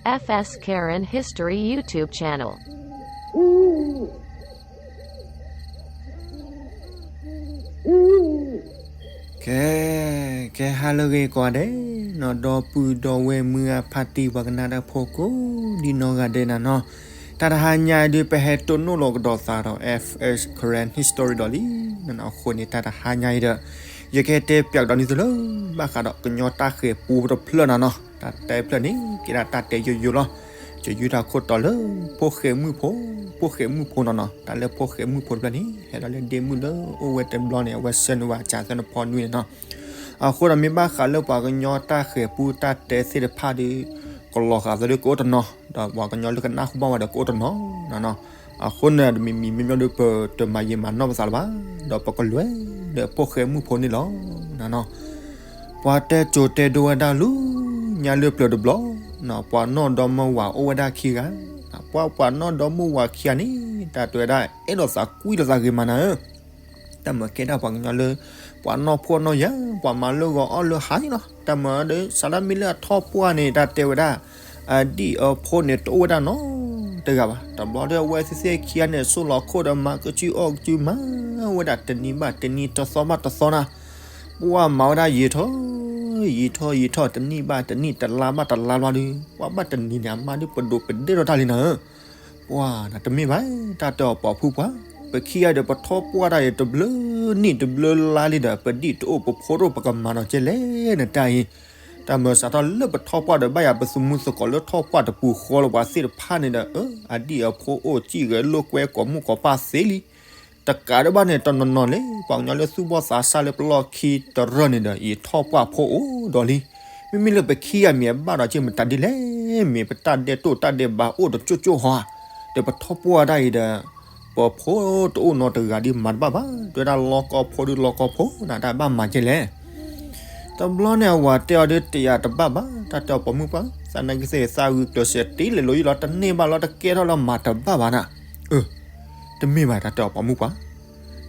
F S Karen History YouTube channel. ကဲ, ကဲဟါလၢအဂ့ၤကိးဂၤဒဲးနီၤ, ဒီပုၢ်ဒီဝဲၢ်မုၢ်အဖါတံၢ်ပှၤကနၣ်တၢ်ဖိကိးဒ်နီၢ်ဂၤဒဲးနၤနီၤ, တၢ်တဟါညါအံၤဒုး ပဟဲတိၢ်နီၣ်လီၤကဒီးသးဒီး F S Karen History ဒီးလံနၤနီၤ, အဃိန့ၣ် တၢ်တဟါညါအံၤဒီး ယကဟဲတဲပၠးကဒီးနသုလၢ ဘၣ်ဃးဒီးကညီတၢ်ဃဲၤပူတဖျၢၣ်နၤနီၤ, တၢ်တဲဖျၢၣ်န့ၣ် ကဲဒၣ်တၢ်တဲယိယိလီၤ. ယယုၢ်တၢ်ခိၣ်တီလၢ ဖိၣ်ဃဲမုၣ်ဖိ, ဖိၣ်ဃဲမုၣ်ဖိနၤနီၤ, တၢ်လၢဖိၣ်ဃဲမုၣ်ဖိတဖျၢၣ်န့ၣ် ဟဲလီၤလၢဒ့မုၣ်လၢအိၣ်ဝဲတဘျီန့ၣ် အဝဲဆှၢနုာ်ဝဲအစၢ်သၢနဖီနွံန့ၣ်နီၤ. အဃိဒီးမ့ၢ်ဘၣ်ဃးလၢပှၤကညီတၢ်ဃဲၤပူတၢ်တဲသ့ၣ်တဖၣ်ဒီး ကလီၤဃာ်သးဒီးကအိၣ်တနီၤ, ဒီးပှၤကညီလၢကနၢ်ဟူဘၣ်ဝဲဒီးကအိၣ်တနီၤနၤနီၤ. အဃိန့ၣ် တမံၤမံၤမ့မ့ၢ်ဒီး ပတမၤယံာ်မၤနီၢ်ပသးလၢၤဘၣ်, ဒီးပကလဲၤဒီးဖိၣ်ဃဲမုၣ်ဖိန့ၣ်လီၤနၤနီၤ. ပှၤတဲစိၤတဲဒိဝဲဒၣ်လၢညါလၢပျၢၤတဘျီ, ပှၤနီၢ်ဒီမါဝၤအိၣ်ဝဲဒၣ်ခံဂၤ, ပှၤပှၤနီၢ်ဒီမါဝၤခံဂၤန့ၣ် တၢ်တဲဝဲဒၣ် အဲၣ်ဒိးသးကွံလိာ်သးဂ့ၤမးနၤဧၢ တၢ်မၤကဲဒၣ်ပှၤကညီလၢ ပှၤနီၢ်ဖှီၣ်နီၢ်ယာ်, ပှၤမၤလၢဂီၤအီၣ်လၢဟါန့ၣ်လီၤ. တၢ်မၤဒီး စးဒၣ်မ့ၢ်လၢအထီၣ်ပှၢ်န့ၣ် တၢ်တဲဝဲဒၣ် အဒံၣ်အဖိန့ၣ် တအိၣ်ဝဲဒၣ်နီတဂၤဘၣ်. တဘျီဒီးအဝဲသ့ၣ်ခံဂၤန့ၣ် ဆိၣ်လီၤခိၣ်ဒီးမၤကစုအီၣ်ကစုမၤဝဲဒၣ်တနံၤဘၣ်တနံၤ တသီဘၣ်တသီနၤ, ပှၤမၤဝဲဒၣ်ယံာ်ထီၣ် ယံာ်ထီၣ်ယံာ်ထီၣ် တနံၣ်ဘၣ်တနံၣ် တလါဘၣ်တလါဘျီဒီး ပှၤဘၣ်တနံၤန့ၣ် အမါဒုးပဒိးပဒဲၣ်ထီၣ်တၢ်လံနၤဧၢ ပှၤနၤတမ့ၢ်ဘၣ်, တၢ်တဲအီၤပိာ်မုၣ်ပှၤ, ပခံဂၤဒီးပထီၣ်ပှၢ်တၢ်အံၤတဘျုးနံၣ်တဘျုးလါလံဒီး ပဒံၣ်တအိၣ် ပဖိတအိၣ် ပကမၤနီၤကဲလဲၣ်နတၢ်အံၤ, တၢ်မၤစးထီၣ်လၢပထီၣ်ပှၢ်ဒီး ဘၣ်ယၤပသုးမုၢ်သကိးလၢထီၣ်ပှၢ်တပူၤဃီလၢပှၤသ့ၣ်တဖၣ်န့ၣ်ဒီး အဒံၣ်အဖိအိၣ်စံၣ်ဂဲၤလိာ်ကွဲ ကိးမုၣ်ကိးပၢ်သ့လံ တကးဒံးဘၣ်န့ၣ် တနီၤနီၤလၢ ပှၤကညီလၢသူၣ်ဘီၣ်သးစၢ်လၢပလီၢ်ခံတရၢၢ်န့ၣ်ဒီး ယထီၣ်ပှၢ်ဖိအိၣ်ဒီးလံ. မ့မ့ၢ်လၢပခံဂၤမ့ၢ်အဘၣ်ဒီးက့ၤမတၤဒ်လဲၣ်, မ့ၢ်ပတၢ်ဒဲးတိၢ်တၢ်ဒဲးဘးအိၣ်တကၠိၢ်ကၠိၢ်ဟီဧါ, ဒီးပထီၣ်ပှၢ်ဒၣ်အံၤဒီး ပဖိတအိၣ်နီတဂၤဒ်မၤတဘၣ်ဘၣ်, တဲဝဲဒၣ်လီၢ်ကီၢ်ဖိဒုးလီၢ်ကီၢ်ဖိနၤ တၢ်ဘၣ်မၤကဲလဲၣ် တဘျီန့ၣ်အဝၤတဲအီၤဒ်တယၤတဘၣ်ဘၣ်, တၢ်တဲအီၤပိာ်မုၣ်ပှၤ, သးနာ်က့သ့ၣ်သးဂုာ်ကျဲးစၢးတ့လဲၤလိၤယံလီၤ တန့ၢ်ဘၣ်လီၤ တကဲထီၣ်လၢမၤတဘၣ်ဘၣ်နၤ, အၢ, တမ့ၢ်ဘၣ် တၢ်တဲအီၤပိာ်မုၣ်ပှၤ,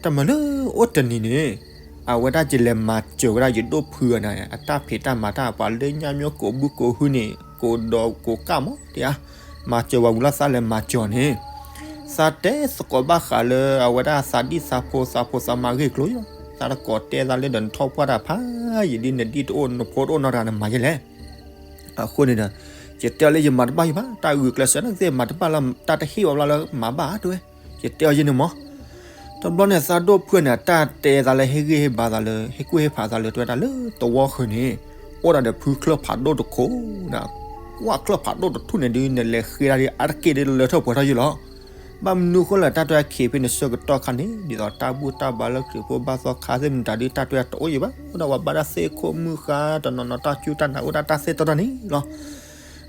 တၢ်မၤလၢအိၣ်တနံၤန့ၣ် အဝဲဒၣ်ကလဲၤမၤစၢၤဝဲဒၣ်ယဒိၣ်ဖုဂၤန့ၣ် အတၢ်ဖံးတၢ်မၤတၢ်ပှၤလၢညါမ့ၢ်ကိးဘုကိးဟုန့ၣ် ကိးဒီးကိးကၣ်မး တယၤ, မၤစၢၤဝဲဝံၤလီၤသးလဲၤမၤစၢၤန့ၣ် သးတဲသကိးဘၣ်ဃးလၢအဝဲဒၣ်သးဒံၣ်သးဖိသးဖိသးမါဂ့ၢ်ကျိၤလီၤ, သးတကိးတဲသးလၢဒီးနထီၣ်ပှၢ်တၢ်ဖးယံာ်ဒ်နဒံၣ်တအိၣ်နဖိတအိၣ်နီတဂၤနမၤယဲလဲၣ်, အဃိန့ၣ်ဒီး ယတဲအီၤလၢယမၤတဘၣ်ယံဘၣ်, တၢ်ဂုာ်ကျဲးစၢးနာ်က့သ့ၣ်မၤတဘၣ်လၢတၢ်တဟ့ၣ်ဝဲဘျီလၢမၤဘၣ်တဲဝဲ, ယတဲအီၤယဲန့ၣ်မး တဘျီန့ၣ်သးဒိၣ်ဖုန့ၣ် တၢ်တဲသးလၢဟ့ၣ်ဂံၢ်ဟ့ၣ်ဘါသးလၢ ဟ့ၣ်ကူၣ်ဟ့ၣ်ဖးသးလၢ တဲဝဲဒၣ်လၢတဝီဃုာ်န့ၣ် အိၣ်ဒၣ်ဒီးဖုချၢၣ်ဖးဒိၣ်တခိၣ်နၤ, ကွၢ်ချၢၣ်ဖးဒိၣ်တထူၣ်န့ၣ်ဒုး နလဲၤဃ့ဒၣ်ဒ်အါတက့ၢ်ဒ်လၢထၢၣ်ပှဲၤထီၣ်ယံလီၤ, ဘၣ်မနုၤဃိလဲၣ် တၢ်တဲဝဲခံးဖဲန့ၣ်ဆၢကတီၢ်ခါန့ၣ် ဒ်သိးတၢ်ဘူၣ်တၢ်ဘါလၢခရံာ်ဖိဘၣ်သီခါသ့ၣ်မတၤဒုး တၢ်တဲဝဲတအိၣ်ယံဘၣ်, အိၣ်ဒီးဝဲဘၣ်ဒၣ်သ့ၣ်ခိၣ်မုၣ်ဃါ တနီၤနီၤတၢ်စူၢ်တၢ်နာ်အိၣ်ဒၣ်တၢ်သ့ၣ်တီတၢ်န့ၣ်လီၤ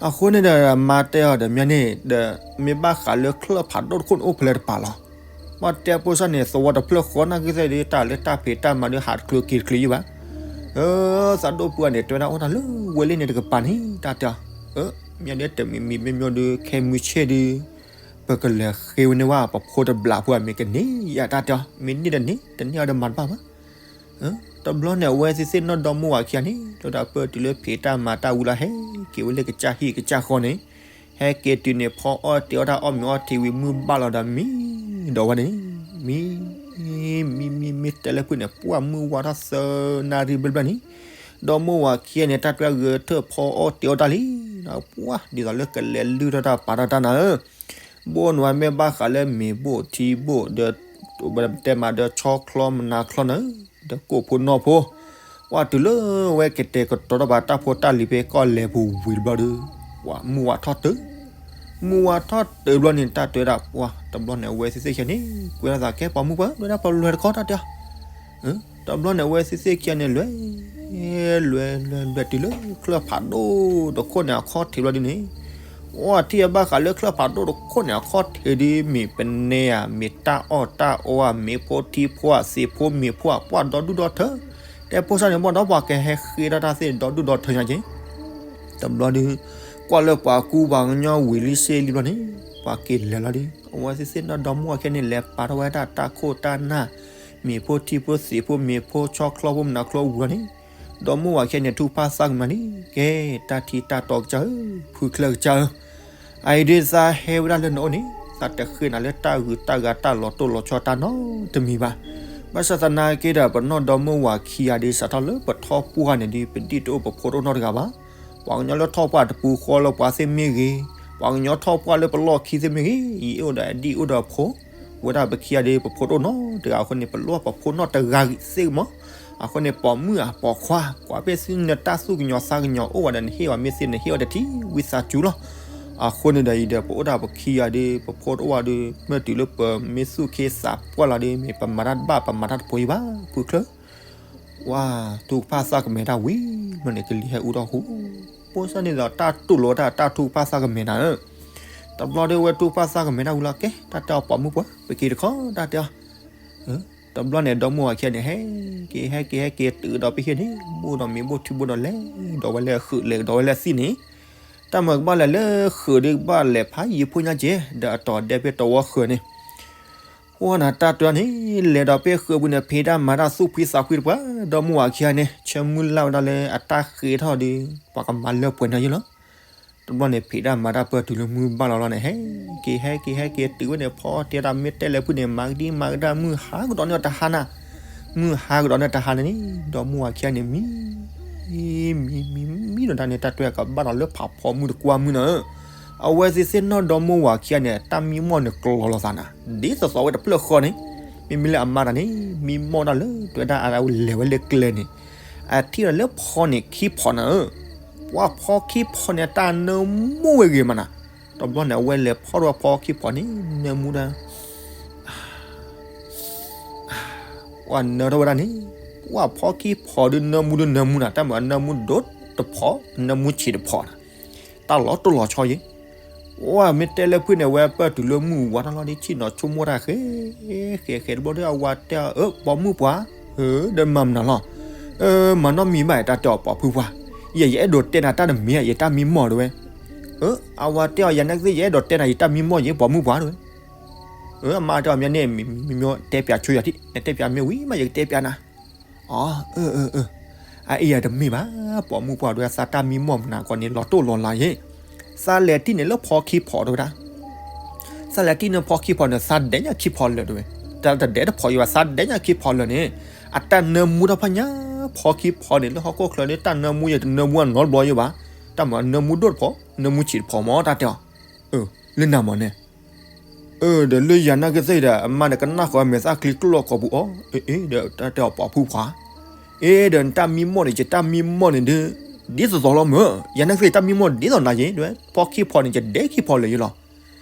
အဃိန့ၣ်ဒီး မါတဲအီၤဒီးမ့ၢ်န့ၣ်ဒီး မ့ၢ်ဘၣ်ဃးလၢချၢၣ်ဖးဒိၣ်တခိၣ်န့ၣ်အိၣ်ဖဲလဲၣ်တပၤလီၤ. ပှၤတဲဖိစၢ်န့ၣ် သဝီတဖျၢၣ်ဃီနာ်က့သ့ၣ်ဒုး တၢ်လၢတၢ်ဖံးတၢ်မၤဒုးဟးတချုးက့ၤတချုးယံဘၣ်. သးဒိၣ်ပှၢ်န့ၣ် တဲဝဲဒၣ်အိၣ်တၢ်လၢဝဲလ့ၣ်န့ၣ်တကပၤန့ၣ် တၢ်တဲအီၤ, မ့ၢ်ဒ်တမံၤမံၤမ့ၢ်မ့ၢ်ဒုး ခဲမုၢ်ဆ့ၣ်ဒုး ပကလဲၤဃ့ဝဲန့ၢ်ဝဲ ပဖိတဘျးဖိအမ့ၢ်ကန့ၢ်ယၤ တၢ်တဲအီၤ, မ့ၢ်န့ၢ်ဒီးန့ၢ် တန့ၢ်အီၤဒီးမၤတဘၣ်ဘၣ် တဘျီန့ၣ်အဝဲသ့ၣ်သ့ၣ်နီၣ်ဒီမါဝၤခံဂၤန့ၣ် တဲဝဲဒၣ်ပၢၢ်တုၤလၢဖံးတၢ်မၤတၢ်ဝံၤလီၤ ဟဲက့ၤဝဲလၢကစၢ်ဟံၣ်ကစၢ်ဃီန့ၣ်, ဟဲက့ၤတုၤန့ၣ် ဖီအီၣ်တ့ၤအီၣ်တၢ်အီၣ်မ့ၤအီထံဝံၤမုၢ်ဘၣ်လီၤဒီးမံ ဒီးဝဲန့ၣ် မံ မံ မံ မံ တဲလၢဖုန့ၣ် ပှၢ်မုၢ်ဝါထီၣ်သၢနၣ်ရံၣ်ဘျဲၣ်ဘျဲၣ်န့ၣ်, ဒီမါဝၤခံဂၤန့ၣ် တၢ်တွဲဂဲၤထၢၣ်ဖီအီၣ်တ့ၤအီၣ်တၢ်လံ, ပှၢ်ဒ်သိးလၢကလဲၤလုၢ်ထီၣ်တၢ်ပာ်ထီၣ်တၢ်နၤဧၢ ဘိၣ်န့ၣ်ဝဲမ့ၢ်ဘၣ်ဃးလၢမ့ၤဘိၣ်ထံဘိၣ်ဒီး တဲမးဒီးဆီချီမနၤချီနၤဧၢ, ဒီးကိၣ်ဖိနီၢ်ဖိ, ပှၢ်တုၤလၢအဝဲကတဲာ်ကတီၤထီၣ်ဘၣ်တၢ်ဖိတၢ်လံၤဖဲကီၢ်လဲၤပူၤဝံၤတဘျီဒီး, ပှၢ်မုၢ်ဝါထီၣ်တုၤ, မုၢ်ဝါထီၣ်တုၤဘျီန့ၣ် တၢ်တဲဝဲဒၣ်ပှၢ် တဘျီန့ၣ် အဝဲသ့ၣ်သ့ၣ်ခံဂၤန့ၣ် ကွဲထီၣ်သးကဲပိာ်မုၣ်ပှၢ် တဲဝဲဒၣ်ပလဲၤတခီတၢ်တဲအီၤ တဘျီန့ၣ် အဝဲသ့ၣ်သ့ၣ်ခံဂၤန့ၣ် လဲၤ လဲၤ လဲၤတုၤလၢချၢၣ်ဖးဒိၣ်တခိၣ်န့ၣ် အခီၣ်ထံးဘျီဒုန့ၣ်, ပှၢ်ထံၣ်အဘၣ်ဃးလၢချၢၣ်ဖးဒိၣ်တခိၣ်န့ၣ် အခီၣ်ထံးဒု မ့ၢ်ပနဲဧါ မ့ၢ်တၢ်အီၣ်တၢ်အီဧါ မ့ၢ်ဖိထံဖိဧါ သ့ၣ်ဖိမ့ၤဖိဧါ ပှၢ်ဒီဒူၣ်ဒီထၢ, တဲဖိစၢ်န့ၣ် ဘၣ်ဒီးပှၤကဟဲဃ့ထီၣ်တၢ်သ့ၣ်ဒီဒူၣ်ဒီထၢညါက့ၤ တဘျီဒု ကွၢ်လၢပှၤကူပှၤကညီဝံၤလံစ့ၢ်လံဘျီန့ၣ် ပှၤက့ၤလဲၤလီၤဒု အဝဲသ့ၣ်သ့ၣ်နီၣ်ဒီမါဝၤခံဂၤန့ၣ် လဲၤပာ်ထီၣ်ဝဲဒၣ်တၢ်ခိၣ်တၢ်နၢ် မ့ၤဖိထံဖိသ့ၣ်ဖိမ့ၤဖိဆီချီဖိမနၤချီဝံၤလီၤန့ၣ်, ဒီမါဝၤခံဂၤန့ၣ် ထုကဖၣ်သးကမၤန့ၣ် ကဲ တၢ်ထံတၢ်တီကစၢ်ဧၢ, ဖုချၢၣ်ကစၢ်ဧၢ, အအံၤဒုးသးဟဲဝဲဒၣ်လၢနအိၣ်န့ၣ် သးတဃ့နၤလၢတၢ်ဂုၤတၢ်ဂၤတၢ်လီၤတိၢ်လီၤဆီတၢ်နီတမံၤဘၣ်. ဘၣ်ဆၣ်သနာ်က့ဒီး ပနီၢ်ဒီမါဝၤခံဂၤဒုး စးထီၣ်လၢပထီၣ်ပှၢ်န့ၣ်ဒုး ပဒံၣ်တအိၣ်ပဖိတအိၣ်နီတဂၤဘၣ်. ပှၤကညီလၢထီၣ်ပှၢ်တပူၤဃီလၢပှၤသ့ၣ်မ့ၢ်ဂ့ၤ, ပှၤကညီထီၣ်ပှၢ်လၢပလီၢ်ခံသ့ၣ်မ့ၢ်ဂ့ၤ, ယအိၣ်ဒီးအဒံၣ်အိၣ်ဒီးအဖိ, ဝဲဒၣ်ပခံဂၤဒုး ပဖိတအိၣ်နီတဂၤအဃိန့ၣ် ပလိၣ်ပဖိနီတဂၤဂ့ၤသ့ၣ်မး. အဃိန့ၣ် ပိာ်မုၣ်ဧါပိာ်ခွါ, ကွၢ်ပ့ၢ်သုနတၢ်သူၣ်ကညီၤသးကညီၤအိၣ်ဝဲဒီး နဟ့ၣ်ဝဲမ့ၢ်သ့ နဟ့ၣ်ဝဲတထံၣ်ဝံသးစူၤလီၤ. အဃိန့ၣ်ဒီးအံၤဒီး ပအိၣ်ဒၣ်ပခံဂၤဒုး ပဖိတအိၣ်ဝဲဒီး မ့ၢ်တုၤလၢပမ့ၢ် သူၣ်ခ့သးပှၢ်လီၤဒီး မ့ၢ်ပမၤတၢ်တဘၣ် ပမၤတၢ်တဖိအံၤဘၣ် ဖုချၢၣ်. ဝါ, ထုကဖၣ်သးကမဲာ်တၢ်ဝံၤလီၤန့ၣ် ကလံၤဟဲအူထီၣ်ဃိ, ပိၢ်စၢ်န့ၣ်ဒီးတၢ်တူၢ်လိာ်တၢ်တၢ်ထုကဖၣ်သးကမဲာ်နၤဧၢ. တဘျီဒီးဝဲထုကဖၣ်သးကမဲာ်တၢ်ဝံၤလီၤ ကဲ တၢ်တဲအီၤပိာ်မုၣ်ပှၢ် ပက့ၤတခီ တၢ်တဲအီၤ. တဘျီန့ၣ် ဒီမါဝၤခံဂၤန့ၣ် ဟဲက့ၤ ဟဲက့ၤ ဟဲက့ၤ တုၤဒီးဖဲဟံၣ်န့ၣ် ဘိၣ်ဒီးမ့ၤဘိၣ်ထံဘိၣ်ဒီး လဲၤဒီးဝဲလၢဃုာ် လဲၤဒီးဝဲလၢသံၣ်န့ၣ်, တၢ်မၤကဘၣ်လဲၤလၢဃုာ်ဒီး ကဘၣ်လဲၤဖးယံၤဖိညါကဲ ဒီးအတီၤဒဲဖဲတဝီဃၢၤန့ၣ် ဝဲန့ၣ် တၢ်တဲအီၤန့ၣ် လဲၤဒီးဖဲဃုာ်ပူၤန့ၣ် ဖံးတၢ်မၤတၢ်သူၣ်ဖှံသးဖှံတပှၢ်, ဒီမါဝၤခံဂၤန့ၣ် ဆၢမုၢ်လၢ်ဝဲဒၣ်လၢအတၢ်ဃ့ထီၣ်ဒီး ပှၤကမၤလၢပှဲၤန့ၣ်ယဲလီၤ. တဘျီန့ၣ် ဖံးတၢ်မၤတၢ်ပၢၢ်တုၤလၢမုၢ်ဘၣ်လီၤလီၤန့ၣ် ဟဲက့ၤ ဟဲက့ၤ ဟဲက့ၤ တုၤဝဲန့ၣ် ဖီတဲတၢ်မ့ၢ်တဲလၢဖုၣ်န့ၣ် မၤကဒံမၤကဒါမုၢ်ဟါကဒီးန့ၢ်တဟါနၤ, မုၢ်ဟါကဒီးန့ၢ်တဟါန့ၣ်န့ၣ် ဒီမါဝၤခံဂၤန့ၣ်မံ မံ မံ မံဒီးတၢ်န့ၣ် တၢ်တဲကဘၣ်ဒီးလၢဖးဖီမုၢ်တကွၢ်မုၢ်နၤဧၢ. အဝဲသ့ၣ်သ့ၣ်နီၢ်ဒီမါဝၤခံဂၤန့ၣ် တၢ်မံမီၢ်န့ၣ်ကျီၤလီၤသးနၤ, ဒ်သိးသိးဝဲတဖျၢၣ်ဃီန့ၣ်, မ့မ့ၢ်လၢအမါတၢ်န့ၣ် မံမီၢ်တၢ်လၢ တဲဝဲဒၣ်အဝဲလဲၤဝဲလၢကျဲန့ၣ်, အထံၣ်ဒီးလၢဖီန့ၣ်ခံဖီနၤဧၢ. ပှၤဖီခံဖီန့ၣ် တၢ်နၢမူဝဲဂ့ၤမးနၤ. တဘျီန့ၣ် အဝဲလဲၤဖီၣ်ထီၣ်ဖီခံဖီန့ၣ် နၢမူတၢ် ပှၤနၢထီၣ်ဝဲဒၣ်န့ၣ်, ပှၤဖီခံဖီဒုးနၢမူဒုးနၢမူနၤ, တၢ်မၤအနၢမူဒိၣ်တဖီ, နၢမူဆံးတဖီနၤ, တၢ်လီၤတိၢ်လီၤဆီယဲ, ဝဲမ့ၢ်တဲလၢဖုၣ်န့ၣ် ဝဲပၢၢ်တုၤလၢမုၢ်ဝါထီၣ်လီၤဒီး ဆ့ၣ်နီၤဆိကမိၣ်တၢ်ဃဲ ဃဲ ဃဲတဘျီဒီး အဝၤတဲအီၤ အၢ ပိာ်မုၣ်ပှၢ်, ဒီးမၤမနုၤလီၤ, မၤနီတမံၤဘၣ် တၢ်တဲအီၤပိာ်ဖုၣ်ပှၢ်, ယဲ ယအဲၣ်ဒိးတဲနၤတၢ်တမံၤ ယတၢ်မံမီၢ်တဝဲ, အဝၤတဲအီၤ ယၤနာ်က့သ့ၣ် ယအဲၣ်ဒိးတဲနၤ ယတၢ်မံမီၢ်ယဲ ပိာ်မုၣ်ပှၢ်တဝဲ, အမါတဲအီၤ မ့ၢ်န့ၣ် မ့ၢ်တဲပၠးဆိယၤထံၣ် နတဲပၠးမ့ၢ်ဝံၤမး ယကတဲပၠးနၤ, အၢ အအံၤတမ့ၢ်ဘၣ်, ပိာ်မုၣ်ပှၢ်တဝဲ သးတၢ်မံမီၢ်မနၤကီးန့ၣ် လီၤတိၢ်လီၤလးယဲ, သးလဲၤတံၢ်န့ၣ်လၢဖီခံဖီတဝဲဒၣ်, သးလဲၤတံၢ်န့ၣ်ဖီခံဖီန့ၣ် သးဒဲးညါခံဖီလၢာ်တဝဲ, တၢ်တဒဲးတဖီယဲဘၣ် သးဒဲးညါခံဖီလၢာ်န့ၣ်, အတၢ်နၢမူတၢ်ဖးညါ ဖီခံဖီန့ၣ် လၢဟီၣ်ခိၣ်ချၢန့ၣ် တၢ်နၢမူယဲ တနၢမူအနီတဘျီယဲဘၣ်, တၢ်မၤနၢမူဒိၣ်တဖီ နၢမူဆံးတဖီမး တၢ်တဲအီၤ, လၢနၤမးန့ၣ် အၢ ဒီးလၢယၤနာ်က့သ့ၣ်ဒီး အမါန့ၣ်ကနၣ်ဃီမဲာ်သၣ်ချံကျိၣ်လီၤကိာ်ပူၤအီၤ, အ့ ဒီးတၢ်တဲအီၤပိာ်ဖုၣ်ဖှါ, အ့ ဒီးနတၢ်မံမီၢ်န့ၣ် ယတၢ်မံမီၢ်န့ၣ်ဒုး ဒ်သိးသိးလီၤမၢ်, ယၤနာ်က့သ့ၣ် ယတၢ်မံမီၢ်ဒ်သိးနၤယဲ ဒ်ဝဲ ဖီခံဖီန့ၣ် ယဒဲးခံဖီလၢာ်ယဲလီၤ.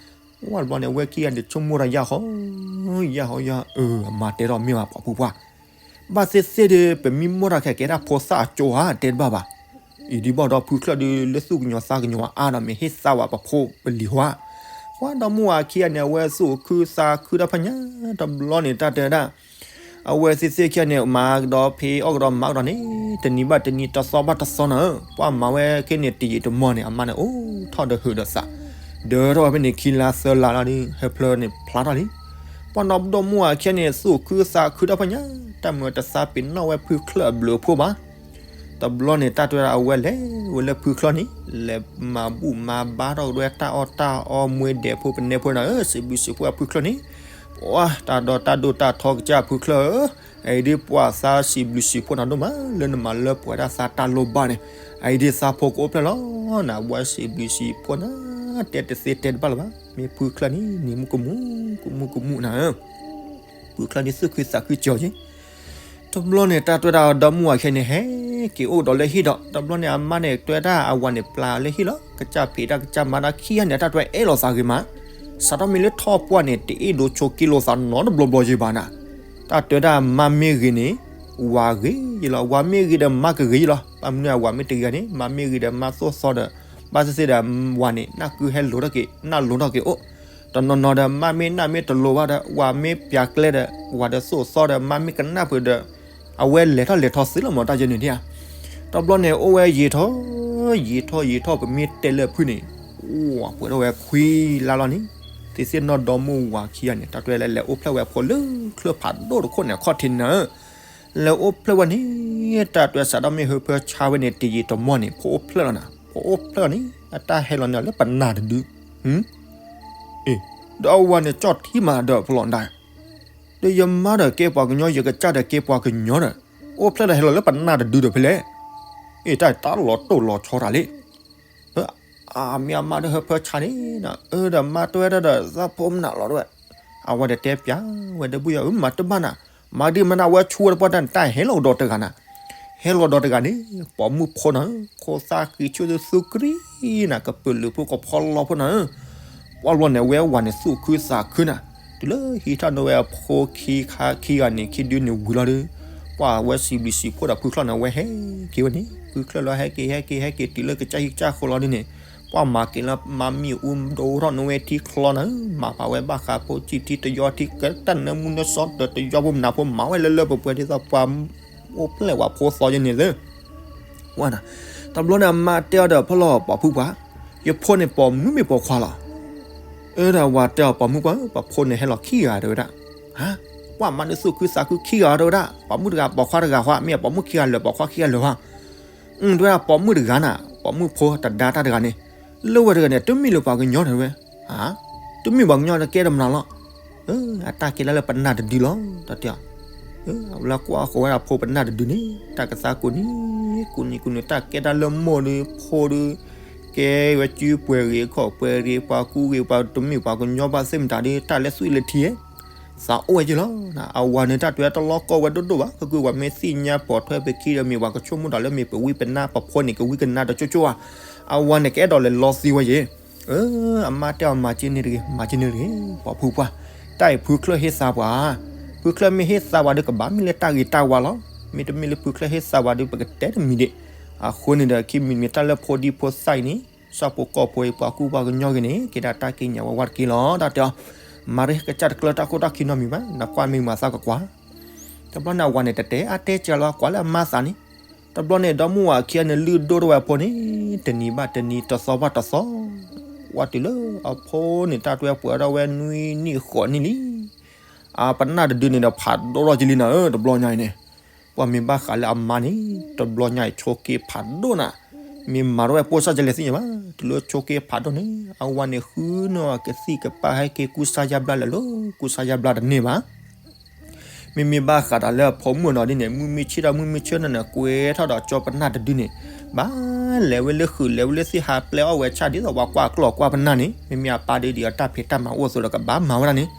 ဝဲတဘျီန့ၣ် အဝဲခံဂၤန့ၣ် ဆိကမိၣ်တၢ်ယၢ်ဃီ, ယၢ်ဃီယၢ်, အၢ အမါတဲထီၣ်မ့ၢ်ဘၣ်ပိာ်ဖုၣ်ဖှါ ဘၣ်သ့ၣ်သ့ၣ်ဒီး ပမံမီၢ်တၢ်ခဲကဲဒၣ်ဖိသၣ်အကၠိဧါ တဲတဘၣ်ဘၣ်. အံၤဒ်ဘၣ်ဒီးဖုချၢၣ်ဒုး လၢသူၣ်ကညီၤသးကညီၤအါဒီး မ့ၢ်ဟ့ၣ်သါဝဲပဖိပလံၤဟါ, ပှၤဒီမါဝၤခံဂၤန့ၣ် အဝဲသူၣ်ခုသးခုတၢ်ဖးညါ, တဘျီန့ၣ် တၢ်တဲဝဲဒၣ် အဝဲသ့ၣ်သ့ၣ်ခံဂၤန့ၣ် မၤကဒီးဖံးအီၣ်ကဒီးမၤကဒီးန့ၣ် တနံၤဘၣ်တနံၤ တသီဘၣ်တသီနၤဧၢ, ပှၤမၤဝဲခဲန့ၣ် တယံာ်တမီၢ်န့ၣ် အမါန့ၣ်အိၣ်ထီၣ်ဒီးဟုးဒီးသး, ဒၢထီၣ်ဝဲဖဲန့ၣ် ခံလါသၢလါလီၤဒီး ဟၢဖျၢၣ်န့ၣ်ဖျါထီၣ်လံ. ပှၤဒီမါဝၤခံဂၤန့ၣ် သူၣ်ခုသးခုတၢ်ဖးညါ, တၢ်မၤတသးပ့ၤနီၣ်ဝဲဖုချၢၣ်အဘျုးအဖှိၣ်ဘၣ်. တဘျီန့ၣ် တၢ်တဲဝဲဒၣ် အဝဲလဲၤဝဲလၢဖုချၢၣ်န့ၣ် လဲၤမၤဘူၣ်မၤဘါထီၣ်ကဒီးတၢ်အီၣ်တၢ်အီ မွဲဒဲးဖိပနဲဖိနၤဧၢ, စံးဘျုးစံးဖှိၣ်ဖုချၢၣ်န့ၣ်, ပှၤတၢ်ဒီတၢ်ဒိၣ်တၢ်ထီကစၢ်ဖုချၢၣ်ဧၢ, အအံၤဒ်ပှၤသးစံးဘျုးစံးဖှိၣ်နၤဒိၣ်မး လၢနမၤလၢပှဲၤဒၣ်သးတၢ်လိၣ်ဘၣ်န့ၣ်, အအံၤဒ်သးဖိကအိၣ်ဖျဲၣ်လီၤနၤ, ပှၤစံးဘျုးစံးဖှိၣ်နၤ တဲတသ့တဲတဘၣ်လၢၤဘၣ်, မ့ၢ်ဖုချၢၣ်န့ၣ် နံၤမူကမူၣ် ကမူၣ်ကမူၣ်နၤဧၢ. ဖုချၢၣ်န့ၣ် သူၣ်ခုသးခုကၠီၤက့ၤ တဘျီန့ၣ် တၢ်တဲဝဲဒၣ် ဒီမါဝၤခံဂၤန့ၣ် ဟဲက့ၤအိၣ်ကဒီးလၢဟံၣ်ဒီး တဘျီန့ၣ် အမါန့ၣ် တဲဝဲဒၣ်အဝၤန့ၣ် ပျၢ်လၢဟံၣ်လီၤ. ကစၢ်ဖံးတၢ်ကစၢ်မၤတၢ်ခံဂၤန့ၣ် တၢ်တဲဝဲအဲၣ်လိာ်သးဂ့ၤမး, စးထီၣ်မ့ၢ်လၢထီၣ်ပှၢ်န့ၣ် တအ့ၣ်ဒိးဆိးက့လိာ်သးနီတဘျီဘျီယဲဘၣ်နၤ. တၢ်တဲဝဲဒၣ်မါမ့ၢ်ဂ့ၤန့ၣ် ဝၤဂ့ၤယဲလီၤ, ဝၤမ့ၢ်ဂ့ၤဒီးမါကဂ့ၤယဲလီၤ. ဘၣ်မနုၤအဝၤမ့ၢ်တဂ့ၤန့ၣ် မါမ့ၢ်ဂ့ၤဒီးမါသိၣ်သီဒီး ဘၣ်သ့ၣ်သ့ၣ်ဒီး ဝၤန့ၣ် နၢ်ကုဟဲလိာ်ထီၣ်က့ၤ နၢ်လိၤထီၣ်က့ၤအိၣ် တနီၤနီၤဒီး မါမ့ၢ်နၢ်မ့ၢ်တလိၤဘၣ်ဒီး ဝၤမ့ၢ်ပျၢ်ကျဲဒီး ဝၤဒီးသိၣ်သီဒီး မါမ့ၢ်ကနၣ်ဖုးဒီး အဝဲလဲၤထီၣ်လဲၤထီသ့လီၤမး တၢ်ယဲန့ၣ်ဒၣ်ဧါ. တဘျီန့ၣ် အိၣ်ဝဲယံာ်ထီၣ် ယံာ်ထီၣ်ယံာ်ထီၣ် ပမ့ၢ်တဲလၢအဖုၣ်န့ၣ် အိၣ်ပှဲၤထီၣ်ဝဲခွံလါလီၤန့ၣ် သ့ၣ်သ့ၣ်နီၢ်ဒီမါဝၤခံဂၤန့ၣ် တၢ်တဲလဲၤလဲၤအိၣ်ဖျဲၣ်ဝဲအဖိလၢချၢၣ်ဖးဒိၣ်တခိၣ်န့ၣ် အခီၣ်ထံးန့ၣ် လဲၤအိၣ်ဖျဲၣ်ဝဲန့ၣ် တၢ်တွဲစးဒီးမ့ၢ်ဟၢဖၢဆါဝဲန့ၣ် တယံာ်တမီၢ်န့ၣ် ဖိအိၣ်ဖျဲၣ်လီၤနၤ, ဖိအိၣ်ဖျဲၣ်လီၤန့ၣ် အတၢ်ဟဲလီၤန့ၣ်လၢပနၢ်တဒု, အ့, ဒီးအဝၤန့ၣ်ကၠီၣ်ထံမးဒီးဖျီၣ်ဒၣ်, ဒီးယမါဒီးကဲပှၤကညီ ယကစၢ်ဒီးကဲပှၤကညီဒီး အိၣ်ဖျဲၣ်ဒီးဟဲလီၤလၢပနၢ်တဒုဒီးဖဲလဲၣ်, အ့ တၢ်တၢ်လီၤတိၢ်လီၤဆီတၢ်လံ အမ့ၢ်အမါဒီးဟၢဖၢဆါန့ၣ်, အၢ ဒီးမါတဲဝဲဒၣ်ဒီး သးဖိမနုၤလီၤတဲဝဲ, အဝၤဒီးတဲပျးဝဲဒီပုၢ်ယီၤ အၢ မၤတဘၣ်နၤ, မၤဒ်မနုၤဝဲဆူဝဲတပှၢ်တၢ်န့ၣ် တၢ်ဟဲလီၤဒီးတဂၤနၤ, ဟဲလီၤဒီးတဂၤန့ၣ် ပိာ်မုၣ်ဖိနၤ, ခိၣ်သၣ်ဃံဆူၣ်သုသူကရံနၤ, ကပုာ်လုးဖိကဖီလီဖိနၤ, ပှၤလီၤန့ၣ် ဝဲဝၤန့ၣ်သူၣ်ခုသးခုနၤ, တုၤလၢဟံးထီၣ်န့ၢ်ဝဲအဖိခံခါခံဂၤန့ၣ် ခံဒုန့ၣ်ဝံၤလီၤဒီး ပှၤဝဲစံးဘျုးစံးဖှိၣ်ဒီးဖုချၢၣ်န့ၣ် ဝဲဟဲက့ၤဝဲန့ၣ် ဖုချၢၣ်လီၤ ဟဲက့ၤ ဟဲက့ၤ ဟဲက့ၤ တုၤလၢကစၢ်ဟံၣ်ကစၢ်ဃီလီၤဒ်န့ၣ်, ပှၤမၤက့ၤလၢမၤမံၣ်အူဒိထီၣ်န့ၢ်ဝဲထံချီနၤ, မၤဖးဝဲဘၣ်ဃးဖိဆံးထံတယီထံကတၢၢ် နၢမူနၢဆှီဒီးတယီဖိမနၤဖိ မၤဝဲလၢလၢပှဲၤပှဲၤဒ်သိးပှၤ အိၣ်ဖျဲၣ်ဝဲဖိသီယဲန့ၣ်သၢ ဝဲနၤ, တဘျီန့ၣ်အမါတဲအီၤဒီး ဖီလီၤပိာ်မုၣ်ပှၢ်, ယဖိန့ၣ်ပိာ်မုၣ်မ့ၢ်ပိာ်ခွါလီၤ. အၢ ဒီးဝၤတဲအီၤ ပိာ်မုၣ်ပှၢ် ပဖိန့ၣ်ဟဲလီၤခံဂၤတဲဝဲဒၣ်. ဟါ, ပှၤမါဒုးသူၣ်ခုသးခုခံဂၤတဲဝဲဒၣ်, ပိာ်မုၣ်တဂၤပိာ်ခွါတဂၤဃီ မ့ၢ်ပိာ်မုၣ်ခံဂၤလၢာ် ပိာ်ခွါခံဂၤလၢာ်ဘၣ်. အၢ တဲဝဲဒၣ် ပိာ်မုၣ်တဂၤနၤ, ပိာ်မုၣ်ဖိတဒါတၢ်တဂၤန့ၣ်, လၢဝဲတဂၤန့ၣ် တမ့ၢ်လၢပှၤကညီတဲဝဲ, ဟါ, တမ့ၢ်ပှၤကညီတကဲဒီးမနုၤလီၤ. အတၢ်ကဲလၢလၢပနၢ်တဒုလီၤ တၢ်တဲအီၤ. အဝဲလၢကွၢ်ဃီၤဝဲဒၣ်ဖိပနၢ်တဒုန့ၣ် တၢ်ကသါကိးနံၤကိးနံၤကိးနံၤ တၢ်ကဲတၢ်လၢမိၢ်ဒီးဖိဒီး ကဲဝဲစုပှဲၤဂ့ၤခီၣ်ပှဲၤဂ့ၤ ပှၤကူဂ့ၤ ပှၤတမ့ၢ်ပှၤကညီဘၣ်သ့ၣ်မတၤဒီး တၢ်လဲၤသွံၣ်လဲၤထံဧဲ သးအိၣ်ဝဲက့လီၤ. အဝၤန့ၣ်တၢ်တဲတလီၢ်ကီဝဲဒိၣ်ဒိၣ်ဘၣ် ကကုၢ်ဝဲမ့ၢ်သ့ၣ်ညါပိာ်ထွဲပခံဒီးမ့ၢ်ပှၤကဆိကမိၣ်တၢ်လၢမ့ၢ်ပဝံပနါ ပဖိန့ၣ်ကဝံကနါဒီးကၠိကၠိဧါ. အဝၤန့ၣ်ကအဲၣ်ဒိးလဲၤလီသံဝဲယ့ၣ် အၢ အမါတဲအီၤ မၤက့န့ၣ်တဂ့ၤ မၤက့န့ၣ်တဂ့ၤ ပိာ်ဖုပှၢ်, တၢ်အံၤဖုချၢၣ်ဟ့ၣ်သးပှၤ, ဖုချၢၣ်မ့ၢ်ဟ့ၣ်သးပှၤဒီးကဘၣ်မ့ၢ်လၢတၢ်ဂ့ၤတၢ်ဝါလီၤ. မ့တမ့ၢ်လၢဖုချၢၣ်ဟ့ၣ်သးပှၤဒီး ပကတဲတမံၤဒံး. အဃိန့ၣ်ဒီး ခံမံၤမံၤတၢ်လၢဖိဒံဖိသၣ်အံၤန့ၣ် ဆၣ်ဖိကီၢ်ဖိအံၤ ပှၤကူပှၤကညီဂ့ၤန့ၣ် ကဲဒၣ်တၢ်ကံးညာ်ဝဲဝါတက့ၢ်လီၤ တၢ်တဲအီၤ. မၤရ့ကစၢ်တကျၢတၢ်ခိၣ်တၢ်ခံနီတမံၤဘၣ် နကွၢ်မ့ၢ်မၤသးကကွၢ်. တဘျီန့ၣ်အဝၤန့ၣ် တတဲအါတဲစှၤလီၤ ကွၢ်လၢအမါသးန့ၣ် တဘျီန့ၣ် ဒီမါဝၤခံဂၤန့ၣ် လုၢ်ဒိၣ်ထီၣ်ဝဲအဖိန့ၣ် တနံၤဘၣ်တနံၤ တသီဘၣ်တသီ, ဝဲတုၤလၢအဖိန့ၣ် တၢ်တွဲပှဲၤထီၣ်ဝဲနွံနံၣ်ဃိးနံၣ်လံ. အပနၢ်တဒုန့ၣ်ဒီး ဖးဒိၣ်ထီၣ်က့လံနၤဧၢ တဘျီညါအံၤန့ၣ်. ပှၤမ့ၢ်ဘၣ်ဃးလၢအမါန့ၣ် တဘျီညါအံၤ ဆိးက့ဖးဒိၣ်နၤ, မ့ၢ်မၤထီၣ်ဝဲပိၢ်စၢ်ကလဲၤသ့ၣ်ညါဘၣ်. တုၤလၢဆိးက့ဖးဒိၣ်န့ၣ် အဝၤန့ၣ်ဃုနီၢ်ကသံၣ်ကပၢ် ဟဲက့ၤကူစါယါဘျါလၢလီၤ ကူစါယါဘျါတန့ၢ်ဘၣ်. မ့မ့ၢ်ဘၣ်ဃးဒီးလၢအဖိမုၣ်နီၤဒ်န့ၣ် မုၢ်မ့ၢ်ဆ့ၣ်ထီၣ် မုၢ်မ့ၢ်ဆ့ၣ်ထီၣ်န့ၣ် ကွဲထီၣ်ဒီးကၠီပနၢ်တဒုန့ၣ် ဘၣ်လဲၤဝဲလၢဃုာ် လဲၤဝဲလၢသ့ၣ် ဟးပျဲအီၣ်ဝဲဆၣ် ဒ်သိးပှၤကွၢ်ကျီၢ်ကွၢ်ပနၢ်န့ၣ် မ့မ့ၢ်အပၢ်ဒုးဒံးအတၢ်ဖံးတၢ်မၤအိၣ်အသိးဒီး ကဘၣ်မၤဝဲဒၣ်န့ၣ်.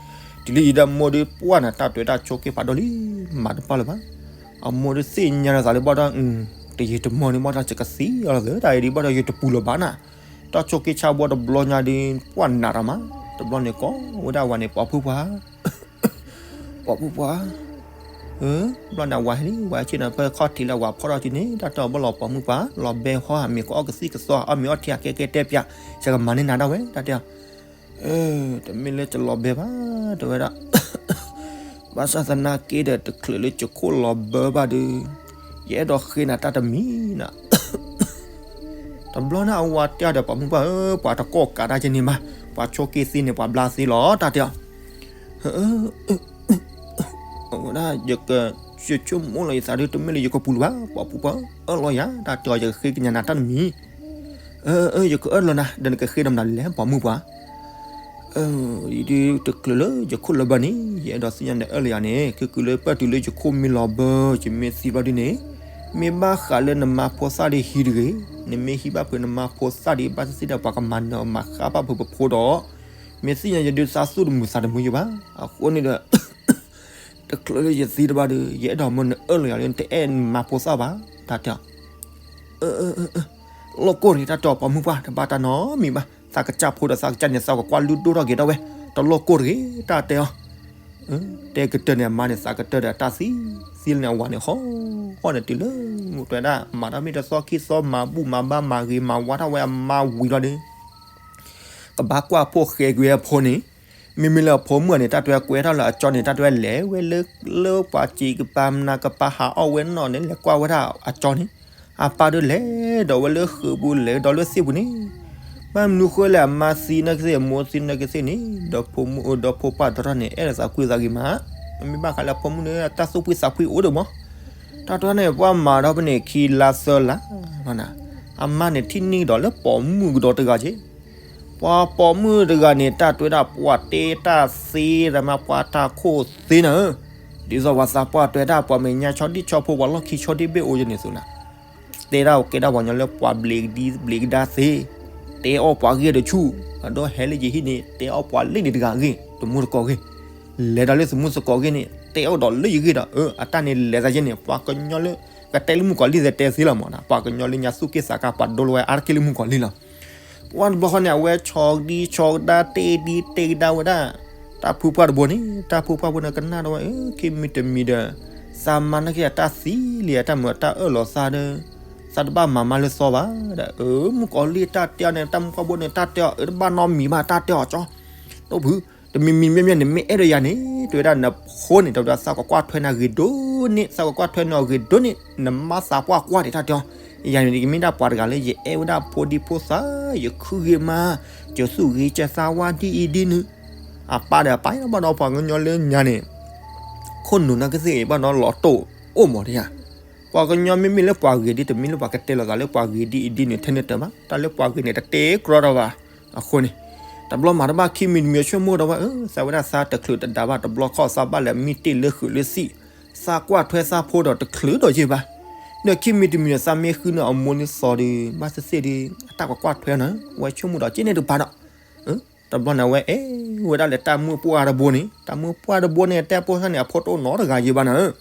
တုၤလၢအံၤဒီးမိၢ်ဒုးပှၢ်နၤ တၢ်တွဲတၢ်ဆိးက့ဖးဒိၣ်လံ မၤတပၣ်လၢၤဘၣ်. အမိၢ်ဒုးသ့ၣ်ညါလီၤသးလၢဘၣ်ဒီး တယံာ်တမီၢ်န့ၣ် ဘၣ်ဒီးယကသံအီၤလီၤသၢ တၢ်အံၤဒ်ဘၣ်ဒီးယတပူၤလၢၤဘၣ်နၤ. တၢ်ဆိးက့ဆါဘီတဘျီညါဒုး ပှၢ်နးတၢ်မး တဘျီန့ၣ်ကိးဝဲဒၣ်အဝၤန့ၣ် ပိာ်ဖုပှၢ် ပိာ်ဖုပှၢ်, ဘျီန့ၣ်အဝၤဟဲလံ ဝဲဆ့ၣ်နီၤ ဖဲခီၣ်ထံးလၢအဝၤဖီၣ်ထီၣ်က့န့ၣ် တၢ်တဲအီၤဘၣ်လီၤ ပိာ်မုၣ်ပှၢ် လီၤဘဲဟီ မ့ၢ်ကအီၣ်ကသံၣ်ကသီ အီၣ်မ့ၤအီထံအကဲကဲတဲပျး ယကမၤန့ၢ်နၤဒၣ်ဝဲ တၢ်တဲအီၤ. တမ့ၢ်လၢယလီၤဘဲဘၣ် တဲဝဲဒၣ် ဘၣ်ဆၣ်သနာ်က့ဒီး တချုးလၢယခိၣ်လီၤဘၢဘၣ်ဒီး ယအဲၣ်ဒိးဃ့နၤတၢ်တမံၤနၤ. တဘျီန့ၣ်အဝၤတဲအီၤဒီး ပိာ်မုၣ်ပှၢ်ဧၢ ပှၤတကိးကးတၢ်က့န့ၣ်မး ပှၤဆိးက့သ့န့ၣ် ပှၤဘျါသ့လီၤ တၢ်တဲအီၤ. အဝဲဒၣ် ယက ယဆိကမိၣ်လီၤယသးဒီး တမ့ၢ်လၢယကပူၤလၢၤဘၣ် ပိာ်ဖုပှၢ် အၢၣ်လီၤယၤ တၢ်တဲအီၤ ယကဃ့ကညးနၤတၢ်တမံၤ. အၢ ယကအၢၣ်လီၤနၤ ဒီးနကဃ့ဒီးမနုၤလဲၣ် ပိာ်မုၣ်ပှၢ်. အၢ ယဒုးတချုးလၢယခိၣ်လီၤဘၢန့ၣ် ယအဲၣ်ဒိးသ့ၣ်ညါနအၢၣ်လီၤယၤန့ၣ် ကကုၢ်လၢပၢၢ်တုၤလၢယခိၣ်မ့ၢ်လီၤဘၢ ယမ့ၢ်သံဘျီဒုန့ၣ် မ့ၢ်ဘၣ်ဃးလၢနမါဖိသၣ်ဒီးဟံးတဂ့ၤ, နမ့ၢ်ဟံးဘၣ်ဖုးနမါဖိသၣ်ဒီး ဘၣ်သ့ၣ်သ့ၣ်ဒီးပှၤကမၤနၢၤမၤဃါဘၣ်ဖုးပဖိဒီး မ့ၢ်သ့ၣ်ညါယဒုးသးသူၣ်တမုာ်သးတမုာ်ယၤဘၣ်. အဃိန့ၣ်ဒီး တချုးလၢယသံတဘၣ်ဒီး ယအဲၣ်ဒိးမ်နအၢၣ်လီၤယၤလၢနတအဲၣ်နမါဖိသၣ်ဘၣ် တၢ်တဲအီၤ. လီၢ်ကိၢ်တဂ့ၤ တၢ်တဲအီၤ ပိာ်မုၣ်ပှၢ် တဘၣ်တၢ်နီတမံၤဘၣ်. သးကစၢ်ဖိဒီးသးကစၢ်န့ၣ် သးကကွၢ်လုၢ်ဒိၣ်ထီၣ်က့ၤဒၣ်ဝဲ တလီၢ်ကိၢ်တဂ့ၤ တၢ်တဲအီၤ. တဲကတၢၢ်န့ၣ် အမါန့ၣ် သးကတၢၢ်ဒီးတၢ်သံ သံလၢန့ၣ် အဝၤန့ၣ် ဟီၣ်ဟီၣ်န့ၣ်တုၤလၢ မူတဲဒၣ် မၤတၢ်မ့ၢ်တသီခံသီ မၤဘူၣ်မၤဘါ မၤဂ့ၤမၤဝါထီၣ်ဝဲအမါဝံၤလီၤဒီး ကဘၣ်ကွၢ်ဖိၣ်ဃဲကွံာ်ဝဲအဖိန့ၣ်, မ့မ့ၢ်လၢအဖိမုၣ်န့ၣ် တၢ်တဲဝဲကွဲထီၣ်လၢအကၠီန့ၣ် တၢ်တဲဝဲလဲၤဝဲလၢ လၢပှၤစံးကပၤမနၤကပၤဟးအီၣ်ဝဲနီၣ်န့ၣ် လဲၤကွၢ်ဝဲဒၣ်အကၠီန့ၣ်, အပၢ်ဒီးလဲၤဒီးဝဲလၢဃုာ်ပူၤ လဲၤဒီးလၢသ့ၣ်ပူၤန့ၣ်, ဘၣ်မနုၤဃိလဲၣ် အမါသံနာ်က့သ့ၣ် အမိၢ်သံနာ်က့သ့ၣ်န့ၣ် ဒီးဖိမုၣ်အၢဒီးဖိပၢ်တရၢၢ်န့ၣ် အဲၣ်ဒိးသးကွံသးဂ့ၤမး, မ့မ့ၢ်ဘၣ်ဃးလၢအဖိမုၣ်န့ၣ် တၢ်သူၣ်ဖှံသးဖှံအိၣ်ဒိၣ်မး တၢ်တဲန့ၣ် ပှၤမၤဒီးဖဲန့ၣ်ခံလါသၢလါလီၤနၤ, အမါန့ၣ်ထံၣ်န့ၢ်ကဒီးလၢပိာ်မုၣ်ကဒီးတဂၤက့ၤ. ပှၤပိာ်မုၣ်တဂၤန့ၣ် တၢ်တဲဒၣ်ပှၤတဲတၢ်သ့ တၢ်မၤပှၤတၢ်ခိၣ်သ့နၤဧၢ, ဒ်သိးပှၤသးပှၢ်တဲဒၣ်ပှၤမဲာ်ညါဆီဒံၣ်ဆီဖိ ပှၤလီၢ်ခံဆီဒံၣ်ဘ့ၣ်အိၣ်ယဲန့ၣ်သုနၤ တဲဒၣ်ကဲဒၣ်ပှၤကညီလၢပှၤဘျံးကဒံဘျံးကဒါသ့, တဲအီၣ်ပှၤဂ့ၢ်တဆူၣ်, အဒိဟဲလၢယဟံၣ်န့ၣ် တဲအီၣ်ပှၤလၢန့ၣ်တဂၤအဂ့ၢ် တမူတကိးဂ့ၢ်, လဲၤဒီးလၢသမူသကိးဂ့ၢ်န့ၣ် တဲအီၣ်ဒီးလၢယဂ့ၢ်ဒီး အၢ အတၢ်န့ၣ်လဲၤသးယဲန့ၣ် ပှၤကညီလၢ ကတဲလၢမုၣ်ကီၤလံၢ်သ့တဲသ့လီၤမးနၤ, ပှၤကညီလၢညါသူၣ်က့ၣ်သးကါ ပှၤဒိလီၤဝဲအါတက့ၢ်လၢမုၣ်ကီၤလံၢ်လီၤ. ပှၤတဘျီဃီန့ၣ် အဝဲဆီဒံဆီကဒါတဲဒံတဲကဒါဝဲဒၣ် တၢ်ဖုပှၢ်တဘိန့ၣ်, တၢ်ဖုပှၢ်ဘိန့ၣ်ကနၣ်ဒီးဝဲ အၢ ခံမံၤတမံၤဒီး သးမါနာ်က့အတၢ်သံလံ အတၢ်မုာ်အတၢ်အၢၣ်လီၤသးဒီး သးတဘၣ်မၤမါလၢသီဘၣ်ဒီး အၢ မုၣ်ကီၤလံၢ်တၢ်တဲအီၤန့ၣ် တၢ်မုၣ်ပှၢ်ဘိန့ၣ် တၢ်တဲအီၤ အၢ တဘၣ်နီတမံၤဘၣ် တၢ်တဲအီၤကၠီ တိၢ်ဖု တမံၤမံၤမ့မ့ၢ်န့ၣ် မ့ၢ်အဲၣ်ဒိးယၤန့ၣ် တဲဝဲဒၣ်နဖိန့ၣ် တဲဝဲဒၣ်သးကွၢ်ကွၢ်ထွဲနၤဂ့ၤဒိၣ်န့ၣ် သးကွၢ်ကွၢ်ထွဲနၤဂ့ၤဒိၣ်န့ၣ် နမါသးပှၢ်ကွၢ်န့ၣ် တၢ်တဲအီၤ, ယၤန့ၣ် ယမ့ၢ်ဒၣ်ပှၤတဂၤလၢ ယအဲၣ်ဝဲဒၣ်ဖိဒံဖိသၣ် ယခုဂ့ၤမး ယသူၣ်ဂ့ၤကဲသးဝါဒ်အံၤဒ်နုၤ, အပၢ်ဒီးအပၢ်ဘၣ်ဒီးပှၤကညီလၢညါန့ၣ် ခိၣ်နူာ်နာ်ကသ့ၣ်ဘၣ်ဒီးလီၤတိၢ်အိၣ်မးတယၤ ပှၤကညီမ့မ့ၢ်လၢပှၤဂ့ၤဒ် တမ့ၢ်လၢပှၤကတဲလိာ်သးလၢပှၤဂ့ၤဒ်အံၤဒ်နုၤ ထဲန့ၣ်တၢ်ဘၣ် တၢ်လၢပှၤဂ့ၤန့ၣ် တတဲကြီဒီးဘၣ်. အဃိန့ၣ် တဘျီမၤတဘၣ်ခံမံၤတမံၤဆိကမိၣ်ဒီးဝဲ အၢ သးဝဲဒၣ်သးတချုးတဒါဘၣ် တဘျီခီၣ်သးဘၣ်လဲၤမံတ့ၢ်လၢဃုာ်လၢသံၣ် သးကွၢ်ထွဲသးဖိဒီးတချုးဒီးယဲၢ်ဘၣ်. ဒီးခံမံၤတမံၤဒီး သးမ့ၢ်ဃုန့ၣ်အမိၢ်န့ၣ်သီဒီး ဘၣ်သ့ၣ်သ့ၣ်ဒီး အတၢ်ကကွၢ်ထွဲနၤ ဝဲဆိကမိၣ်ဒီးက့န့ၣ်တပၤဒီး တဘျီန့ၣ် အဝဲအဲၣ်ဝဲဒၣ်လၢတၢ်မုၣ်ပှၢ်တဘိန့ၣ် တၢ်မုၣ်ပှၢ်တဘိန့ၣ် တဲပိၢ်ဆၣ်န့ၣ် အဖိတအိၣ်နီတဂၤယဲၢ်ဘၣ်နၤဧၢ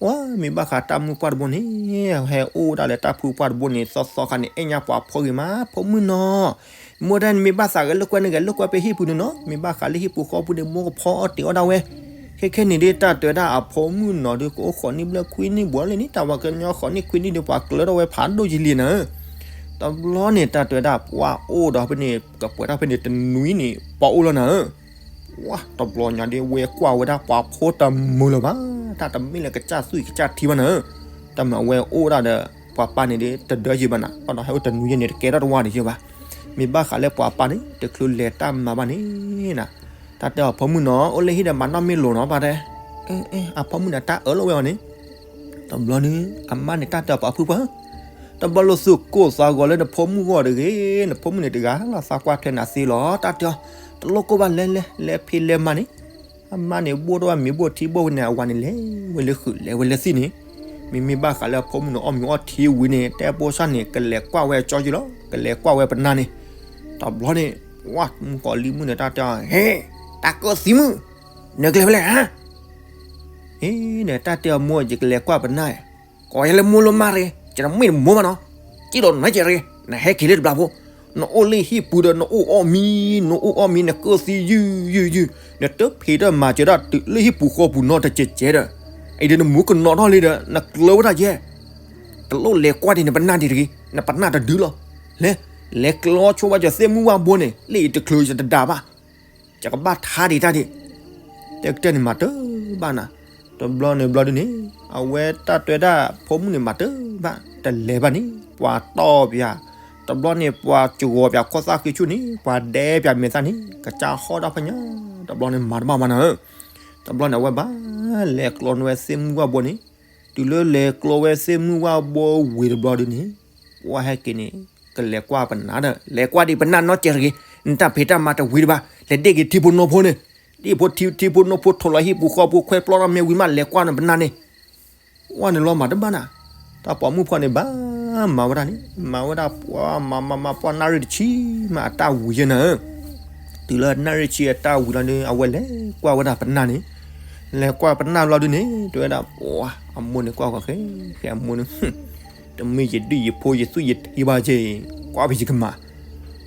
ဝဲမ့ၢ်ဘၣ်ဃးတၢ်မုၣ်ပှၢ်တဘိန့ၣ် ဟဲအိၣ်ဝဲဒၣ်လၢတၢ်ဖုပှၢ်တဘိန့ၣ် သီသီခါန့ၣ် အဲၣ်ညါပှၤဖိဂ့ၤမး ဖိမုၣ်နီၤ မိၢ်တၢ်န့ၣ်မ့ၢ်ဘၣ်သးဂဲၤလိာ်ကွဲန့ၣ် ဂဲၤလိာ်ကွဲဖဲဟံၣ်ပူၤန့ၣ်နီၤ မ့ၢ်ဘၣ်ဃးလၢဟံၣ်ပူၤဃီပူၤန့ၣ် မိၢ်ကဖီအီၣ်တ့ၢ်အီၣ်ဒၣ်ဝဲ ခဲခဲန့ၣ်ဒ်တၢ်တဲဝဲဒၣ်အဖိမုၣ်နီၤဒီး ကအိၣ်ဃိးနံၣ်ဘျဲၣ်ခွံနံၣ်ဘှီလံန့ၣ် တၢ်ပှၤကညီဃိးနံၣ်ခွံနံၣ်ဒီး ပှၤကျၢၤထီၣ်ဝဲဖးဒိၣ်ယံၤလံနၤဧၢ တဘျီန့ၣ် တၢ်တဲဝဲဒၣ်ပှၢ်အိၣ်ဒီးဖဲန့ၣ် ကပှဲၤထီၣ်ဖဲန့ၣ်တနွံန့ၣ် ပှၢ်အိၣ်လီၤနၤဧၢ ဝဲတဘျီညါဒ်ဝဲကွၢ်ဝဲဒၣ်ပှၤဖိတမုာ်လၢၤဘၣ် တၢ်တမ့ၢ်လၢကစၢ်သွံၣ်ကစၢ်ထံဘၣ်နၤဧၢ တၢ်မၤဝဲအိၣ်ဒၣ်ဒီး ပှၤပၢ်န့ၣ်ဒ်တဒၢယံၤဘၣ်နၤ ဘၣ်ဒီးဟဲအိၣ်တနွံယဲၢ်န့ၣ် တကဲထီၣ်တဝၢ်န့ၣ်ယဲၢ်ဘၣ် မ့ၢ်ဘၣ်ဃးလၢပှၤပၢ်န့ၣ် တချုးလဲၤတၢ်မၤဘၣ်န့ၣ်နၤ တၢ်တဲအီၤဖိမုၣ်နီၤ အိၣ်လၢဟံၣ်ဒီးမၤနီၣ်မ့ၢ်လိာ်နီၤ ပၢ်တဲ အဖိမုၣ်န့ၣ် တၢ်အၢၣ်လီၤဝဲအီၤန့ၣ် တဘျီန့ၣ် အမါန့ၣ် တၢ်တဲအီၤပှၤဖုပှၢ် တဘျီလိာ်သူၣ်ကိၢ်သးဂီၤလၢနဖိမုၣ်ဂီၢ်တဂ့ၤ နဖိမုၣ်န့ၣ်တဂၤလီၤ သးကွၢ်ထွဲနၤသ့လီၤ တၢ်တဲအီၤ တလိၣ်ကိၢ်ဘၣ်လဲၤလဲၤ လဲၤဖံးလဲၤမၤန့ၣ် အမါန့ၣ် ဘိၣ်ထီၣ်ဝဲမ့ၤဘိၣ်ထံဘိၣ်ဝဲန့ၣ် အဝၤန့ၣ် လဲၤဝဲလၢဃုာ် လဲၤဝဲလၢသံၣ်န့ၣ် မ့မ့ၢ်ဘၣ်ဃးလၢအဖိမုၣ်န့ၣ် အီၣ်မ့ၤအီထံဝံၤန့ၣ် တဲပိၢ်ဆၣ်န့ၣ် ကလဲၤကွၢ်ဝဲအကၠီက့ၤလီၤ ကလဲၤကွၢ်ဝဲပနၢ်န့ၣ် တဘျီန့ၣ် ဝဲမုၣ်ကီၤလံၢ်မုၣ်န့ၣ် တၢ်တဲအီၤ ဟ့ တၢ်ကၢသံမုၣ် နကလဲၤဖဲလဲၣ်ဧါ ဟ့ နတၢ်တဲအီၤမိၢ် ယကလဲၤကွၢ်ပနၢ် ကိးယၤလၢမိၢ်လၢမါတဂ့ၤ ယတမ့ၢ်တမိၢ်ဘၣ်နီၤ က့ဒီးနကဲတဂ့ၤ နဟဲက့ၤလၢတဘျီဖိ နအိၣ်လၢဟံၣ်ပူၤဒီး နအိၣ်အီၣ်မံၤ နအိၣ်အီၣ်မံၤ နကၢသံယုၢ်ယုၢ်ယုၢ် နတဖံးတၢ်မၤစၢၤဒၣ်တုၤလၢဟံၣ်ပူၤဃီပူၤနီတစဲးစဲးဒီး အံၤဒီးနမူကနီၤထီၣ်လံဒီး နကျၢၤဝဲဒၣ်ယဲၢ် တလိၣ်လဲၤကွၢ်ဒံးနပနၢ်ဒံးတဂ့ၤ နပနၢ်တဒုလီၤ လဲၤ လဲၤကျၢၤဆိဝဲယသ့ၣ်မုၢ်ဝၣ်ဘိန့ၣ် လၢယတချုးယတဒါဘၣ် ယကဘၣ်ထါဒံးတၢ်ဒံး တဲကတၢၢ်န့ၣ်မၤတၢ်ဘၣ်နၤ တဘျီန့ၣ်ဘျီဒုန့ၣ် အဝဲတၢ်တဲဒၣ်ဖိမုၣ်န့ၣ်မၤတၢ်ဘၣ် တလဲၤဘၣ်န့ၣ် ပှၤတီၢ်ပၠး တဘျီန့ၣ် ပှၤစှီၤပၠးခီၣ်သၣ်ဃံဆူၣ်န့ၣ် ပှၤဒဲပၠးမဲာ်သၣ်န့ၣ် ကစၢ်ဟီၣ်ဒၣ်ဖဲညါ တဘျီန့ၣ်မၤတဘၣ်ဘၣ်နၤဧၢ တဘျီန့ၣ် အဝဲဘၣ်လဲၤကျီန့ၢ်ဝဲသ့ၣ်မုၢ်ဝၣ်ဘိန့ၣ် တုၤလၢလဲၤကျီဝဲသ့ၣ်မုၢ်ဝၣ်ဘိဝံၤတဘျီဒုန့ၣ် ပှၤဟဲက့ၤန့ၣ် ကလဲၤကွၢ်ပနၢ်ဒီး လဲၤကွၢ်ဒံးပနၢ်နီတစဲးတဂ့ၤ နတၢ်ဖံးတၢ်မၤတဝံၤတဘၣ် လဲၤဒ့ၣ်က့ၤထံဖိနီၢ်ဖိန့ၣ် ဒ့ၣ်ဖိထံဖိနီၢ်ဖိထိးလီၤဟံၣ်ပူၤဃီပူၤခွဲးပျီထီၣ်မ့ၢ်ဝံၤမး လဲၤကွၢ်န့ၣ်ပနၢ်န့ၣ် ဝဲန့ၣ်လီၤမၤတဘၣ်နၤ တၢ်ပိာ်မုၣ်ဖီန့ၣ်ဘၣ်မၤဝဲဒၣ်န့ၣ် မၤဝဲဒၣ်ပှၤမၤမၤမၤပှၢ်နၣ်ရံၣ်တဆံမးအတၢ်ဝံၤယဲၢ်နၤဧၢ တုၤလၢနၣ်ရံၣ်ဆံအတၢ်ဝံၤလီၤဒီး အဝဲလဲၤကွၢ်ဝဲဒၣ်ပနၢ်န့ၣ် လဲၤကွၢ်ပနၢ်ဘျီဒုန့ၣ် တဲဝဲဒၣ် ပှၤအမိၢ်န့ၣ်ကွၢ်ဃီဃဲ ဃဲအမိၢ်န့ၣ် တမ့ၢ်ယဒုၣ်ယဖိယသူၣ်ယထံဘၣ်က့ၤ ကွၢ်ဖဲယကမၤ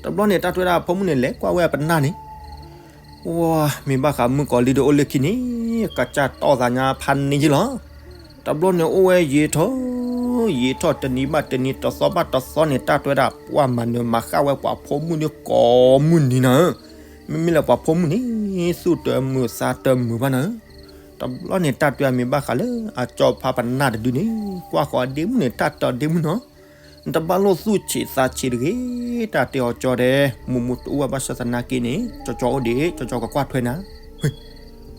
တဘျီန့ၣ် တၢ်တဲဝဲဒၣ်ဖိမုၣ်န့ၣ် လဲၤကွၢ်ဝဲပနၢ်န့ၣ် ဝဲ မ့ၢ်ဘၣ်ဃးမုၣ်ကီၤလံၢ်ဒီးအိၣ်လၢခံန့ၣ် ကစၢ်တီၢ်သးညါဖးန့ၢ်ယ့ၢ်လီၤ. တဘျီန့ၣ် အိၣ်ဝဲယံာ်ထီၣ် ယံာ်ထီၣ်တနံၤဘၣ်တနံၤ တသီဘၣ်တသီန့ၣ် တၢ်တဲဝဲဒၣ် ပှၤမၤနၢၤမၤဃၣ်ဝဲပှၤဖိမုၣ်န့ၣ်ကိးမုၢ်နံၤနၤဧၢ. မ့မ့ၢ်လၢပှၤဖိမုၣ်န့ၣ် သူၣ်တမုာ်သးတမုာ်ဘၣ်နၤဧၢ. တဘျီန့ၣ် တၢ်တဲဝဲမ့ၢ်ဘၣ်ဃးလၢအကၠီဖးပနၢ်တဒုန့ၣ် ကွၢ်ဃီၤအဒ့မုၣ်န့ၣ် တၢ်တဲအီၤဒ့မုၣ်နီၤ နတဘၣ်လိၣ်သူၣ်ဆံးသးဆံးတဂ့ၤ, တၢ်တဲအီၤကၠီဒဲး, မိၢ်မိၢ်တအိၣ်ဘၣ်ဆၣ်သနာ်က့န့ၣ် ကၠီကၠီအိၣ်ဒံး, ကၠီကၠီကကွၢ်ထွဲနၤ.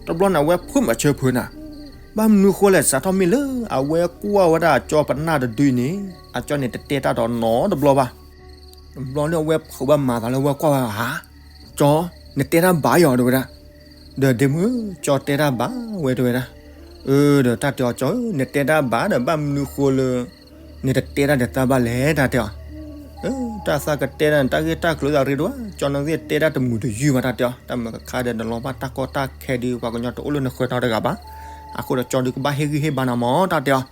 တဘျီန့ၣ် အဝဲဖုးမၤဆၢဖုးနၤ, ဘၣ်မနုၤဃိလဲၣ် စးထီၣ်မ့ၢ်လၢအဝဲကွၢ်ဝဲဒၣ်အကၠီပနၢ်တဒုန့ၣ် အကၠီန့ၣ်တတဲတၢ်ဒီးနီတဘျီဘၣ်. တဘျီန့ၣ်အဝဲဖုးဘၣ်မၤသးလၢအဝဲကွၢ်ဝဲဧါ, ကၠီ, နတဲတၢ်ဘၣ်ယီၤ တဲဝဲဒၣ်. ဒီးဒ့မုၣ် ကၠီတဲတၢ်ဘၣ်ဝဲ တဲဝဲဒၣ်. အၢ ဒီးတၢ်တဲအီၤ ကၠီဧၢ နတဲတၢ်ဘၣ်ဒီး ဘၣ်မနုၤဃိလၢ နတတဲတၢ်ဒီးသးဘၣ်လဲၣ် တၢ်တဲအီၤ. တၢ်သးကတဲဒၣ်န့ၣ် တၢ်ဂ့ၢ်တၢ်ကျိၤသးရ့ဒိၣ်, ကၠီနသ့ၣ်တဲတၢ်တမုာ်တယုၢ်ဘၣ် တၢ်တဲအီၤ. တၢ်မုာ်ကခါဒီး နလီၤဘၣ်တၢ်ကီတၢ်ခဲဒီး ပှၤကညီတအိၣ်လၢနဃၢၤထီတဂၤဘၣ်. အဃိဒီးကၠီဒုးကဘၣ်ဟ့ၣ်ဂံၢ်ဟ့ၣ်ဘါနၤမး တၢ်တဲအီၤ.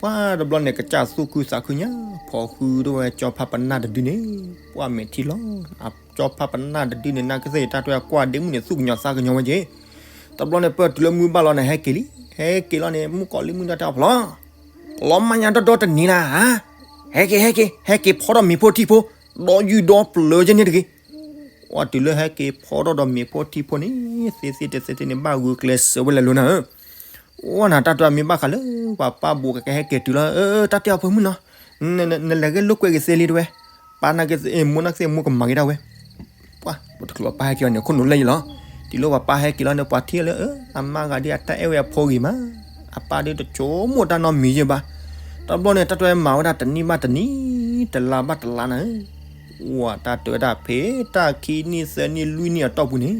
ပှၤတဘျီန့ၣ် ကစၢ်သူၣ်ခုသးခုညါ ဖီၣ်ဃုာ်ဒီးဝဲကၠီဖးပနၢ်တဒုန့ၣ် ပှၤမဲာ်ထံလီၤ. ကၠီဖးပနၢ်တဒုန့ၣ် နာ်က့သ့ၣ် တၢ်တဲအီၤ ကွၢ်ဒ့မုၣ်န့ၣ် သူၣ်ကညီၤသးကညီၤဝဲက့ၤ. တဘျီန့ၣ် ပၢၢ်တုၤလၢမုၢ်ဘၣ်လီၤန့ၣ် ဟဲက့ၤလံ. ဟဲက့ၤလီၤန့ၣ် မုၣ်ကီၤလံၢ်မုၣ်တၢ်တဲအီၤ ဖျီ လီၤမးညါဒီဒီတနံၤနၤဧါ, ဟဲက့ၤ ဟဲက့ၤ ဟဲက့ၤဖီထီၣ်မ့ၤဖိထံဖိ, ဒီးယုၢ်ဒီပျၢၤကဲန့ၣ်တဂ့ၤ. ပှၤတုၤလၢဟဲက့ၤဖီထီၣ်ဒီးမ့ၤဖိထံဖိန့ၣ် သ့သ့တသ့သ့န့ၣ် ဘၣ်ဂုာ်ကျဲးစၢးဝဲလဲၤလိၤနၤဧၢ. အိၣ်နၤ တၢ်တဲအီၤ မ့ၢ်ဘၣ်ဃးလၢ ပှၤပၢ်ဘိးကကဟဲက့ၤတုၤလီၤ. အၢ တၢ်တဲအီၤ ဖုမုၣ်နီၤ, နလဲၤဂ့ၢ်လိာ်ကွဲက့ၤသ့လံ တဲဝဲ. ပၢ်နာ်က့သ့ၣ် မိၢ်နာ်က့သ့ၣ် မိၢ်ကမၤက့ၤဒၣ်ဝဲ. ပှၤတချုးအပၢ်ဟဲက့ၤအီၤန့ၣ် ခိၣ်နူာ်လၢယလီၤ. တုၤလၢပှၤပၢ်ဟဲက့ၤလီၤန့ၣ် ပှၤထံၣ်လၢ အမါဂၤဒ်အတၢ်အဲၣ်ဝဲအဖိဂ့ၤမး, အပၢ်ဒ်တဆိကမိၣ်တၢ်နီတမံၤယဲၢ်ဘၣ်. တဘျီန့ၣ် တၢ်တဲအီၤမၤဝဲဒၣ်တနံၣ်ဘၣ်တနံၣ်, တလါဘၣ်တလါနၤဧၢ. ဝဲတၢ်တဲဝဲဒၣ်ဖဲတၢ်ခံနံၣ်သၢနံၣ်လွံၢ်နံၣ်အတီၢ်ပူၤန့ၣ်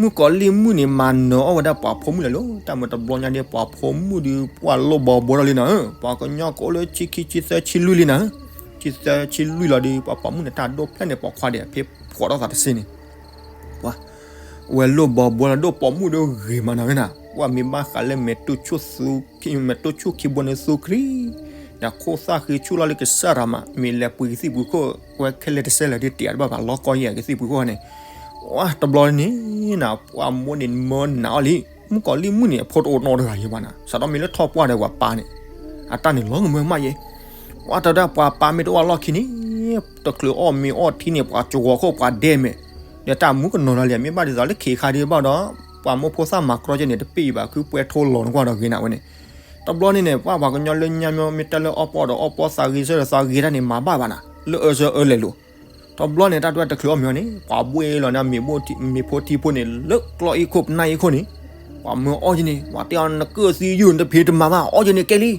မုၣ်ကီၤလံၢ်မုၣ်န့ၣ် မၤနၢၤအီၣ်ဝဲဒၣ်ပှၤဖိမုၣ်လဲၤလိၤ. တၢ်မ့ၢ်တဘျီညါဒီး ပှၤဖိမုၣ်ဒီး ပှၤလိၣ်ဘီဘှီထီၣ်လံနၤဧၢ. ပှၤကညီကအိၣ်လၢဆံခံဆံသၢဆံလွံၢ်လံနၤဧၢ. ဆံသၢဆံလွံၢ်လီၤဒီး ပှၤပိာ်မုၣ်န့ၣ် တၢ်ဒိၣ်ဖျဲၣ်န့ၣ် ပိာ်ခွါဒီး ဖဲဖှီၣ်ထီၣ်သးတစ့န့ၣ် ပှၤ ဝဲလိၣ်ဘီဘှီလီၤ ဒိၣ်ပိာ်မုၣ်ဒိၣ်ဂ့ၤမးနၤဧၢနၤ. ပှၤမ့ၢ်ဘၣ်ဃးလၢ မဲာ်တိၢ်ဆူၣ်ခံဘိန့ၣ် သူခရံာ်, ဒီးခိၣ်သၣ်ဃ့ဆူၣ်လီၤလၢကစၢ်ရၤမး, မ့ၢ်လဲၤပှ့ၤကသံၣ်ပူၤခိၣ် ဝဲခဲလၢာ်တဆဲးလၢာ်ဒ်တဲတဘၣ်ဘၣ် လီၤကီယဲၢ်ကသံၣ်ပူၤခိၣ်န့ၣ်. ဝဲတဘျီန့ၣ်နၤ ပှၤမိၢ်န့ၣ်မၢနးအီၤလံ. မုၣ်ကီၤလံၢ်မုၣ်န့ၣ် အဖိတအိၣ်နီတဂၤယဲၢ်ဘၣ်နၤ, စးထီၣ်မ့ၢ်လၢထီၣ်ပှၢ်ဒီးပှၤပၢ်န့ၣ် အတၢ်န့ၣ်လီၤကမၢမးယဲၢ်. ပှၤတဲဝဲဒၣ်ပှၤပၢ်မ့ၢ်တအိၣ်အလီၢ်ခံန့ၣ် တချုးအီၣ်မ့ၤအီၣ်ထံန့ၣ် ပှၤကဝီၤခိၣ်ပှၤဒဲမဲာ်, ဒီးတၢ်မူကနီၤလီၤလံ မ့ၢ်ဘၣ်ဒ်သိးလၢခံခါဒံးဘၣ်ဒီး ပှၤမိၢ်ဖိသၣ်မၤကြီကဲန့ၣ် တပ့ၢ်အံၤဘၣ် ခုပှဲၤထိလီၤနကွၢ်ဒီးဂ့ၤနၤဝဲန့ၣ်. တဘျီန့ၣ်န့ၣ် ပှၤပှၤကညီလၢညါမ့ၢ်တၢ်လၢအီၣ်ပီၣ်ဒီးအီၣ်ပီၣ် သးဂ့ၤဆၢဒီးသးဂ့ၤတၢ်န့ၣ် မၤဘၣ်ဘၣ်နၤ လၢအၢဆၢအၢလဲၤလိၤ. တဘျီန့ၣ် တၢ်တဲဝဲတချုးအီၣ်မ့ၤအီၣ်န့ၣ် ပှၤဘှ့ၣ်လီၤန့ၣ် မ့ၤဖိထံဖိန့ၣ် လၢကျီအံၤခိၣ်ပနၢ်အံၤခိၣ်န့ၣ် ပှၤမၢအီၣ်က့ၤန့ၣ် ပှၤတဲအီၤ နကၢၣ်သံယုၢ်နတဖံးတမၤဘၣ် အီၣ်က့ၤန့ၣ်ကဲလံ.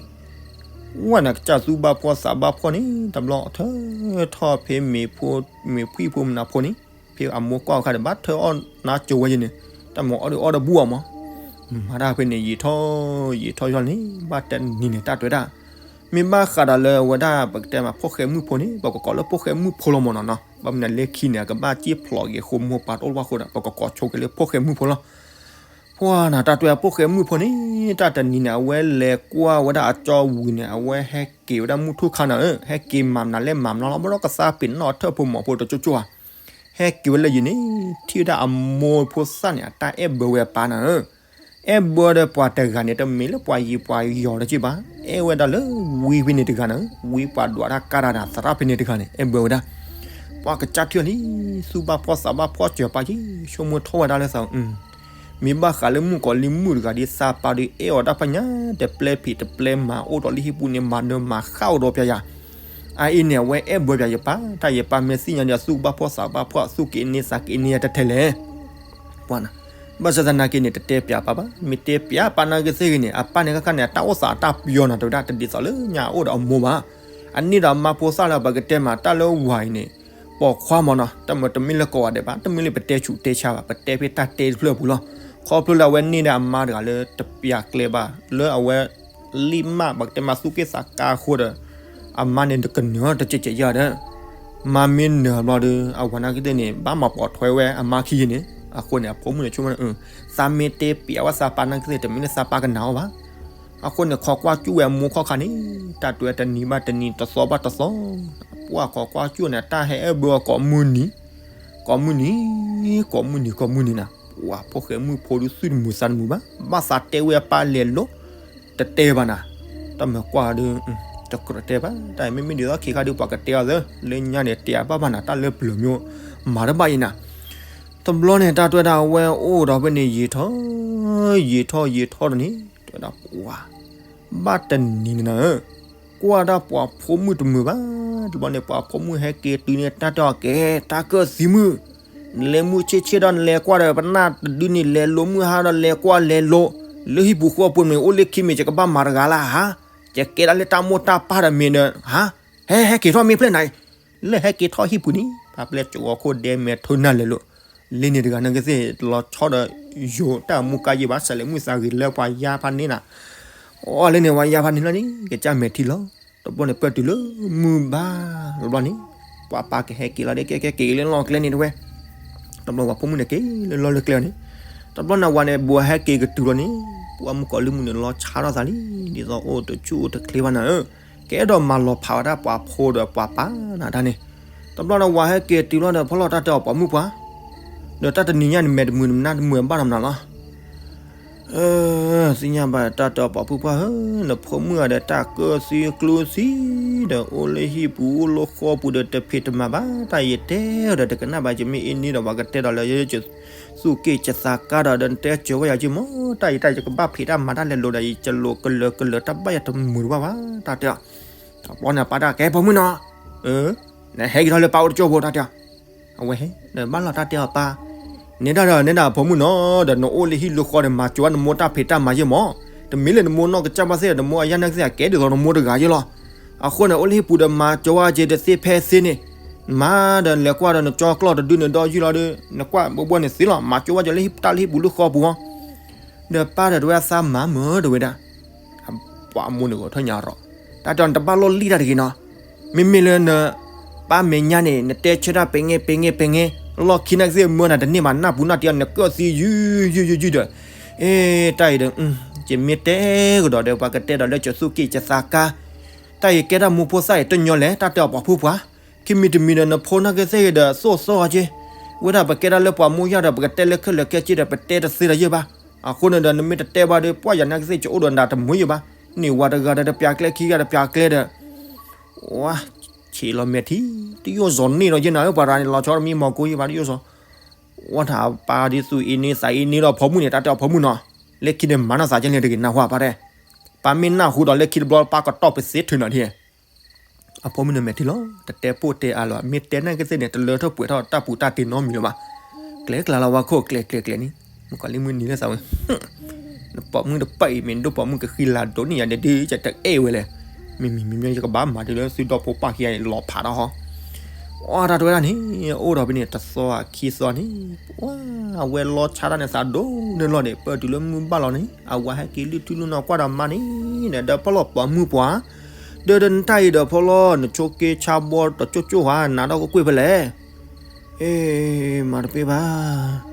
ဝဲန့ၣ် ကစၢ်သူဘၣ်ဖှီၣ်သးဘၣ်ဖှီၣ်န့ၣ် တဘျီထၢထီၣ်ဖဲမ့ၤဖှံဖိမနၤဖိန့ၣ် ဖဲအမိၢ်ကွၢ်အခါဒီး ဘၣ်ထၢအီၣ်နါကၠိဝဲယဲၢ်န့ၣ် တၢ်မၤအီၣ်ဒီးအီၣ်ဒီးဘူၣ်အီၤမး. မၤတၢ်ဖဲန့ၣ် ယံာ်ထီၣ်ယံာ်ထီၣ်ယီၤန့ၣ် ဘၣ်တနံၤန့ၣ် တၢ်တဲဝဲဒၣ် မ့ၢ်ဘၣ်ဃးဒီးလၢအဝဲဒၣ် ပကတဲမး ဖိၣ်ဃဲမုၣ်ဖိန့ၣ် ပကကိးလၢဖိၣ်ဃဲမုၣ်ဖိလီၤမးနီၤနီၤ. ဘၣ်မနုၤလဲၣ်ခံန့ၣ် အကဘၣ်စံၣ်ဖျိးက့ၤဃိာ်မိၢ်ပၢ်တအိၣ်ဘၣ်အဃိဒီး ပကကိးဆိက့ၤလၢဖိၣ်ဃဲမုၣ်ဖိလီၤ. ပှၤနၤ တၢ်တဲဖိၣ်ဃဲမုၣ်ဖိန့ၣ် တၢ်တနံၤန့ၣ် အဝဲလဲၤကွၢ်ဝဲဒၣ်အကၠီဝံၤန့ၣ် အဝဲဟဲက့ၤဝဲဒၣ်မုၢ်ထူၣ်ခါနၤဧၢ, ဟဲက့ၤမၤမနုၤလဲၣ်မၤမနုၤလီၤ ဘၣ်ဒီးကသါပ့ၤနီၣ်အထၢၣ်ဖိမီၤဖိတကၠိကၠိဧါ. ဟဲက့ၤဝဲလၢယံၤန့ၣ် ထံၣ်ဝဲဒၣ်အမိၢ်ဖိသၣ်န့ၣ် အတၢ်အဲၣ်ဘၢဝဲအပၢ်နၤဧၢ. အဲၣ်ဘၢဒီးပှၤတဂၤန့ၣ် တမ့ၢ်လၢပှၤယံၤပှၤယီၤတက့ၢ်ဘၣ်, အဲၣ်ဝဲဒၣ်လၢဝံဖဲန့ၣ်တဂၤနၤဧၢ, ဝံပှၤဒွးတၢ်ကါတၢ်နၤ သရၣ်ဖဲန့ၣ်တဂၤန့ၣ် အဲၣ်ဘၢဝဲဒၣ်. ပှၤကစၢ်ထံၣ်အီၤလံ သူၣ်ဘၣ်ဖှီၣ်သးဘၣ်ဖှီၣ်စၢၤပာ်က့ၤ ဆိကမိၣ်ထီၣ်ဝဲဒၣ်လၢသး မ့ၢ်ဘၣ်ဃးလၢမုၣ်ကီၤလံၢ်မုၣ်တဂၤဒ်သးပာ်ဒီး အဲၣ်အီၤတၢ်ဖးညါ တပျဲဖံးတပျဲမၤ အိၣ်ဒီးလၢဟံၣ်ပူၤန့ၣ် မၤနၢၤမၤဃၣ်အိၣ်ဒီးပျဲယၤ. အအံၤန့ၣ် အဝဲအဲၣ်ဘၢပျဲယပၢ်, တၢ်ယပၢ်မ့ၢ်သ့ၣ်ညါဒီး သူၣ်ဘၣ်ဖှီၣ်သးဘၣ်ဖှီၣ် သူၣ်က့ၤန့ၢ်သးက့ၤန့ၢ်ယၤတထဲလဲၣ်. ပှၤနၤ ဘၣ်ဆၣ်သနာ်က့န့ၣ် တတဲပျးပၢ်ဘၣ်, မ့ၢ်တဲပျးပၢ်နာ်က့သ့ၣ်ဂ့ၤန့ၣ် အပၢ်န့ၣ်ခါခါန့ၣ် အတၢ်အိၣ်သးအတၢ်ပျီနၤ တဲဝဲဒၣ် တဒ်သိးလၢညါအအိၣ်ဒီးအမိၢ်ဘၣ်. အန့ၢ်ဒီးအမါဖိသၣ်လၢပကတဲမး တၢ်လၢဝၤအံၤန့ၣ် ပိာ်ခွါမးနီၤ တၢ်မ့ၢ်တမ့ၢ်လၢကိးဂၤဒဲးဘၣ်, တမ့ၢ်လၢပတဲဆူးတဲဆါဘၣ်, ပတဲဖဲတၢ်တဲတဖျၢၣ်အပူၤလီၤ. ခီဖျိလၢအဝဲန့ၢ်ဒီးအမါတဂၤလၢတပျးကျဲဘၣ် လၢအဝဲ လံၣ်မး ပကတဲမးသူၣ်က့ၣ်သးကါအဃိဒီး အမါန့ၣ်တကနၢၤတကဲးကဲးယၤဒီး မါမ့ၢ်နၢၤဘျီဒီး အဝၤနာ်က့သ့ၣ်န့ၣ် ဘၣ်မၤပိာ်ထွဲဝဲ အမါခံယံၤန့ၣ် အဃိန့ၣ် အဖိမုၣ်န့ၣ်ဆိကမိၣ် သးမ့ၢ်တဲပျးဝဲသးပၢ်နာ်က့သ့ၣ် တမ့ၢ်လၢသးပၢ်ကနာ်အီၤဘၣ်. အဃိန့ၣ် ခိးကွၢ်စူၣ်ဝဲအမိၢ်ခီၣ်ခါန့ၣ် တၢ်တဲဝဲတနံၤဘၣ်တနံၤ တသီဘၣ်တသီ ပှၤခိးကွၢ်စူၣ်န့ၣ် တၢ်ဟဲအဲၣ်ဘၢအီၤကိးမုၢ်နံၤ ကိးမုၢ်နံၤ ကိးမုၢ်နံၤ ကိးမုၢ်နံၤနၤ ပှၤဖိၣ်ဃဲမုၣ်ဖိဒုးသူၣ်တမုာ်သးတမုာ်ဘၣ်, ဘၣ်သးတဲဝဲအပၢ်လဲၤလိၤ တတဲဘၣ်နၤ, တၢ်မၤကွၢ်ဒီး တကြၢးတဲဘၣ်, တၢ်မ့မ့ၢ်ဒ်သိးခံခါဒုး ပှၤကတဲအီၤသၢ လၢညါန့ၣ် တဲအဘၣ်ဘၣ်နၤ တၢ်လၢပျၢၤမ့ၢ် မၤတဘၣ်အံၤနၤ. တဘျီန့ၣ် တၢ်တဲဝဲဒၣ်အဝဲအိၣ်ဒီးဖဲန့ၣ် ယံာ်ထီၣ် ယံာ်ထီၣ်ယံာ်ထီၣ်ဒီးန့ၣ် တဲဝဲဒၣ်ပှၤ ဘၣ်တနံၤန့ၣ်နၤဧၢ ကွၢ်ဒၣ်ပှၤဖိမုၣ်တမုာ်ဘၣ်, တဘျီန့ၣ် ပှၤဖိမုၣ်ဟဲက့ၤတုၤန့ၣ် တၢ်တဲအီၤကဲ တၢ်ကၢၣ်သံမုၣ်, နလဲၤမုၢ်ဆ့ၣ်ဆ့ၣ်ဒီးနလဲၤကွၢ်ဒီး ပနၢ်တဒုန့ၣ် လဲၤလိၤမုၢ်ဟါဒီးလဲၤကွၢ်လဲၤလိၤ, လၢဟံၣ်ပူၤဃီပူၤမ့ၢ်အိၣ်လၢခံမ့ၢ် ယကဘၣ်မၤတဂၤလၢဟါ, ယကဲဒၣ်လၢတၢ်မိၢ်တၢ်ပၢ်ဒီးမ့ၢ်ဒီး ဟါ, ဟဲ ဟဲက့ၤထီၣ်မ့ၢ်ဖျဲၣ်နၤအံၤ, လၢဟဲက့ၤထီၣ်ဟံၣ်ပူၤန့ၣ် ဖါပျဲၢ်ကၠီၤခိၣ်ဒဲမဲာ်ထူနၢ်လဲၤလိာ်, လၢန့ၣ်တဂၤန့ၣ်ကသ့ၣ်လီၤဆီဒီး ယိၤတၢ်မူကါယံၤဘၣ် စးလဲၤမုၢ်သးဂ့ၤလၢပှၤယါဖးန့ၣ်နၤ, အီၤလၢန့ၣ် ပှၤယါဖးန့ၣ်လီၤန့ၣ် ကစၢ်မဲာ်ထံလီၤ. တဘျီန့ၣ် ပၢၢ်တုၤလၢမုၢ်ဘၣ်တဘျီန့ၣ်, ပှၤပၢ်ကဟဲက့ၤလီၤဒီး ကဲ ကဲက့ၤလၢလီၢ်ကျဲန့ၣ်တဝဲ, တဘျီပှၤဖိမုၣ်န့ၣ်က့ၤလၢလီၢ်လၢကျဲန့ၣ်, တဘျီန့ၣ်ဝၤန့ၣ် ဘိးဟဲက့ၤကတုၤလီၤန့ၣ်, ပှၤမုၣ်ကီၤလၢမုၣ်န့ၣ် လီၤဆါထီၣ်သးလံ, ဒ်သိးအိၣ်တဆူၣ်အိၣ်တချ့ဘၣ်နၤဧၢ, ကဲဒီးမၤလီၤဖးဝဲဒၣ်ပှၤဖိဒီးပှၤပၢ်နၤတၢ်န့ၣ်, တဘျီန့ၣ်ဝၤဟဲက့ၤတုၤလီၤဒီး ဖီလီၤတၢ်တဲအီၤပှၤမုၣ်ပှၢ်, ဒီးတၢ်တနံၤညါန့ၣ် မဲာ်တမုာ်နမနါတမုာ်ဘၣ်နီတမနုၤလီၤ သ့ၣ်ညါဘၣ်တၢ်တဲအီၤပှၤဖိပှၢ်ဧၢ, နဖိမုၣ်အဒီးတၢ်ကၢသံကျိသံဒီး အိၣ်လၢဟံၣ်ပူၤအိၣ်လၢဃီပူၤဒီး တဖံးတမၤဘၣ်, တၢ်ယတဲဒီးတကနၣ်ဘၣ်, ယမ့ၢ်အ့န့ဒီး ပှၤကတဲဒီးလၢယဲယသူၣ်က့ၣ်ယသးကါဒီး ဒီးနတဲစၢၤဝဲယၤက့မး, တၢ်ယတၢ်ယကဘၣ်ဖံးတၢ်မၤတၢ်လဲၤလိၤဒီး ယကလိၤကလၢၤကလၢၤ တၢ်ဘၣ်ယၤတမုာ်တဘၣ်ဘၣ်, တၢ်တဲအီၤ, တဘျီန့ၣ်ပၢ်တဲ ကဲဖိမုၣ်နီၤ, နဟဲက့ၤထီၣ်လၢပၢ်အိၣ်တကၠိၢ်ဖိ တၢ်တဲအီၤ အဝဲဟဲဒီးဘၣ်လီၤတၢ်တဲအီၤပၢ်, နဲဒၣ်ဒီးနဲဒၣ်ဖိမုၣ်နီၤ, ဒီးနအိၣ်လၢဟံၣ်လၢဃီဒီး မၤစၢၤဝဲနမိၢ်တၢ်ဖံးတၢ်မၤယ့ၢ်မး, တမ့ၢ်လၢနမိၢ်နီၢ်ကစၢ်ဘၣ်သ့ၣ်ဒီး နမိၢ်အယါနာ်ကသ့ၣ် အကဲဒ်သိးနမိၢ်တဂၤယ့ၢ်လီၤ, အဃိန့ၣ် အိၣ်လၢဟံၣ်ပူၤဒီး မၤစၢၤဝဲက့ၤတသ့ဖဲသ့န့ၣ်, မၤဒီးလဲၤကွၢ်ဒီးနကၠီကျီၢ်တဒုန့ၣ်ဒီးယုၢ်လီၤဒီး နကွၢ်ဘၣ်ဘၣ်န့ၣ်သ့လီၤ, မၤစၢၤဝဲက့ၤလၢတၢ်လၢဟံၣ်ပူၤလၢဃီပူၤအီၤ, ဒီးပၢ်ဒီးတဝဲသးမၤမုာ်တဝဲဒၣ် ပှၤမိၢ်န့ၣ်ဂီၤထီၣ်ညါရီၤ, တၢ်တဲအီၤ နတဘၣ်လိၣ်လံၣ်တၢ်တဂ့ၤနီၤ, မ့မ့ၢ်လၢန ပၢ်မဲာ်ညါန့ၣ် နတဲဆၢတၢ်ပဲၤငဲပဲၤငဲပဲၤငဲ, လီၢ်ခံနာ်ကသ့ၣ်မၢနၤတန့ၢ်ဘၣ် နၢ်ပူၤနၢ်တံၢ်အီၤ နကၢၢ်သံယုၢ်ယုၢ်ယုၢ်ယုၢ်ဒီး, အ့ တၢ်အံၤဒီး ယမ့ၢ်တဲကဒီးဒီး ပှၤကတဲဒီးလၢကသူၣ်က့ၣ်ကသးကါ, တၢ်အံၤကဲတၢ်မိၢ်ဖိသၣ်အံၤတညီလဲၣ် တၢ်တဲအီၤပှၤဖိပှၢ်, ခံမံၤတမံၤဒီး နဖိနာ်ကသ့ၣ်ဒီး သိၣ်သီအီၤက့, ဝဲဒၣ်ပကဲဒၣ်လၢပှၤမိၢ်ယါဒီး ပကတဲလၢခဲလၢာ်ခဲဆ့ဒီး ပတဲတသ့ဒီးယဲၢ်ဘၣ်, အဃိန့ၣ်ဒီး နမ့ၢ်တတဲဘၣ်ဒီး ပှၤယၤနာ်ကသ့ၣ် ကအိၣ်ဒီးနၤတမုာ်ယဲၢ်ဘၣ်, န့ၢ်ဝၤတဂၤဒီးတပျၢ်ကျဲ ခံဂၤတပျၢ်ကျဲဒီး ဝါ, ဆံးလီၤမဲာ်ထံ, တယိၣ်စီၤန့ၢ်ဒီးယဲၢ်နၤဧၢ ပှၤရၤန့ၣ် လီၤဆီတမံၤမီၤကိယဲၢ်ဘၣ် တယိၣ်စီၤ, ဝါထၣ်ပၢ်ဒ်သူၣ်အ့န့သးအ့န့ဒီးဖိမုၣ်န့ၣ် တၢ်တဲအီၤဖိမုၣ်နီၤ, လၢခံန့ၣ်မၤနီၢ်သးကဲန့ၣ်တဂ့ၤ နၢ်ဟူပၢ်တဲ, ပၢ်မ့ၢ်နၢ်ဟူဒီးလၢခံတဘျီ ပၢ်ကတီၢ်ပသ့ထုးနီၤဒ် အဖိမုၣ်န့ၣ်မဲာ်ထံလီၤ, တတဲပိၢ်တဲအါလၢၤ, မ့ၢ်တဲနာ်ကသ့ၣ်န့ၣ် တလၢထီၣ်ပှဲၤထီၣ်တၢ်ပူၤတၢ်တ့ၢ်နီတမံၤလၢၤဘၣ်, ကျဲကျါလီၤဝါခိၣ် ကျဲကျဲကျဲန့ၣ်, မုၣ်ကီၤလံၢ်မုၢ်နံၤလၢသးဝဲ နပိာ်မုၣ်တပာ်အံၤ မ့ၢ်ဒိၣ်ပိာ်မုၣ်ကဃံလၤဒိးန့ၢ်ယၤဒီး ဒ်ယတအဲၣ်ဝဲလဲၣ်, မ့မ့ၢ်မ့မ့ၢ်ယကဘၣ်မၤတုၤလၢသုဒီဖိပၢ်ခံဂၤအံၤလီၤဖးဒီးဟီ, အတၢ်တဝဲဒၣ်န့ၣ် အိၣ်ဒီးဖဲန့ၣ် တသီခံသီန့ၣ်, ပှၤအဝဲလီၤဆါတၢ်န့ၣ် သးဒိၣ်န့ၢ်လီၤန့ၣ် ပၢၢ်တုၤလၢမုၢ်ဘၣ်လီၤန့ၣ် အဝၤဟဲက့ၤလုၢ်ထူလုၢ်နီၢ်ကွၢ်ဒီးမါန့ၣ် ဒီးဖီလီၤပိာ်မုၣ်ပှၢ်, ဒီးဒီးနတၢ်အံၤဒီးဖီလီၤ နဆိးက့ဆါဘီတကၠိၣ်ကၠိၣ်ဧါ နၤဒီးကကွ့ၢ်ဖဲလဲၣ် အ့ မၤတပ့ၢ်ဘၣ်,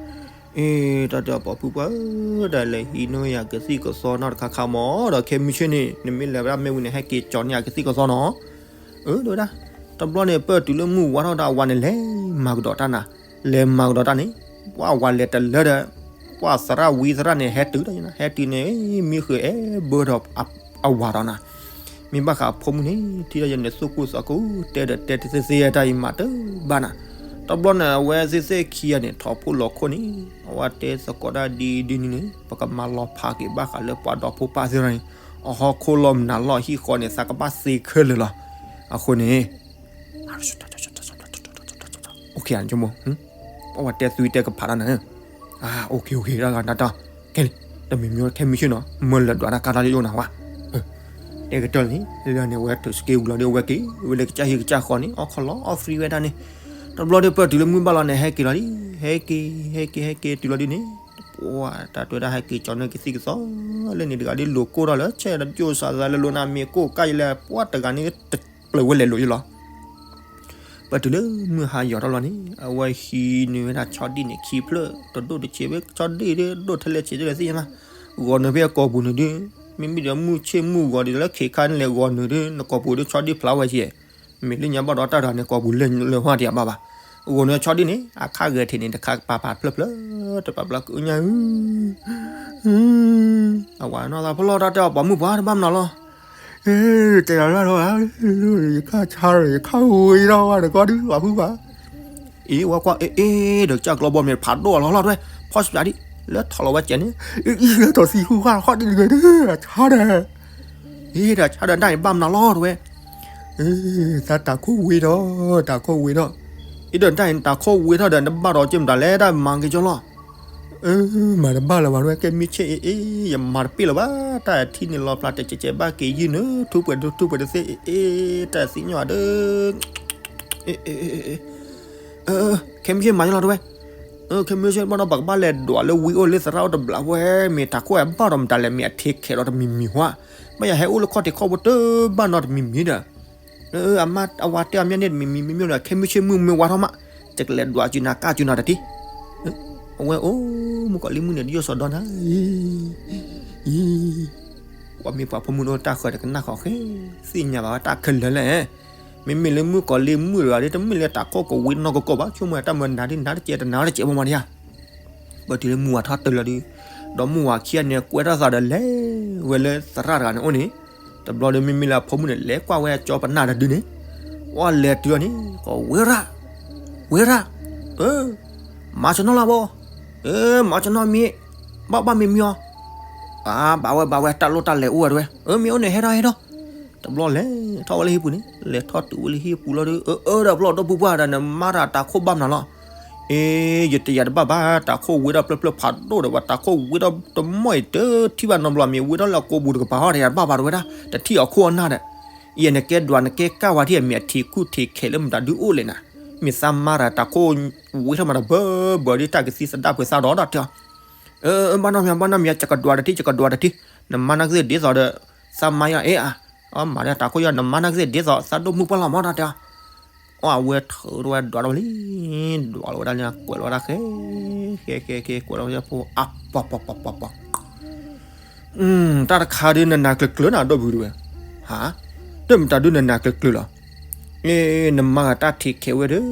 အ့ တၢ်တဲအီၤပိာ်မုၣ်ပှၢ်ဧၢ, ဒီးလဲၤဟံးန့ၢ်ယၤကသံၣ်ကသီနီတခါခါမး, ဒီးခဲမုၢ်ဆ့ၣ်န့ၣ် နမ့ၢ်လဲၤဝဲဒၣ်မ့ၢ်ဝံၤန့ၣ် ဟဲက့ၤကၠီန့ၢ်ယၤကသံၣ်ကသီနီၤ, အၢ တဝဲဒၣ်, တဘျီန့ၣ် ပၢၢ်တုၤလၢမုၢ်ဝါထီၣ်ဒီးအဝၤန့ၣ် လဲၤမၤကဒီးတၢ်နၤ, လဲၤမၤကဒီးတၢ်န့ၣ်, ပှၤအဝၤလဲၤတလၢဒီး, ပှၤသရၣ်ဝံသရၣ်န့ၣ် ဟဲတုၤဒီး, ဟဲတုၤန့ၣ် မံဃုာ်အဲၣ်ဘၢဒီးအဝၤဒီးနၤ မ့ၢ်ဘၣ်ဃးအဖိမုၣ်န့ၣ် ထံၣ်ဒီးယန့ၣ် သူၣ်ကိၢ်သးကိၢ် တဲဒီးတဲတသ့သ့ တၢ်အံၤမၤတဘၣ်နၤ, တဘျီန့ၣ် အဝဲသ့ၣ်သ့ၣ်ခံဂၤန့ၣ် ထီၣ်ဖိလီၤခိၣ်န့ၣ် အဝဲတဲသကိးတၢ်ဒ်ဒ်န့ၣ်န့ၣ် ပကမၤလီၤဖးက့ၤဘၣ်ဃးလၢပှၤဒီဖိပၢ်သ့ၣ်တဖၣ်န့ၣ်, အဟီၣ်ခိၣ်လီၤမနုၤလီၤဟံၣ်ဃီန့ၣ် သးကဘၣ်သ့ခဲလၢာ်လီၤ, အဃိန့ၣ် OK အဝဲတဲသုတဲကဖးတၢ်နၤ, အ OK OK တၢ်ဂၤတၢ်တၢ်, ခဲလံ, တမံၤမံၤခဲမုၢ်ဆ့ၣ်နီၤ မၢလၢာ်ဒွးတၢ်ကါတၢ်လၢယအိၣ်နၤဝဲ, တဲကတၢၢ်လံ, လၢန့ၣ် အဝဲထုးစက့ဝံၤလီၤဒီး အဝဲက့ၤဝဲလၢကစၢ်ဟံၣ်ကစၢ်ဃီန့ၣ် အီၣ်ခီလီၤအီၣ် free ဝဲဒၣ်န့ၣ်, တဘျီဒီးပၢၢ်တုၤလၢမုၢ်ဘၣ်လီၤန့ၣ် ဟဲက့ၤလီၤဒံး, ဟဲက့ၤ ဟဲက့ၤ ဟဲက့ၤတုၤလီၤဒ်န့ၣ်, ပှၤတၢ်တွဲဒၣ်ဟဲက့ၤကၠီန့ၢ်ကသံၣ်ကသီ, လၢန့ၣ်တဂၤဒ်လိာ်ကိၢ်ထီၣ်လၢဆဲးဒီးကၠိစးသးလၢလိာ်နၤမ့ၢ်ကိၢ်ကၢ်ယလဲၣ် ပှၤတဂၤန့ၣ်တပျၢၤဝဲလဲၤလိာ်ယလီၤ ပတုၤလၢမုၢ်ဟါယီၤထီၣ်လီၤန့ၣ် အဝဲဟံးန့ၢ်ဝဲဒၣ်ဆီဒံၣ်န့ၣ် ခံဖျၢၣ် တဒိၣ်တဆံးဝဲ ဆီဒံၣ်ဒ်ဒိၣ်ထဲလဲၣ်ဆံးထဲလဲၣ်သ့ၣ်ညါမး, ဂီၤနုာ်ဖဲအကိာ်ပူၤန့ၣ်ဒ်, မ့မ့ၢ်ဒီးမုၢ်ဆ့ၣ်မုၢ်ဂီၤဒ်လၢခဲခါန့ၣ်လဲၣ် ဂီၤနုာ်ဒ် နကိာ်ပူၤဒ်ဆီဒံၣ်ဖျါဝဲကဲ, မ့ၢ်လၢညါဘၣ်ဒီးတၢ်တဂၤန့ၣ် ကိာ်ပူၤလဲၤလၢဟီၣ်တယၤဘၣ်ဘၣ်, ဂီၤနုာ်ဆီဒံၣ်န့ၣ် အခါဂဲၤထံးန့ၣ် တခါပာ်ပာ်ဖျၢၣ်ဖျၢၣ် တပာ်ပျၢ်ကအုညါ အဝဲနီၢ်သးဖိလီၤတၢ်တဲအီၤပိာ်မုၣ်ပှၢ်တဘၣ်မနုၤလီၤ, တဲလီၤလၢ်လီၤ, ယခါဆါဒီး ယခါဝံၤထီၣ်ဝဲတကီဒုး ပှၤဖုပှၢ်, အ့ ဝဲကွၢ် အ့ အ့ ဒီးကစၢ်ကျီဘီမ့ၢ်ဖးဒိၣ်အလီၤလီၤတဝဲ, ဖီၣ်စပျးဒံး လၢထီၣ်လီၤဝဲကဲန့ၣ်, အ့ လၢထီၣ်သံဃုဃၢ်ခီၣ်ဒ်တဂ့ၤဒုး ဆါဒီး, အ့ ဒီးဆါဒီးတၢ်အံၤဘၣ်မနုၤလီၤတဝဲ, သးတၢ်ခိၣ်ဝ့ၤထီၣ် တၢ်ခိၣ်ဝ့ၤထီၣ်, အ့ ဒီးတၢ်အံၤတၢ်ခိၣ်ဝ့ၤထီၣ်ဒီး နဘၣ်ဒီးက့မတၤလဲၣ် တၢ်မၤက့ၤကၠီလီၤ အၢ မၤတဘၣ်လၢၤဘၣ်ဝဲ ခဲမုၢ်ဆ့ၣ်အ့ၣ်အ့ၣ် ယမၤတပ့ၢ်လၢၤဘၣ် တၢ်ထံၣ်န့ၣ်လီၤဖျါတဲကဲကဲဘၣ်က့ၤယုၢ်နၢ ထူးပှဲၤထူးပှဲၤတသ့ၣ်အ့ၣ်အ့ၣ် တၢ်သ့ၣ်ညါဒီး အ့ၣ် ခဲမုၢ်ဆ့ၣ်မၤယလီၤတဝဲ ခဲမုၢ်ဆ့ၣ်ဘၣ်ဒီး ပကဘၣ်လဲၤဒွးလၢဝံအိၣ်လၢသရၣ်အိၣ်တဘျီဝဲ မ့ၢ်တၢ်ခိၣ်အဘၣ်ဒီးမတၤလဲၣ် မ့ၢ်အထံခဲးဒီးတမံၤမံၤဟါ ဘၣ်ယၤဟဲအိၣ်လၢခီၣ်ထံးခီၣ်ဘိတဘၣ်နီတမံၤမံၤဒီး အမါအဝၤတဲအီၤမ့ၢ်န့ၣ် တမံၤမံၤမံၤမံၤဒီး ခဲမုၢ်ဆ့ၣ်မုၢ်မ့ၢ်ဝါထီၣ်မး ယကလဲၤဒွးစုနၤကၢ်စုနၤတထံၣ် အဝဲအိၣ် မုၣ်ကီၤလံၢ်မုၣ်န့ၣ် ဒ်ယိၣ်စီၤဒီနၤ အံၤ ပှၤမ့ၢ်ပှၤဖိမုၣ်ဒီးတၢ်ဃၢၤတကနၣ်ဃီဃဲ သ့ၣ်ညါဘၣ်ဝဲတၢ်ခဲလၢာ်လဲၣ် မ့မ့ၢ်လၢမုၣ်ကီၤလံၢ်မုၣ်တဂၤဒီး တမ့ၢ်လၢတၢ်ခိၣ်ကဝံနီၢ်ကီၢ်ဘၣ် ဆိကမိၣ်တၢ်မၤနၤဒ်နၤတကဲတနၤတကဲဘၣ်မးဒံးဧါ ပတုၤလၢမုၢ်ဝါထီၣ်တၢၢ်လီၤဒုး ဒီးမုၢ်ဝါခံဂၤန့ၣ် ကွဲထီၣ်သးဒီးလဲၤဝဲလၢသရၣ်တဂၤန့ၣ်အိၣ်န့ၣ် တဘျီဒီးမ့မ့ၢ်လၢအဖိမုၣ်န့ၣ် လဲၤကွၢ်ဝဲအကၠီပနၢ်တဒုန့ၣ် ဝဲလဲၤတုၤအီၤန့ၣ် ကဝဲရၣ် ဝဲရၣ် အၢ မၤဆနီၣ်လၢဘၣ် အၢ မၤဆနီၣ်မ့ၢ် ဘၣ်ဘၣ်မ့ၢ်မ့ၢ်အီၤ အၢ ဘၣ်ဝဲဘၣ်ဝဲ တၢ်လိၣ်တၢ်လဲၤအိၣ်ဝဲတဝဲ အၢ မ့ၢ်အိၣ်န့ၣ် ဟဲထီၣ်ဟဲထီၣ် တဘျီလဲၤထီၣ်ဝဲလၢဟံၣ်ပူၤန့ၣ် လဲၤထီၣ်တုၤဝဲလၢဟံၣ်ပူၤလီၤဒီး အၢ အၢ ဒီးဖျီၣ်ဒီပုၢ်ပှၢ်ဒီး နမါတၢ်တၢ်ခိၣ်ဘၣ်မနုၤလီၤ အ့ ယတယာ်တဘၣ်ဘၣ် တၢ်ခိၣ်ဝံထီၣ်ဖျၢၣ်ဖျၢၣ်ဖးဒိၣ်ဒီး ပှၤတၢ်ခိၣ်ဝံထီၣ်တမီၢ်အံၤတထံၣ်ဘၣ်နီတဘျီ မ့ၢ်ဝံထီၣ်လၢအကိာ်ပူၤတကပၤဟီ တယာ်တဘၣ်ဘၣ်တဝဲဒၣ် တထံၣ်အီၤခိၣ်အနၢ်ဒီး ယဲနကဲဒွးနကဲကၢ်ဝဲထံၣ် မ့ၢ်အထံးခူၣ်ထံးခဲးလၢမတၤဒုအိၣ်လဲၣ်နၤ မ့ၢ်သးမါတၢ်တၢ်ခိၣ်ဝံထီၣ်မးဒီး ဘၢဘၢဒ်တၢ်ကသံသဒၣ်ပှဲၤသးဒီးတၢ်တဲအီၤ အၢ ဘၣ်နီတမံၤ ဘၣ်နီတမံၤ ယကဒွးတထံၣ် ယကဒွးတထံၣ် နမါနာ်ကသ့ၣ်ဒ်သိးဒီး သးမါယၤအ့ၣ်အါ အမၤဒီးတၢ်ခိၣ်ယၤ နမါနာ်ကသ့ၣ်ဒ်သိး သးဒိၣ်မုၢ်ပှၢ်လီၤမးတၢ်တဲအီၤ အဝဲထုးထီၣ်ဝဲဒွးထီၣ်ဝဲလံ ဒွးလီၤဝဲဒၣ်လံ ကွဲးလီၤဝဲဒၣ်ဃဲ ဃဲဃဲဃဲ ကွဲးလီၤဝဲဒၣ်ဖိ အပှၤပှၤပှၤပှၤပှၤ တၢ်တခါဒုးနနၤကျၢၤကျၢၤနၤ ဒီပုၢ်တဝဲ ဟါ တမတၤဒုးနနၤကျၢၤကျၢၤလီၤ အ့ နမါဂၤတၢ်ထံးခဲးဝဲဒီး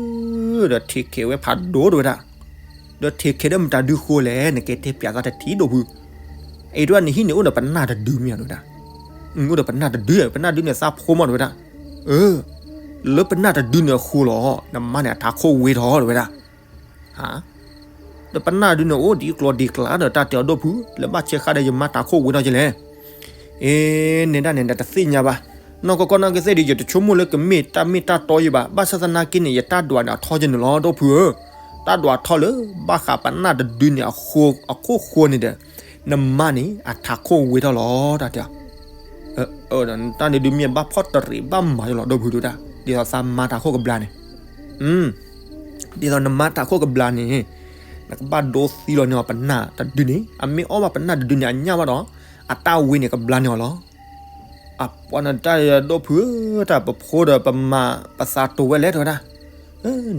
ဒီးထံးခဲးဝဲဖးဒိၣ်တဝဲဒၣ် ဒီးထံးခဲးဒီးမတၤဒုဃိလဲၣ် နကဲတဲပျးသးတထံၣ်ဒီပုၢ် အံၤတဝဲနဟံၣ်န့ၣ်အိၣ်ဒီးပနၢ်တဒုမ့ၢ်ဧါတဝဲဒၣ် အိၣ်ဒီးပနၢ်တဒု ပနၢ်ဒုန့ၣ်သးဖိမးတဝဲဒၣ် အၢ လၢပနၢ်တဒုန့ၣ်အဃိလီၤ နမါန့ၣ်အထးခိၣ်ဝံထီၣ်တဝဲဒၣ် ဟါ ဒီးပနၢ်ဒုန့ၣ်အိၣ်ဒ်ကျီဒ်ကျါဒီးတၢ်တဲအီၤဒီပုၢ် လၢဘၣ်ဆဲးဃာ်ဒီးယမါတၢ်ခိၣ်ဝံထီၣ်ကလဲၣ် အ့ နဲဒၣ်နဲဒၣ်တသ့ၣ်ညါဘၣ် နီၢ်ကီၢ်ကီၢ်နီၢ်ကသ့ၣ်ဒီး ယတဆိကမိၣ်လၢကမ့ၢ်တၢ်မ့ၢ်တၢ်တီယံၤဘၣ် ဘၣ်ဆၣ်သနာ်က့န့ၣ် ယတၢ်ဒွးန့ၣ်အထီကဲန့ၣ်လီၤ ဒီပုၢ်ဧၢ တၢ်ဒွးထီလၢ ဘၣ်ဃးပနၢ်တဒုန့ၣ် အခိၣ်ဃိန့ၣ်ဒီး နမါန့ၣ် အထးခိၣ်ဝံထီၣ်လီၤ တၢ်တဲအီၤ တၢ်န့ၣ်ဒုးမ့ၢ်ဘၣ်ဖီၣ်တရံးဘၣ်မၤယလီၤ ဒီပုၢ်တဝဲဒၣ် ဒ်သိးသးမါတၢ်ခိၣ်ကဘျါန့ၣ် ဒ်သိးနမါတၢ်ခိၣ်ကဘျါန့ၣ် နကဘၣ်ဒိသံလီၤန့ၢ်အီၤပနၢ်တဒုန့ၣ် အမ့ၢ်အီၣ်ဘၣ်ပနၢ်တဒုန့ၣ် အညၣ်ဘၣ်ဒီး အတၢ်ဝံန့ၣ်ကဘျါန့ၢ်အီၤလီၤ အပှၤနတၢ်ဒီပုၢ်ဧၢ တၢ်ပဖိဒီးပမၤပသးတိၤဝဲလဲၣ်တဝဲဒၣ်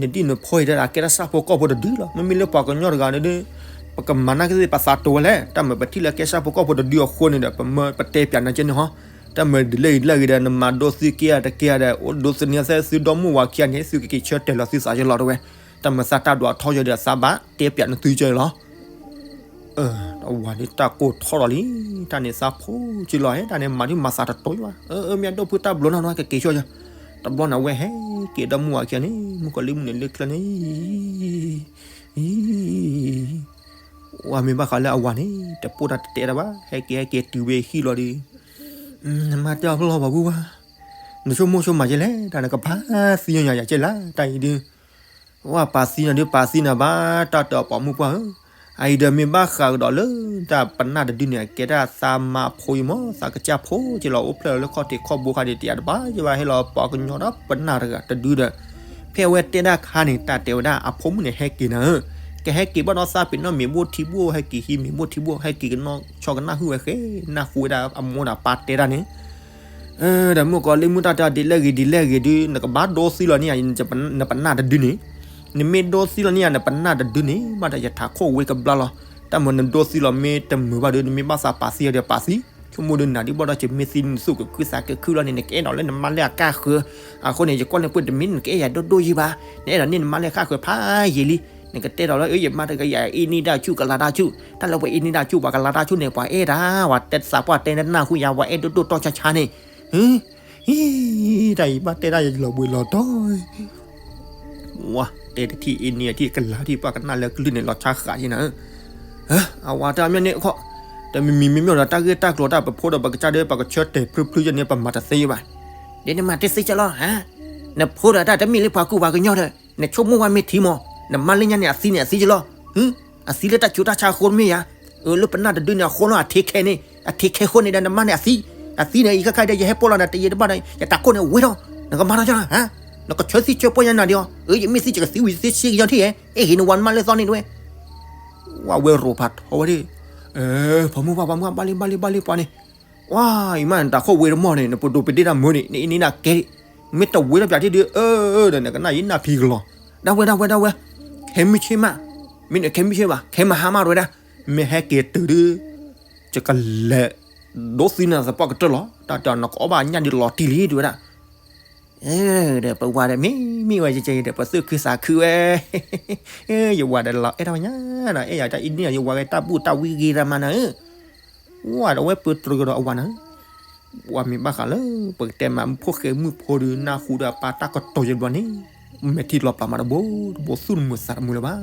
နဒံၣ်နဖိအံၤဒၣ် အကဲတၢ်ဆၣ်ဖိကီၢ်ဖိတဒုလီၤ မ့မ့ၢ်လၢပှၤကညီတဂၤန့ၣ်ဒီး ပကမၤနာ်က့သ့ၣ်ပသးတိၤဝဲလဲၣ် တၢ်မၤပထံၣ်လၢကဲဆၣ်ဖိကီၢ်ဖိတဒုအဃိန့ၣ်ဒီး ပမၤပတဲပၠးနၤကဲန့ၣ်ဟီ တၢ်မၤဒ်လဲၣ်ဂ့ၤဒ်လဲၣ်ဂ့ၤဒီး နမၤဒိသံက့ၤတက့ၢ်ဒီး အိၣ်ဒိသန့ၤသဲသုဒီမုၢ်ဝၤခံဂၤန့ၣ် သုကက့ၤဆၢတဲာ်လီၤသုသးယလီၤတဝဲ တၢ်မၤသးတၢ်ဒွးထီယဒီးသးဘၣ်တဲပၠးနသုကလီၤ အဝၤဒ်တၢ်ကိၢ်ထီၣ်လီၤလံ တၢ်န့ၣ်သးဖိကလီၤ တၢ်န့ၣ် မၤဒ်မၤသးတတိၤယဘၣ် အၢ မ့ၢ်အဒိၣ်ဖုတၢ်ဘျီနီၢ်နီၢ်ကက့ၤဆၢယ တဘျီန့ၣ် အဝဲဟဲက့ၤဒီမုၢ်ဝၤခံဂၤန့ၣ် မုၣ်ကီၤလံၢ်မုၣ်န့ၣ်လၢချၢန့ၣ် အံၤ ဝၤမ့ၢ်ဘၣ်ဃးလၢအဝၤန့ၣ် တပိၢ်တၢ်တတဲတၢ်ဘၣ် ဟဲက့ၤဟဲက့ၤတုၤဝဲဟံၣ်လီၤဒီး နမါတဲအီၤဖျီလီၤပှၤပုၢ်ဝဲ နဆိကမိၣ်ဆိကမးကဲလဲၣ် တၢ်နကပာ်သံညါယၤ ယၤကဲလၢတၢ်အံၤဒုး ဝဲပာ်သံနၤဒုး ပာ်သံနၤဘၣ် တၢ်တဲအီၤပှၤမုၣ်ပှၢ်ဧၢ, အအံၤဒီးမ့ၢ်ဘၣ်ဃးကဒီးလၢ တၢ်ပနၢ်တဒုန့ၣ် အကဲတၢ်သးမါဖိအံၤမး သးကစၢ်ဖိက့လီၤ အိၣ်ဖျဲၣ်လီၤလၢခီၣ်ထံးခီၣ်ဘိခါဒံး တယၤတဘၣ်ယဘၣ် ဟဲလီၤပှၤကညီဒီးပနၢ်တဂၤတဒုဒီး ဖဲအဝဲတဲဒၣ်ခါန့ၣ် တၢ်တဲဝဲဒၣ်အဖိမုၣ်န့ၣ် ဟဲက့ၤနၤဧၢ, ကဟဲက့ၤဘၣ်ဒီးသးပ့ၤနီၣ်မ့ၤဘိၣ်ထံဘိၣ် ဟဲက့ၤဟံးမ့ၤဘိၣ်ထံဘိၣ် ဟဲက့ၤကနီၣ်ဆီကနၣ်ဟုၣ်ဝဲဃဲ နၢ်ဟူဝဲဒၣ်အမိၢ်ဒီးအပၢ်တဲတၢ်န့ၣ် ဒီးမုၣ်ကီၤလံၢ်မုၢ်တၢ်တဲဒ်လဲၣ်ဂ့ၤဒ်လဲၣ်ဂ့ၤဒုး နကဘၣ်ဒိသံလီၤန့ၣ် နပနၢ်တဒုန့ၣ်, နမ့ၢ်ဒိသံလီၤန့ၣ်ယၤ နပနၢ်တဒုန့ၣ် ဘၣ်ဒီးယထးခိၣ်ဝ့ကဘျါလီၤ. တၢ်မၤနဒိသံလီၤမ့ၢ်တမုာ်ဘၣ်ဒီး နမ့ၢ်ဘၣ်သးပာ်သံဒီးပာ်သံ, ဆိကမိၣ်ဒီးနၤဒုးဘၣ်ဒီး ယမ့ၢ်သံနသူၣ်ကခုသးကခုလီၤန့ၣ် နကအဲၣ်ဒိးလၢနမါလၢအကါဃၢၤ, အဃိန့ၣ် ယကွၢ်န့ၢ်ပှ့ၤတမံၤ နကအဲၣ်ယၤဒိၣ်ဒိၣ်ယံၤဘၣ်, နအဲၣ်ဒိးန့ၢ်နမါလၢအကါဃၢၤဖးယံာ်လံ, နကတဲဒီးလၢ အၢ ယမါတဂၤယၤအ့ၣ်နံၣ်တၢ်ဆူၣ် ကလၤတၢ်ဆူၣ်, တၢ်လၢပှၤအ့ၣ်နံၣ်တၢ်ဆူၣ် ပှၤကလၤတၢ်ဆူၣ်န့ၣ် ပှၤအဲၣ်တၢ်, ပှၤတဲသးပှၢ်တဲနၢ်ဟူယၤ ပှၤအဲၣ်ဒိၣ်ဒိၣ်တီၢ်ဆါဆါန့ၣ်, ဟံ, ဟံ, တၢ်အံၤဘၣ်တဲဒၣ်ယလီၤဘှံးလီၤတီၤ, ဝါ, တဲတထံၣ်အ့ၣ်နံၣ်အထံၣ်ကလၤထံၣ် ပှၤကနၣ်လၢကလုၢ်န့ၣ် လီၤဆါဃးယံၤနၤ, အဝၤတၢ်မ့ၢ်န့ၣ်ခီ, တမံၤမံၤမ့မ့ၢ်ဒီး တၢ်ဂ့ၢ်တၢ်ကျိၤတၢ်ပဖိဒီးပကစၢ်ဒီး ပှၤကဆၢတဲာ်ဖျုဖျုယဲန့ၣ် ပမၤတသ့ဘၣ်, ဒ်နမၤတသ့ကလီၤ, နဖိဒီးတၢ်တမ့ၢ်လၢပှၤကူပှၤကညီဒီး နဆိကမိၣ်ဝဲမ့ၢ်ထံမး, နမါလၢညါန့ၣ် အသံန့ၣ်အသံကလီၤ, ဟံ အသံလၢတၢ်ဆူးတၢ်ဆါအဃိတမ့ၢ်ဧါ. အၢ လၢပနၢ်တဒုန့ၣ်အဃိလီၤ အထံခဲန့ၣ် အထံခဲဃိန့ၣ်ဒီး နမါန့ၣ်အသံ, အသံန့ၣ် ယခါခါဒီး ယဟဲပိာ်လီၤနၤတယံာ်တဘၣ်ဒီး ယတၢ်ခိၣ်န့ၣ်ဝ့ၤထီၣ်, နကမၤထီၣ်ကၠီလီၤ, နကဆၢသံဆၢပှၢ်ညါနၤဒံးအီၤ, အၢ ယမ့ၢ်သံယကသံဝံၤသ့ဆ့ကယီၤထံၣ်ဧဲ, အဲၣ်ဂ့ၤနဝၤနမါလၢသီန့ၣ်တဝဲ ဝဲရိၤဖးထီဝဲဒၣ်, ပှၤမုၢ်ပှၢ် ပှၤမုၢ်ပှၢ် ဘၣ်လံ ဘၣ်လံ ဘၣ်လံ ပှၤန့ၣ်, ဝါ အံၤမး နတၢ်ခိၣ်ဝ့ၤတမီၢ်န့ၣ် နပဒိးပဒ့တၢ်မုာ်န့ၣ် နအံၤန့ၢ်နၤကဲ, မ့ၢ်တဝ့ၤထီၣ်ပၠးထံၣ်ဒုး အၢ ဒီးနကနၣ်ယနၢ်ဖံကလီၤ, ဒၣ်ဝဲ ဒၣ်ဝဲ ဒၣ်ဝဲ, ခဲမုၢ်ဆ့ၣ်မး, မ့ၢ်နခဲမုၢ်ဆ့ၣ်ဘၣ် ခဲမုၢ်ဟါမးတဝဲဒၣ်, မ့ၢ်ဟဲက့ၤတုၤဒုး ယကလဲၤဒိသံနသပှၢ်ကတၢၢ်လီၤ, တၢ်တဲအီၤ နကအီၣ်ဘၣ်ညၣ်ဒုးလီၤတံၢ်လံ တဝဲဒၣ် ဒီးပဝၤဒီးမ့ၢ်မ့ၢ်ဝဲကဲကဲဒီး ပသူၣ်ခုသးခုဝဲ, ယဝၤဒီးလီၤအဲၣ်ထီၣ်ညါဒီး အဲၣ်ယၤတၢ်အံၤန့ၣ် ယဝၤဂ့ၤတၢ်ဘူၣ်တၢ်ဝံဂ့ၤတၢ်မၤနၤဧၢ, ဝဲဒီးဝဲပၢတြၢၤဒီးအဝၤနၤဧၢ, ပှၤမ့ၢ်ဘၣ်ဃးလၢ ပကတဲမး မုၢ်ဖိၣ်ဃဲမုၣ်ဖိဒုး နၢ်ဟူဒီးအပၢ်တၢ်ကတိၤယဘျီန့ၣ် မဲာ်ထံလီၤပာ်မးတဘိတဘိ သူၣ်တမုာ်သးတမုာ်လၢၤဘၣ်,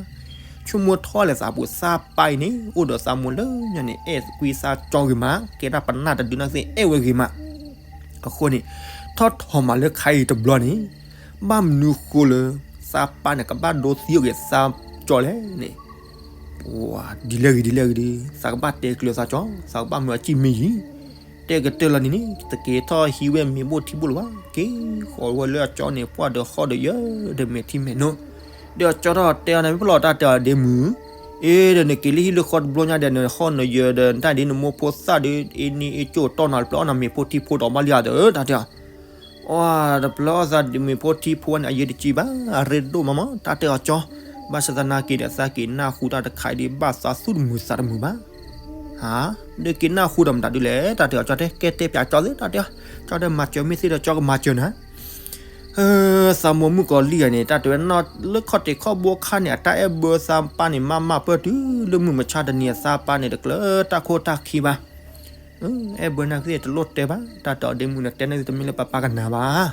ဆိကမိၣ်ထီၣ်လဲၤသးပူၤ သးပၢ်အံၤန့ၣ် အိၣ်ဒီးသးမိၢ်လၢညါန့ၣ် အဲၣ်ကွံသးကၠီဂ့ၤမး ကဲဒၣ်ပနၢ်တဒုန့ၣ်သ့ၣ် အဲၣ်ဝဲဂ့ၤမး အဃိန့ၣ် ထီၣ်ထီၣ်မးလၢခါအံၤတဘျီန့ၣ် ဘၣ်မနုၤဃိလၢ သးပၢ်န့ၣ် ကဘၣ်ဒိသံအီၤက့ၤသးကၠီလဲၣ်န့ၣ်, ဒ်လဲၣ်ဂ့ၤဒ်လဲၣ်ဂ့ၤဒီး သးကဘၣ်တဲကျၢၤသးကၠီ, သးကဘၣ်မၢအစံၣ်မ့ၢ်ယံၤ, တဲကတၢၢ်လီၤန့ၣ်န့ၣ် တက့ၤထီၣ်ဟံးဝဲမ့ၤဘိၣ်ထံဘိၣ်လၢၤဘၣ်, က့ၤဃီၤဝဲလၢအကၠီန့ၣ် ပှၢ်ဒီးဃီဒီးယၢၤဒီးမဲာ်ထံမဲာ်နိ, ဒီးအကၠီထီၣ်တဲအီၤန့ၣ် မ့ၢ်ပလီၢ်တၢ်တဲအီၤဒ့မုၢ် အ့ဒီးနက့ၤလၢဟံၣ်လၢဃီတဘျီညါဒီး နဟီၣ်နယၢၤဒီး နတၢ်ဒ်နမိၢ်ဖိသၣ်ဒီး အ့န့ၣ်အ့ကၠိၣ်တီၢ်နၤ တပျၢ်အီၣ်နၤမ့ၤဖိထံဖိဒီးဘၣ်လံဧါဒီး တၢ်တဲအီၤ, အီ တပျၢ်အီၣ်သးဒ်မ့ၤဖိထံဖိန့ၣ် အယၢၤတကံဘၣ် အရ့ဒိၣ်မးမး တၢ်တဲအီၤကၠီ, ဘၣ်ဆၣ်သနာ်က့ဒီး သးက့ၤနၢ်ဟူတၢ်တခါအံၤဒ်ဘၣ်သးသူၣ်တမုာ်သးတမုာ်ဘၣ် ဟါ, ဒီးက့ၤနၢ်ဟူဒီးမတၤဒုလဲၣ် တၢ်တဲအီၤကၠီတဲ ကဲတဲပၠးကၠီသ့ တၢ်တဲအီၤ, ကၠီဒီးမၤစၢၤမ့ၢ်သ့ဒီးကၠီကမၤစၢၤနၤ သးမိၢ်မုၣ်ကီၤလံၢ်ဂၤန့ၣ် တၢ်တဲဝဲနီၢ်လၢခီၣ်ထံးခီၣ်ဘိခါန့ၣ် အတၢ်အဲၣ်ဘၢသးပၢ်န့ၣ်မးမးပၢၢ်တုၤလၢမုၢ်မဆါတနံၤအသးပၢ်န့ၣ် တကျၢၤတၢ်ခိၣ်တၢ်ခံဘၣ် အဲၣ်ဘၢနာ်က့ၤတလိၣ်တဲဘၣ် တၢ်တဲအီၤဒ့မုၢ်န့ၣ် တဲန့ၣ်တမ့ၢ်လၢပပၢ်ကနၣ်ဘၣ်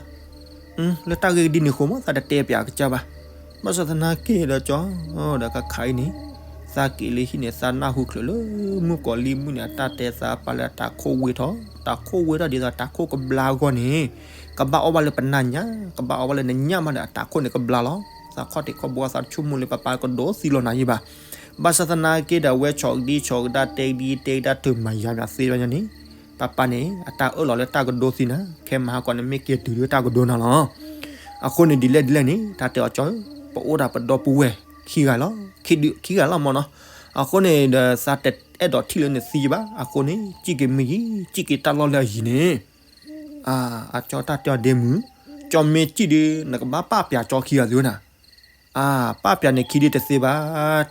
လၢတၢ်ဂ့ၢ်ဒ်န့ၣ်အဃိမး သးတတဲပၠးကစၢ်ဘၣ်. ဘၣ်ဆၣ်သနာ်က့ဒီးကၠီ ဒီးခါခါအံၤန့ၣ် သးက့ၤလၢဟံၣ်န့ၣ် သးနၢ်ဟူချုးလၢ မုၣ်ကီၤလံၢ်မုၣ်န့ၣ် အတၢ်တဲသးပၢ်လၢအတၢ်ခိၣ်ဝ့ၤထီၣ်, တၢ်ခိၣ်ဝ့ၤထီၣ်ဒ်သိးတၢ်ခိၣ်ကဘျါအဂီၢ်န့ၣ် ကဘၣ်အီၣ်ဘၣ်လၢပနၢ်ညၣ်, ကဘၣ်အီၣ်ဘၣ်လၢနညၣ်မးဒီးအတၢ်ခိၣ်န့ၣ်ကဘျါလီၤ. သးခီၣ်ထံးခီၣ်ဘိသးတဆိကမိၣ်လၢပပၢ်ကဒိးသံလီၤနၤယံၤဘၣ်. ဘၣ်ဆၣ်သနာ်က့ဒီး အဝဲဆီၣ်ကဒံဆီၣ်ကဒါ တဲကဒံတဲကဒါ တမၤယၤမးသ့ဘၣ်ညါန့ၣ် ပပၢ်န့ၣ် အတၢ်အၢၣ်လီၤလၢတၢ်ကဒိးသံနၤ, ခဲမဟါကီးန့ၣ် မ့ၢ်က့ၤတုၤလၢတၢ်ကဒိးနၤလီၤ. အဃိန့ၣ် ဒ်လဲၣ်ဒ်လဲၣ်န့ၣ် တၢ်တဲအီၤကၠီ ပအိၣ်ဒၣ်ပဒီပုၢ်ဝဲၢ်ခံဂၤလီၤ, ခံဂၤလီၤမၢ်နီၤ. အဃိန့ၣ်ဒီး သးတအဲၣ်ဒိးထံၣ်လၢနသံယံၤဘၣ်. အဃိန့ၣ် စံၣ်က့ၤမ့ၢ်ယံၤ စံၣ်က့ၤတၢ်လီၢ်လၢအယံၤန့ၣ် အကၠီတၢ်တဲအီၤဒ့မုၢ်, ကၠီမ့ၢ်စံၣ်ဒီး နကဘၣ်ပာ်ပၠးကၠီခံဂၤသုနၤ. အပာ်ပၠးန့ၣ်ခံဒုတသ့ဘၣ်.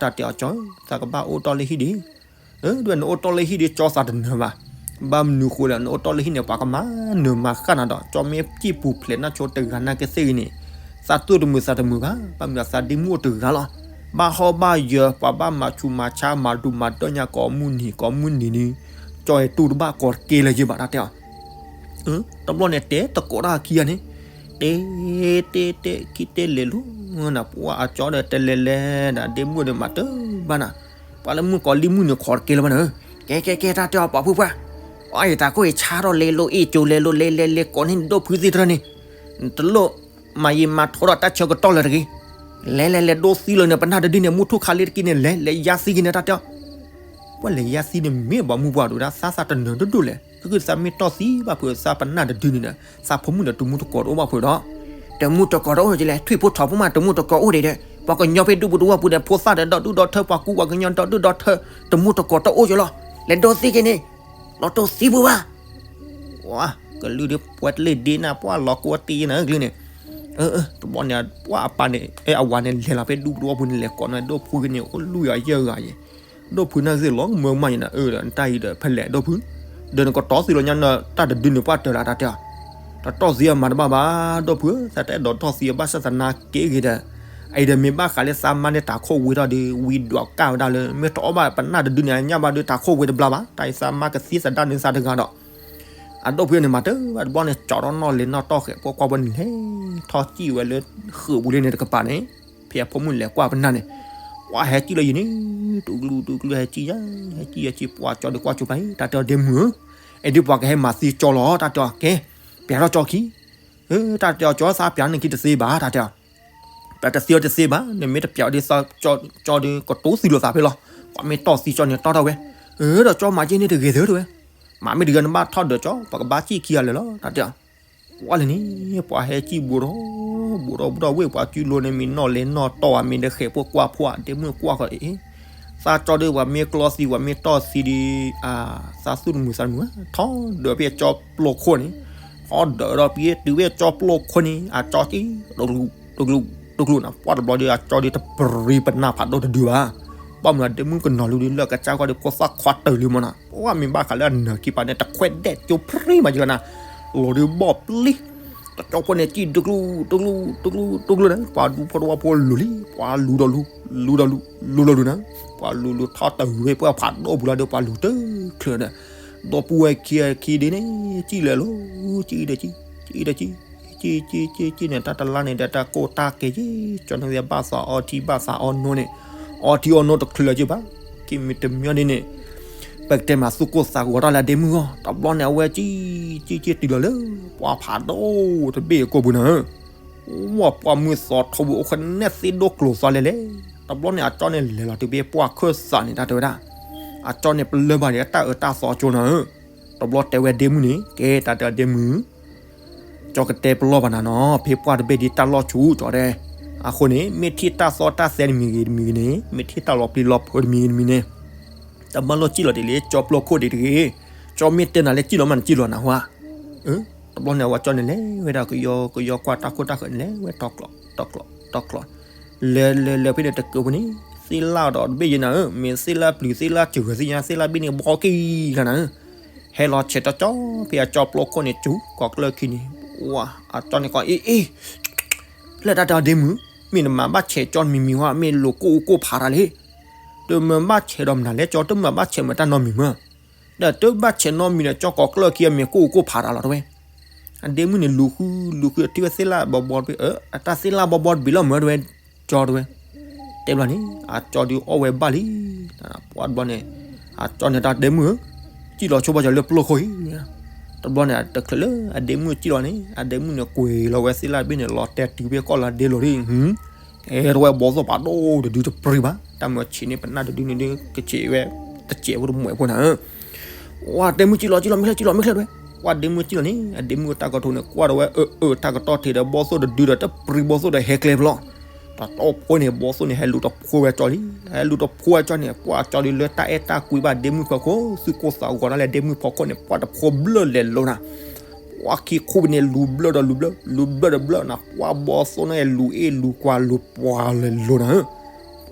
တၢ်တဲအီၤကၠီ သးကဘၣ်အိၣ်တီၢ်လၢဟံၣ်ဒံး. ဒ်နအိၣ်တီၢ်လၢဟံၣ်ဒံး ကၠီသးတနၢၤဘၣ်. ဘၣ်မနုၤဃိလဲၣ် နအိၣ်တီၢ်လၢဟံၣ်န့ၣ် ပှၤကမၤနၢၤမၤဃၣ်နၤဒီး ကၠီမ့ၢ်စံၣ်ပူၤဖျဲးနၢ်ဆိတဂၤနာ်က့သ့ၣ်ဂ့ၤန့ၣ် သးသူၣ်တမုာ်သးတမုာ်ဘၣ်. ဘၣ်မနုၤသးဒ့မုၢ်အိၣ်တဂၤလီၤ. ဘၣ်ဟီၣ်ဘၣ်ယၢၤ ပှၤဘၣ်မၤဆူးမၤဆါ မၤဒူမၤဒီညါ ကိးမုၢ်နံၤကိးမုၢ်နံၤန့ၣ် ကၠီအဲၣ်တူၢ်တဘၣ်ကီးတကဲလၢၤယံၤဘၣ် တၢ်တဲအီၤ တဘျီန့ၣ် တဲသကိးတၢ်ခံဂၤန့ၣ် တဲတဲတဲ ခံတဲလဲၤလိၤနၤ ပှၤအကၠီဒီးတဲလဲၤလဲၤဒီး ဒ့မုၣ်ဒီးမၤတဘၣ်နၤ. ပှၤလၢမုၣ်ကီၤလံၢ်မုၣ်န့ၣ် ခိးတကဲလၢၤဘၣ်နၤ. ကဲကဲကဲ တၢ်တဲအီၤပှၤဖုပှၢ်, အီၣ်ယတၢ်ခိၣ်အံၤဆါထီၣ်လဲၤလိၤအ့ၣ်ကၠိလဲၤလိၤ လဲၤလဲၤလဲၤကိးန့ၢ်ဒိၣ်ဖုသ့ၣ်တဖၣ်န့ၣ် နတလိၣ်မၤယံာ်မၤထီဒီးတၢ်ဆၢကတီၢ်လၢၤတဂ့ၤ. လဲၤလဲၤလဲၤဒိသံလၢၤန့ၣ် ပနၢ်တဒုန့ၣ် မုၢ်ထူၣ်ခါလံတက့ၢ်န့ၣ် လဲၤလဲၤယါသံက့ၤန့ၣ် တၢ်တဲအီၤ ပှၤလဲၤယါသံန့ၣ်မ့ၢ်ဘၣ်မုၢ်ပှၢ်ဒိၣ်ဒၣ် သးသးတနၢၤဒိၣ်ဒိၣ်လဲၣ် သကုၤသးမ့ၢ်တီၢ်သံဘၣ်ဖုးသးပနၢ်တဒုန့ၣ်ဒီး သးဖိမုၣ်ဒီးတမူတကိးတအိၣ်ဘၣ်ဖုးဒီး တမူတကိးတအိၣ်ကလဲၣ် ထွံၣ်ဖိထီဖိမး တမူတကိးအိၣ်ဒံးဒီး ပှၤကညီဖဲဒူပူၤတဝီပူၤဒီး ဖိသၣ်ဒီးဒီးဒူၣ်ဒီးထၢ ပှၤကူပှၤကညီဒီးဒူၣ်ဒီးထၢ တမူတကိးတအိၣ်ကလီၤ လဲၤဒိသံက့ၤန့ၣ် လီၤတိၢ်သံပူၤဘၣ် ဝါ ကလုၢ်ဒ်ပှဲၤတလ့ၢ်ဒ့နၤ ပှၤလီၤကိးတံၢ်နၤကလုၢ်န့ၣ် တဘျီန့ၣ် ပှၤအပၢ်န့ၣ် အဲ အဝၤန့ၣ် လဲၤလီၤဖဲဒူပူၤတဝီပူၤန့ၣ် လဲၤကိးန့ၢ်ဒိၣ်ဖုက့ၤန့ၣ် အိၣ်လွံၢ်ဂၤယဲၢ်ဂၤယဲၢ် ဒိၣ်ဖုန့ၣ်ကသ့ၣ်လီၤမၢ်မးယဲၢ်နၤ အၢ ဒီးနတၢ်အံၤဒီးဖဲလဲၣ်ဒိၣ်ဖု ဒီးနကတီၢ်သံလီၤညါနတၢ်တဒုန့ၣ် ပှၤတၢၤလၢတၢ်တဲအီၤ တတီၢ်သံအမၤတဘၣ်ဘၣ် ဒိၣ်ဖု သးတအဲၣ်ဒိးတီၢ်သံအဘၣ်ဆၣ်သနာ်က့ဂ့ၤဒီး အအံၤဒီးမ့ၢ်ဘၣ်ဃးလၢသးမါန့ၣ်တၢ်ခိၣ်ဝံၤထီၣ်ဒီး ဝံၤဒွးကၢ်ဝဲဒၣ်လၢ မ့ၢ်တအီၣ်ဘၣ်ပနၢ်တဒုန့ၣ် အညၣ်ဘၣ်ဒီးတၢ်ခိၣ်ဝံၤတဘျါဘၣ် တၢ်အံၤသးမါကသံသဒၣ်န့ၣ်သးတဂၤဒီး အဒိၣ်ဖုန့ၣ်မၤတၢ်ဘၣ်တဘျီန့ၣ် ကၠီထီၣ်နီၣ်လဲၤနီၣ်တီၢ်ဃဲၤ ပှၤကွၢ်ပှၤန့ၣ်လဲၤထီၣ်စံၣ်ဝဲလၢဃုာ်ပူၤလံန့ၣ်တကပၤန့ၣ် ဖဲအဖိမုၣ်လဲၤကွၢ်ပနၢ်န့ၣ် ပှၤဟဲစံၣ်လီၤယံၤန့ၣ် တူၢ်ကလုၢ်တူၢ်ကလုၢ်ဟဲစံၣ်ယၤ ဟဲစံၣ်ဟဲစံၣ် ပှၤကၠီဒီးကွၢ်ဆိပာ်အံၤ တၢ်တဲအီၤဒ့မုၢ်ဧၢ အဲဒ်ပှၤကဟဲမၤသံကၠီလီၤ တၢ်တဲအီၤကဲ ပျးထီၣ်ကၠီခံ တၢ်တဲအီၤကၠီသးပျးန့ၣ်ခံတသ့ဘၣ် တၢ်တဲအီၤ ပတသံအီၤတသ့ဘၣ်, နမ့ၢ်တပျးအီၤဒ်သိး ကၠီဒုးကတိၤသံလိာ်သးဖဲလီၤ. ပှၤမ့ၢ်တီၢ်သံကၠီန့ၣ်တီၢ်ထီၣ်ဝဲ, အၢ ဒီးကၠီမၤက့န့ၣ်တဂ့ၤသုတဝဲ, မၤမ့ၢ်တဂ့ၤနဘၣ်ထီၣ်ဒၢးကၠီ ပှၤကဘၣ်စံၣ်ခံဂၤလၢာ်လီၤ တၢ်တဲအီၤ. ကွၢ်လၢန့ၣ် ပှၤဟဲစံၣ်ဘူးထီၣ် ဘူးထီၣ်ဘူးထီၣ်ဝဲ ပှၤစုလိၤန့ၣ်မ့ၢ်နီၣ်လဲၤနီၣ်တီၢ်ဧါ မ့ၢ်ဒၢးဃဲၤဖိကွၢ်ဖိဧါ ဒ့မုၣ်ကွၢ်ဃီအ့ၣ်, သးကၠီဒုးပှၤမ့ၢ်ကျီသံ ပှၤမ့ၢ်တီၢ်သံဒုး အသးသူၣ်တမုာ်သးတမုာ် ထီၣ်ဒၢးဖဲအကၠီပျိခိၣ်န့ၣ်, ထီၣ်ဒၢးဒီးပှၤတုၤဖဲအကၠီပျိခိၣ်န့ၣ် အကၠီက့ တကလူး တကလူး တကလူးန့ၣ် ပှၢ်တဘျီဒုး အကၠီဒုးတပြံပနၢ်ဖးဒိၣ်တဒုဘၣ်. ဘၣ်မနုၤဒ့မုၣ်ကနီၤလံဒုး လၢကစၢ်ကွၢ်ဒုးဖိသၣ်ခွါတၢၢ်လံမ့ၢ်နီၤ, ပှၢ်မ့ၢ်ဘၣ်ဃးလၢအနၢၤခံပၤန့ၣ် တခွဲးဒဲးကၠိပြံမၤကလီၤနၤ, လီၤဒုးဘီၣ်ပျံၤ, တကၠီဖိန့ၣ်စံၣ်တကလူး တကလူး တကလူး တကလူးန့ၣ် ပှၤဒူဖိတဝီဖိလူၤလံ, ပှၤလူၤဒီးလူၤ လူၤဒီးလူၤ လူၤဒီးလူၤနၤ, ပှၤလူၤလူၤထီၣ်တၢၢ်ဝဲပှၢ်ဖးဒိၣ်ပူၤလီၤဒီး ပှၤလူၤတချုးဒီး ဒီပုၢ်ဝဲၢ်ခံဂၤခံဒုန့ၣ် စံၣ်လၢာ်လီၤ, စံၣ်ဒီးစံၣ် စံၣ်ဒီးစံၣ် စံၣ် စံၣ် စံၣ် စံၣ်န့ၣ် တၢ်တလါန့ၣ်ဒီး တၢ်ကိၢ်တၢ်ကဲက့ၤ ကၠီန့ၣ်ဝဲဘၣ်သးအီထံဘၣ်သးအီနိန့ၣ်, အီထံအီနိတချုးလၢၤက့ၤဘၣ်, ခံမံၤတမံၤဒ်န့ၣ် ပကတဲမးသူၣ်ကိၢ်သးဂီၤတၢ်လၢအဒ့မုၣ်အဂီၢ်, တဘျီန့ၣ် အဝဲစံၣ် စံၣ် စံၣ်တုၤလီၤလၢ ပှၢ်ဖးဒိၣ်တဘ့ၣ်အကိာ်ပူၤနၤဧၢ, ဝဲပှၢ်မုၢ်သီထီဘိအိၣ်ဃဲနဲၣ်သ့ၣ်ဒိၣ်ကျိၤသီလဲၣ်လဲၣ်, တဘျီန့ၣ် အကၠီန့ၣ်လဲၤလီၤတုၤဖဲပှၢ်ခၢၣ်စးန့ၣ် တၢ်တဲဝဲဒၣ်, အကၠီန့ၣ်ပလၢၢ်ဘၣ်ဒီးတၢ်အၢတၢ်သီကၠိနၤဧၢ, တဘျီတဲဝဲဒ့မုၣ်န့ၣ် ကဲတၢ်တဲဒ့မုၣ် ကၠီကတဲပလီၢ်ဘၣ်နၤနီၤ, ဖဲပှၢ်တဘ့ၣ်ဒ်တၢ်လီၢ်ဆူၣ်ကၠီတဲ, အဃိန့ၣ် မ့ၢ်ထံၣ်တၢ်သီတၢ်သဲတမံၤဂ့ၤတမံၤဂ့ၤန့ၣ်, မ့ၢ်ထံၣ်တၢ်လီၤပျံၤလီၤဖုးတမံၤဂ့ၤတမံၤန့ၣ်, တမၢလီၤစံၣ်လီၤဒ်လၢကၠီပျိခိၣ်ဒံးတဂ့ၤ, ကၠီမ့ၢ်တဲနၤလၢစံၣ်လီၤမးနစံၣ်လီၤနဟါ, တဘျီန့ၣ် အဝဲကၠီန့ၣ်လဲၤဝဲဒၣ်ကယီကယီကွၢ်တၢ်ခိၣ်တၢ်ဃၢၤန့ၣ် လဲၤဝဲတီၤကျီး တီၤကျီး တီၤကျီး, လဲၤလဲၤလဲၤဖဲန့ၣ်တကၢးဖိန့ၣ် သ့ၣ်လၣ်ဒီးတဘ့ၣ်ယဲနၤဧၢ, မ့ၢ်သ့ၣ်လၣ်ပျုၤသ့ၣ်လၣ်စှၤသ့ၣ်ညါ သ့ၣ်လၣ်ဘ့ၣ်န့ၣ်ဘီက့ၤလီၤနၤဧၢ, ဟဲလီၤဆဲးတီတီဖဲအကၠီပျိခိၣ်န့ၣ် စူၤ ကိးကျၢၢ်ခံန့ၣ်, ဝါ အကၠီန့ၣ်ကီး အ့ အ့ ဖျဲၣ်တၢ်တဲအီၤဒ့မုၣ်, မ့ၢ်နမၤဘၣ်ဆဲးကၠီတမံၤမံၤဟီ မ့ၢ်လိာ်ကိၢ်အူကိၢ်ဖးတၢ်လံ, တမၤဘၣ်ဆဲးဒီးမနုၤလဲၣ် ကၠီတမၤဘၣ်ဆဲးမတၢ်နီတမံၤမး, ဒီးတဘၣ်ဆဲးနီတမံၤဒီး ကၠီကိးကျၢၢ်ခံအမ့ၢ်ကိၢ်အူကိၢ်ဖးတၢ်လီၤတဝဲ, အဒ့မုၣ်န့ၣ်လူၤဃုလူၤဃု အထံၣ်ဝဲသ့ၣ်လၣ်ဘီဘီတဘ့ၣ်, အတၢ်သ့ၣ်လၣ်ဘီဘီတဘ့ၣ်လီၤမၢတဝဲ, ကၠီတဝဲ, တဲဘျီန့ၣ် အကၠီဒုးအီၣ်ဝဲဘၣ်လံ, ပှၢ်တဘျီန့ၣ် အကၠီန့ၣ်တၢ်ဒ့မုၣ်ဧၢ, စံၣ်လီၤဆိဘၣ်ကၠီလၢပျိခိၣ်အံၤ, တဘျီန့ၣ် တချုးလၢအဒ့မုၣ်စံၣ်လီၤန့ၣ် အဒ့မုၣ်န့ၣ်ကွံာ်လီၤဝဲသ့ၣ်လၣ်တဘ့ၣ်န့ၣ် လီၤတဲာ်တုၤဖဲကီၢ်လၢဒ့လိၤဒ် ကဲထီၣ်ဝဲဘီသိၣ်ဖးဒိၣ်တဒုတပြံဘၣ်, တၢ်မၤဆံးန့ၢ်ပနၢ်တဒုန့ၣ်ဒုး ကဆံးဝဲတစဲးဖိတမှဲးဖိနၤဧၢ, ဝါဒ့မုၣ်စံၣ်လီၤ စံၣ်လီၤ မ့ၢ်ချ့ စံၣ်လီၤ မ့ၢ်ချ့တဝဲ, ဝါဒ့မုၣ်စံၣ်လီၤန့ၣ် အဒ့မုၣ်တၢ်ကထိန့ၣ် ကွၢ်ထီၣ်ဝဲအၢအၢတၢ်ကတီၢ်ထံးဒီး ဘီသိၣ်တဒုဒီး တပြံဘီသိၣ်ဒီးဟဲကျဲဖဲလီၤ, တတီၢ်ဖိန့ၣ် ဘီသိၣ်န့ၣ် ဟဲလူၤတဖိဝဲကၠီလံ, ဟဲလူၤတဖိဝဲကၠီန့ၣ် ပှၢ်ကၠီဒုးလၢတၢ်အဲၣ်တၢ်ကွံဘၣ်ဒ့မုၣ်ဖီခိၣ် သူၣ်ကိၢ်သးဂီၤတၢ်လၢဒ့မုၣ်ဖီခိၣ်န့ၣ် ပှၢ်တဖိဘျၢၣ်လဲၤလိၤနၤ ပှၢ်ခံခိၣ်န့ၣ် လူၤဘျၢၣ်ဒီးလူၤဘျၢၣ် လူၤဘျၢၣ်ဒီးဘျၢၣ်နၤ, ပှၢ်ဘီသိၣ်န့ၣ်လူၤအ့ၣ်လူၤကွၢ်လူၤပှၤလဲၤလိၤနၤဧၢ,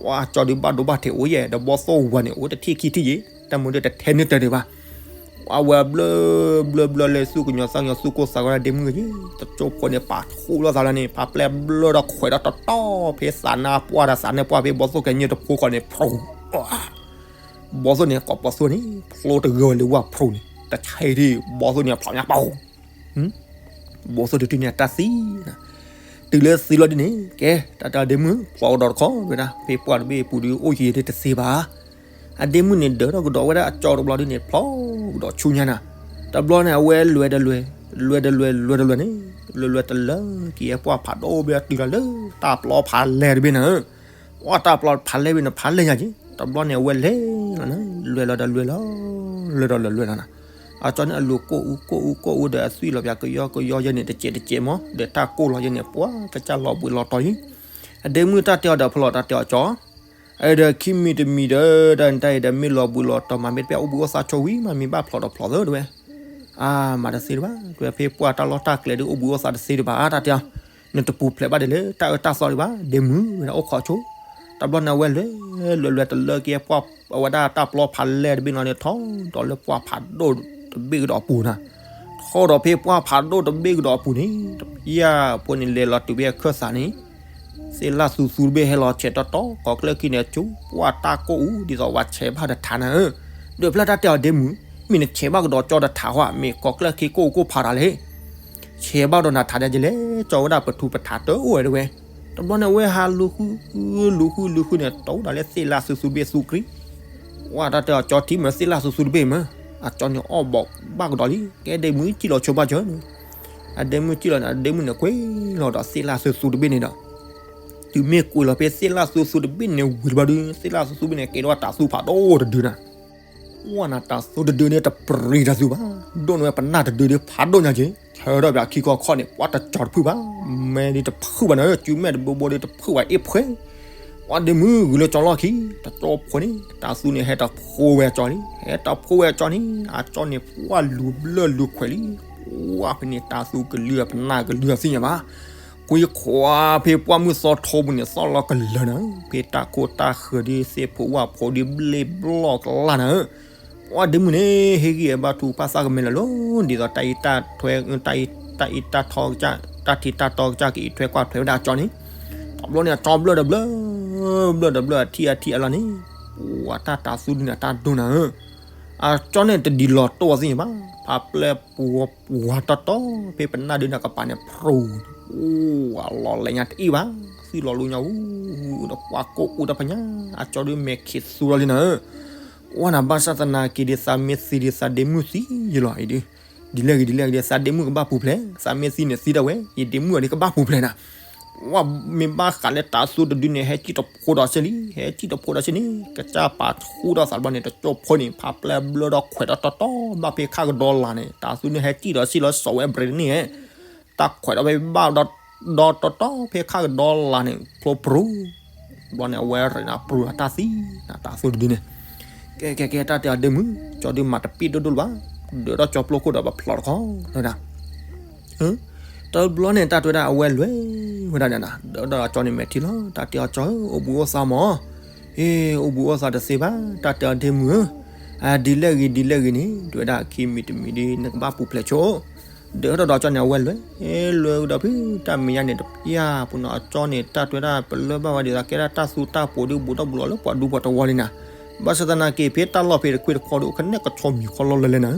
ပှၢ်ကၠီဒုးဘၣ်ဒိဘၣ်ထံးအိၣ်ယဲၢ် ဒီးဘီသိၣ်ဝၤန့ၣ် အိၣ်တထံၣ်ခံထံၣ်ယဲၢ် တၢ်မုၢ်ဒုးတထဲန့ၢ်တၢ်ဒံးဘၣ်, ပှၢ်ဝဲဘျၢၣ်ဘျၢၣ်ဘျၢၣ်လၢ သူၣ်ကညီၤသးကညီၤ သူၣ်ကိၢ်သးဂီၤလၢဒ့မုၣ်ကယဲၢ် တကၠိဖိန့ၣ် ပာ်ဆူၣ်လိာ်သးလၢန့ၣ် ပာ်ပျဲဘျၢၣ်ဒီးခွဲးဒီးတတီၢ်ဖဲသးနါပှၢ်ဒီးသးနါပှၢ်ဖဲဘီသိၣ်ကဲန့ၣ်တဖိဃီန့ၣ် ဖျိ ဘီသိၣ်န့ၣ် ကိးပီသိၣ်န့ၣ် ဖျိတဂၢၢ်ဝဲလၢဝၢ်ဖျိန့ၣ် တဆဲးဒံး ဘီသိၣ်န့ၣ် ဖျိညါပီ ဘီသိၣ်တတုၤန့ၣ် တၢ်သံနၤ, တုၤလၢသံလီၤဒ်န့ၣ် ကဲ တၢ်တၢ်ဒ့မုၣ် ဖျိကဒီးတခီဝဲဒၣ် ဖဲပှၢ်တဘ့ၣ်အပူၤဒုး အိၣ်ယံၤဒ်တသ့ဘၣ်, အဒ့မုၣ်န့ၣ် ဒၢးထီၣ်ကဒီးဝဲဒၣ်အကၠီတဘျီဒ်န့ၣ် ဖျိကဒီးဆူညါနၤ, တဘျီန့ၣ် အဝဲလွဲၢ်တလွဲၢ် လွဲၢ်တလွဲၢ် လွဲၢ်တလွဲၢ်န့ၣ် လွဲၢ်လွဲၢ်တလၢက့ၤပှၢ်ဖးဒိၣ်ဘ့ၣ်တုၤလီၤလၢ တၢ်ပျီဖးလဲၢ်တဘ့ၣ်နၤဧၢ ပှၢ်တၢ်ပျီဖးလဲၢ်ဘ့ၣ်န့ၣ် ဖးလဲၢ်ညါက့ၤ တဘျီန့ၣ် အဝဲလဲၤလီၤနၤ လွဲၢ်လီၤဒီးလွဲၢ်လီၤ လွဲၢ်ဒီးလွဲၢ်လွဲၢ်လီၤနၤ, အကၠီန့ၣ် အလူၤကိၢ်အူကိၢ်အူကိၢ်အူဒီးအသွံၣ်လီၤပၠးကယီကယီယဲန့ၣ် တစဲးတစဲးမး ဒီးတၢ်ကိၢ်လီၤယဲန့ၣ် ပှၢ်ကစၢ်လီၤဘှံးလီၤတီၤယံၤ, အဒ့မုၣ်တၢ်တဲအီၤဒီးဖျိတၢ်တဲအီၤကၠီ အဒီးခံမံၤတမံၤဒီး တၢ်န့ၣ်တၢ်အံၤဒီးမ့ၢ်လီၤဘှံးလီၤတီၤမး မ့ၢ်တပျၢ်အိၣ်ဘှံးအိၣ်သါဆိဝံၤမး မ့ၢ်ဘၣ်ဖျိးဒီးဖျိးသၢတဝဲ, အါ မၤတသ့တဘၣ် တဝဲဖဲပှၢ်တၢ်လီၢ်တၢ်ကျဲဒုးအိၣ်ဘှံးအိၣ်သါတသ့တဘၣ် တၢ်တဲအီၤ, နတပူၤဖျဲးဘၣ်ဒ်လဲၣ် တၢ်အၢတၢ်သီဒံးဘၣ် ဒ့မုၣ်ဝဲဒၣ်အိၣ်ခိးဆိ, တဘျီန့ၣ် အဝဲလွဲၢ်လွဲၢ်လွဲၢ်တလၢက့ၤပှၢ် အဝဲဒၣ်တၢ်ပျီဖးလဲၢ်တဘ့ၣ်နီၤန့ၣ် ထီၣ်ဒီးလၢပှၢ်ဖးဒိၣ်တဘ့ၣ်ကဒီးအပူၤနၤ, ထီၣ်ဒီးဖဲပှၢ်ဖးဒိၣ်တဘ့ၣ်ကဒီးအပူၤန့ၣ် တပျၢ်ဖိန့ၣ် လဲၤလီၤတုၤဖဲအခၢၣ်စးန့ၣ် သ့ၣ်လၣ်သူသူတဘ့ၣ်ဟဲလီၤဆဲးတီတီ ကိးကျၢၢ်ခံန့ၣ် ကၠိပှၢ်တၢ်ကိၢ်အူ ဒ်သိးဝဲဆဲးဘၣ်တထးနၤဧၢ, ဒီးဖျၢၣ်တၢ်တဲအီၤဒ့မုၣ် မ့ၢ်နဆဲးဘၣ်ကဒီးကၠီတထးဟီ မ့ၢ်ကိးကျၢၢ်ခံကိၢ်အူကိၢ်ဖးတၢ်လဲၣ်, ဆဲးဘၣ်ကဒီးနၤထးဒ်လဲၣ် ကၠီဝဲဒၣ်ပထူပထးတအိၣ်ဝဲတဝဲ, တဘျီန့ၣ် အဝဲဟးလူၤဃု လူၤဃုလူၤဃုန့ၣ် တိၤဒၣ်လၢသ့ၣ်လၣ်သူသူတဘ့ၣ်သူကြံ ဝဲတၢ်တဲအီၤကၠီထံမ့ၢ်သ့ၣ်လၣ်သူသူတဘ့ၣ်မ့ၢ်, အကၠီန့ၣ်အီၣ်ဘီးဘၣ်ကဒီးလံ ကဲဒ့မုၣ်စံၣ်လီၤဆိဘၣ်ကၠီ, အဒ့မုၣ်စံၣ်လီၤန့ၣ် အဒ့မုၣ်န့ၣ်ကွံာ်လီၤဒီးသ့ၣ်လၣ်သူသူတဘ့ၣ်န့ၣ်ဒီး တုၤမ့ၢ်ကွံာ်လီၤဖဲသ့ၣ်လၣ်သူသူတဘ့ၣ်န့ၣ်ဝံၤတဘျီဒုး သ့ၣ်လၣ်သူသူဘ့ၣ်န့ၣ် ကဲထီၣ်ဝဲတၤသူဖးဒိၣ်တဒုနၤ. ဝဲနၤတၤသူတဒုန့ၣ်တပြံတၤသူဘၣ်, ဒိၣ်န့ၢ်ဝဲပနၢ်တဒုဒီးဖးဒိၣ်ညါက့ၤ, ဆၢထၢၣ်ပၠးခံခီခီၣ်န့ၣ် ပှၤတကၠီၤတဖုဘၣ်, မဲာ်ဒုးတဖုဘၣ်နၤ, စုမဲာ်တဘိဘိဒီးတဖုဘၣ်အ့ၣ်ဖှဲ, ပှၤဒ့မုၣ်ဂုာ်လၢကၠီလီၢ်ခံ, တကၠီဖိန့ၣ် တၤသူန့ၣ် ဟဲတဖိဝဲအကၠီလံ, ဟဲတဖိဝဲအကၠီန့ၣ် အကၠီန့ၣ် ပှၤလူၤဘျၢၣ်လူၤခွဲးလံ, ပှၤဖဲန့ၣ် တၤသူကလုၢ်အပနၢ်ကလုၢ်အသ့ၣ်ညါဘၣ် ကွံခွါဖဲပှၢ်မုၢ်သီထိပူၤန့ၣ် သီၣ်လီၤကလၢာ်နၤ, ဖဲတၢ်ခိၣ်တၢ်ဃၢၤဒုး သ့ၣ်ဖိဝၣ်ဖိဒုးဘျ့ဘျီၣ်ကလၢ်နၤ, ပှၤဒ့မုၣ်န့ၣ် ဟ့ၣ်ဂံၢ်အဘါထုကဖၣ်သၣ်ကမဲာ်လၢာ်လီၤ, ဒ်သိးတၢ်အံးတၢ်ထွဲ တၢ်အံးတၢ်ထီကစၢ် တၢ်ထံးတၢ်တီကစၢ် ကအံးထွဲကွၢ်ထွဲဝဲဒၣ်အကၠီန့ၣ်, တဘျီန့ၣ် အကၠီဘျၢၣ်ဒီးဘျၢၣ်, ဘျၢၣ်ဒီးဘျၢၣ် အထံၣ်အထံၣ်အလီၢ်န့ၣ်, ပှၤတၢ်တၤသူဒုန့ၣ် တၢ်ဒိၣ်နၤဧၢ အကၠီန့ၣ်တဒ်လီၤတိၢ်အီၤသ့ၣ်ညါဘၣ်, ဖးပျဲၢ်ပှၤတီတီ ဖဲပနၢ်ဒုန့ၣ်ကပၤန့ၣ် ဖြူၤ, အိၣ်အလီၤလဲၤညါတအံၣ်ဘၣ်, သံလီၤလူညါအူ, ဒီးပှၤကိးအူတၢ်ဖးညါ, အကၠီဒုမဲာ်ခံးသူလီၤလံနၤဧၢ, အိၣ်နၤဘၣ်ဆၣ်သနာ်က့ဒုး သးမ့ၢ်သံဒုး သးဒ့မုၣ်သံယလီၤအံၤဒုး, ဒ်လဲၣ်ဂ့ၤဒ်လဲၣ်ဂ့ၤဒုး သးဒ့မုၣ်ကဘၣ်ပူၤဖျဲး, သးမ့ၢ်သံန့ၣ်သံဒၣ်ဝဲ, ယဒ့မုၣ်အံၤဒုးကဘၣ်ပူၤဖျဲးနၤ ဝဲမ့ၢ်ဘၣ်ဃးလၢတၤသူတဒုန့ၣ် ဟဲစံၣ်တဖိဒီးစ့ၢ်လံ, ဟဲစံၣ်တဖိဒီးစ့ၢ်န့ၣ် ကစၢ်ပာ်ဆူၣ်ထီၣ်သးတဘျီန့ၣ် တကၠီဖိန့ၣ် ဖးပျဲၢ်ဘျၢၣ်ဒီးခွဲးဒီးတီတီ ဘၣ်ဖဲခၣ်ကဒီလါန့ၣ် တၤသူန့ၣ်ဟဲစံၣ်ဒီးစ့ၢ်လီၤ စီၤဝဲဘြ့းန့ၣ်, တၢ်ခွဲးဒီးဖဲဘၣ်ဒီးတီတီ ဖဲခၣ်ကဒီလါန့ၣ် ဖျိပြူၤ ဘျီန့ၣ် အဝဲရ့နၤပြူၤအတၢ်သံ, တၤသူတဒုန့ၣ်, ကဲကဲကဲ တၢ်တဲအီၤဒ့မုၣ် ကၠီဒုးမၤတပ့ၢ်ဒိၣ်ဒိၣ်လၢၤဘၣ်, ဒုးထီၣ်ကၠီပျိခိၣ်ဒီးပဖျီတခီ, တဲဝဲဒၣ် တဘျီန့ၣ် တၢ်တဲဝဲဒၣ်အဝဲလဲၤဝဲဒၣ်န့ၣ်, ဒုးထီၣ်ကၠီန့ၣ်မဲာ်ထံလီၤ, တၢ်တဲအီၤကၠီဧၢ အိၣ်ဘှံးအိၣ်သါမး, အ့ အိၣ်ဘှံးအိၣ်သါတသ့ဘၣ်, တၢ်တဲအီၤဒ့မုၣ်ဧၢ, အဒ်လဲၣ်ဂ့ၤဒ်လဲၣ်ဂ့ၤန့ၣ် တဲဝဲဒၣ်ခံမံၤတမံၤဒုး နကဘၣ်ပူၤဖျဲးဆိ ဒုးထီၣ်ဒီးကၠီန့ၣ် အဝဲလဲၤ, လဲၤဝဲဒီးဖုတၢ်မဲာ်ညါန့ၣ် တပျၢ်ပူၤနီၤ အကၠီန့ၣ် တၢ်တဲဝဲဒၣ်ပလၢၢ်ဘၣ်ဝဲဒ်သိးကဲဒၣ်တၢ်သူတၢ်ပှိၤဒုး ဘူးထီၣ်ဘူးလီၤလၢပှၤဒူပှၤတဝီလံနၤ, ဘၣ်ဆၣ်သနာ်က့ ဖဲတၢ်လီၢ်ဖဲတခွ့တခီဒီး ကနဲၣ်ကဆီမံၤခီလီၢ်လၢလဲၣ်နၤ,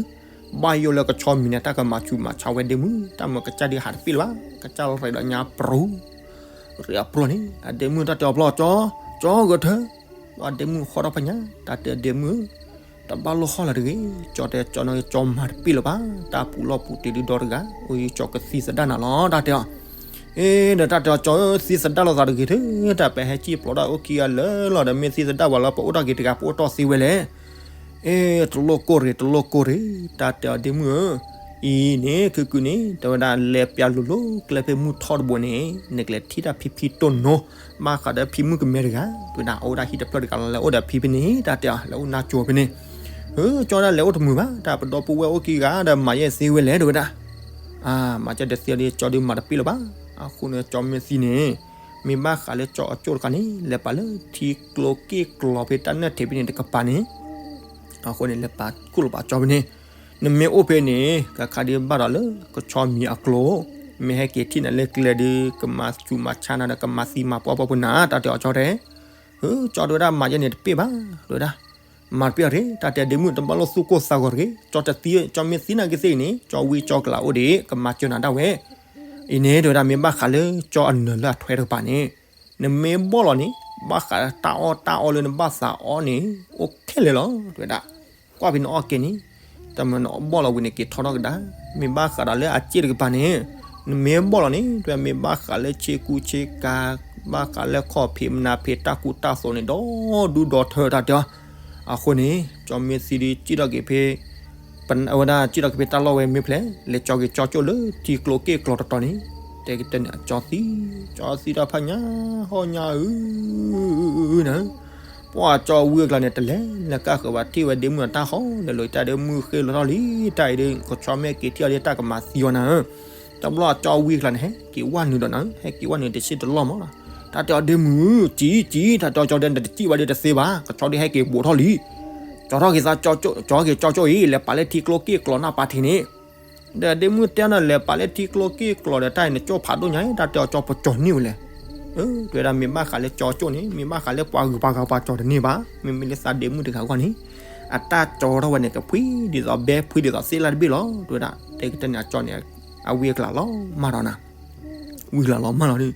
ဘၣ်ယိၣ်လၢကဆီမံၤန့ၣ် တၢ်ကမၤဆူးမၤဆါဝဲဒ့မုၣ် တၢ်မၤကစၢ်ဒုးဟးတပ့ၢ်လၢၤဘၣ်, ကစၢ်ရ့ဒီးညါပြူၤ ရ့အပြူၤန့ၣ် အဒ့မုၣ်တၢ်တဲအီၤဖျီကၠီ, ကၠီဂဲၤထၢၣ်, အဒ့မုၣ်ဃီထီၣ်ဖးညါ, တၢ်တဲအီၤဒ့မုၣ်ဧၢ, တဘၣ်လိၣ်ဟီၣ်လၢၤတဂ့ၤ, ကၠီတဲကၠီနီၤ ကၠီမၤတပ့ၢ်လၢၤဘၣ်, တၢ်ပူၤလီၢ်ပူၤတ့ၤဒုးဒီတဂၤ, အိၣ်ယကၠီကသံသဒၣ်နၤလီၤ တၢ်တဲအီၤ, အ့ ဒီးတၢ်တဲအီၤကၠီဧၢ သံသဒၣ်လိာ်သးတဂ့ၤထၢၣ်, တၢ်ပဟဲစံၣ်ဖျိးဒၣ်အိၣ်ခံဂၤလၢာ်လီၤဒီး မ့ၢ်သံသဒၣ်ဝဲလၢပအိၣ်ထီၣ်က့ၤတဂၤ ပအိၣ်တီၢ်သ့ဝဲလဲၣ် အ့ တလိၣ်ကိၢ်ရ့ၤ တလိၣ်ကိၢ်ရ့ၤ, တၢ်တဲအီၤဒ့မုၣ်ဧၢ, အံၤန့ၣ် ခုကုန့ၣ် တဲဝဲဒၣ်လဲၤပျၢ်လိၤလိၤကျဲဖဲမုၢ်ထီၣ်တဘိန့ၣ် နကလဲၤထံၣ်တၢ်ဖံဖံတိၢ်နိ, ဘၣ်ဃးဒီးဖံမုၣ်ကမဲတဂၤ, တဲဝဲဒၣ်အိၣ်ဒၣ်ဟံၣ်တဖျၢၣ်တဂၤလီၤ လဲၤအိၣ်ဒီးဖံဖဲန့ၣ် တၢ်တဲအီၤ လဲၤအိၣ်နါကၠိဖဲန့ၣ်, ကၠီဒၣ်လဲၤအိၣ်တမုာ်ဘၣ်, တၢ်ပဒီပုၢ်ဝဲၢ်အိၣ်ခံဂၤဒီးမၤယဲၢ်သ့ဝဲလဲၣ် တဲဝဲဒၣ် အါ မၤကၢ်တသ့ဒီး ကၠီဒုးမၤတပ့ၢ်လၢၤဘၣ်, အဃိန့ၣ် ကၠီမ့ၢ်သံန့ၣ် မ့ၢ်ဘၣ်ဃးလၢကၠီအကၠိၣ်တခါန့ၣ် လဲၤပာ်လၢထံကျိက့ၣ်ကျီဖဲတၢ်နၢၣ်ထံးဖဲန့ၣ်တကပၤန့ၣ်, အဃိန့ၣ် လဲၤပာ်ကူၣ်လီၤပာ်ကၠီဖဲန့ၣ်, နမ့ၢ်အိၣ်ဖဲန့ၣ် ကခါဒုးဘၣ်ဒီးလၢကဆီမံၤအကျိၤ, မ့ၢ်ဟဲက့ၤထံၣ်နၤလၢကျဲဒုး ကမၤစူၤမၤဆါနၤဒီး ကမၤသံမၤပှၢ်ပှၢ်ပူၤနၤ တၢ်တဲအီၤကၠီတဲ, ကၠီတဲဝဲဒၣ်မၤယဲၢ်န့ၣ်တပ့ၢ်ဘၣ်, တဲဝဲဒၣ် မၤတပ့ၢ်အီၤတဂ့ၤ, တၢ်တဲဒ့မုၣ်တဘၣ်လိၣ်သူၣ်ကိၢ်သးဂီၤတဂ့ၤ, ကၠီတသံ, ကၠီမ့ၢ်သံနာ်က့သ့ၣ်အံၤန့ၣ် ကၠီဝံကၠီကလးအိၣ်ဒံး ကမၤစၢၤနၤဒၣ်ဝဲ, အံၤန့ၣ် တဲဝဲဒၣ်မ့ၢ်ဘၣ်ဃးလၢကၠီအနၢၤလၢအထွဲတကပၤန့ၣ်, နမ့ၢ်ဘီၣ်လီၤန့ၣ် ဘၣ်ဃးတၢ်အီၣ်တၢ်အီလၢနဘၣ်သးအီၣ်န့ၣ် အိၣ်ခဲလၢာ်လီၤ တဲဝဲဒၣ်, ကွၢ်ဖဲနအီၣ်ကဲန့ၣ်, တၢ်မၤနဘီၣ်လီၤဝံၤန့ၣ်က့ၤထီထီၣ်ကဒါ, မ့ၢ်ဘၣ်ဃးဒီးလၢအစ့ၣ်တကပၤန့ၣ်, နမ့ၢ်ဘီၣ်လီၤန့ၣ် တဲဝဲမ့ၢ်ဘၣ်ဃးလၢဆ့ကူဆ့ကၤ, ဘၣ်ဃးလၢခီၣ်ဖံးမနၤဖံးတၢ်ကူတၢ်သိးန့ၣ် ဒီဒူဒီထၢတၢ်တဲအီၤ, အဃိန့ၣ် ကၠီမ့ၢ်သံဒုးစံၣ်ထီၣ်က့ၤဖဲ အဝဲဒၣ်စံၣ်ထီၣ်က့ၤဖဲတၢ်လီၢ်ဝဲမ့ၢ်ဖျဲၣ် လဲၤကၠီက့ၤကၠီကၠိၣ်လၢထံကျိက့ၣ်ကျီတီတီန့ၣ်, တဲကတၢၢ်န့ၣ် အကၠီသံ, ကၠီသံတၢ်ဖးညါ, ဟီၣ်ညါဧၢ, န, ပှၤကၠီဝံအကျါန့ၣ် တလဲၤလၢကၢ်ဃၢၤဘၣ် ထံၣ်ဝဲဒ့မုၣ်အတၢ်ဟီၣ်လၢာ်လီၤ တၢ်ဒ့မုၣ်ဃ့လီၤထီၣ်လံ, တၢ်အံၤဒုး ကဆီမ့ၢ်က့ၤထံၣ်အီၤဒ်တၢ်ကမၤသံအီၤနၤဧၢ, တဘျီအကၠီဝံအကျါန့ၣ် ဟဲက့ၤဝဲနုာ်ဒီးနၤ, ဟဲက့ၤဝဲနုာ်တစ့ၢ်တလီၢ်မးလီၤ, တၢ်တဲအီၤဒ့မုၣ်, ကၠီ, ကၠီ, တၢ်တဲအီၤကၠီဒဲး နတစံၣ်ဘၣ်ဒ်တသ့ဘၣ်, ကဆီဒုးဟဲက့ၤဘူးထီၣ်လံ ကၠီထီၣ်က့ၤသး, ကၠီက့ၤကၠီကၠိၣ်အံၤ လဲၤပာ်လၢထံကျိက့ၣ်ကျီနၢ်ပၤထံးန့ၣ်, ဒီးဒ့မုၣ်တဲအီၤန့ၣ် လဲၤပာ်လၢထံကျိက့ၣ်ကျီဒီး တၢ်အံၤနကၠိၣ်ဖးဒိၣ်ညါ, တၢ်တဲအီၤကၠီပကၠီၤန့ၢ်ဝဲလဲၣ်, တဲဝဲဒၣ်မ့ၢ်ဘၣ်ဃးလၢကၠီကၠိၣ်န့ၣ် မ့ၢ်ဘၣ်ဃးလၢပှၤဂုၤပှၤဂၤပှၤကၠီၤတန့ၢ်ဘၣ်, မ့မ့ၢ်လၢသးဒ့မုၣ်တဂၤအဂီၢ်န့ၣ်, အတၢ်ကၠီထီၣ်ဝဲန့ၣ် ကဖှံဒ်သိးဘဲဖှံဒ်သိးသ့ၣ်လၣ်တဘ့ၣ်လီၤ, တဲဝဲဒၣ် တဲကတၢၢ်န့ၣ်အကၠီန့ၣ်, အဝံအကျါလီၤမၢ်ဒီးနၤ ဝံၤလၢ်လီၤမၢ်လီၤဒုး,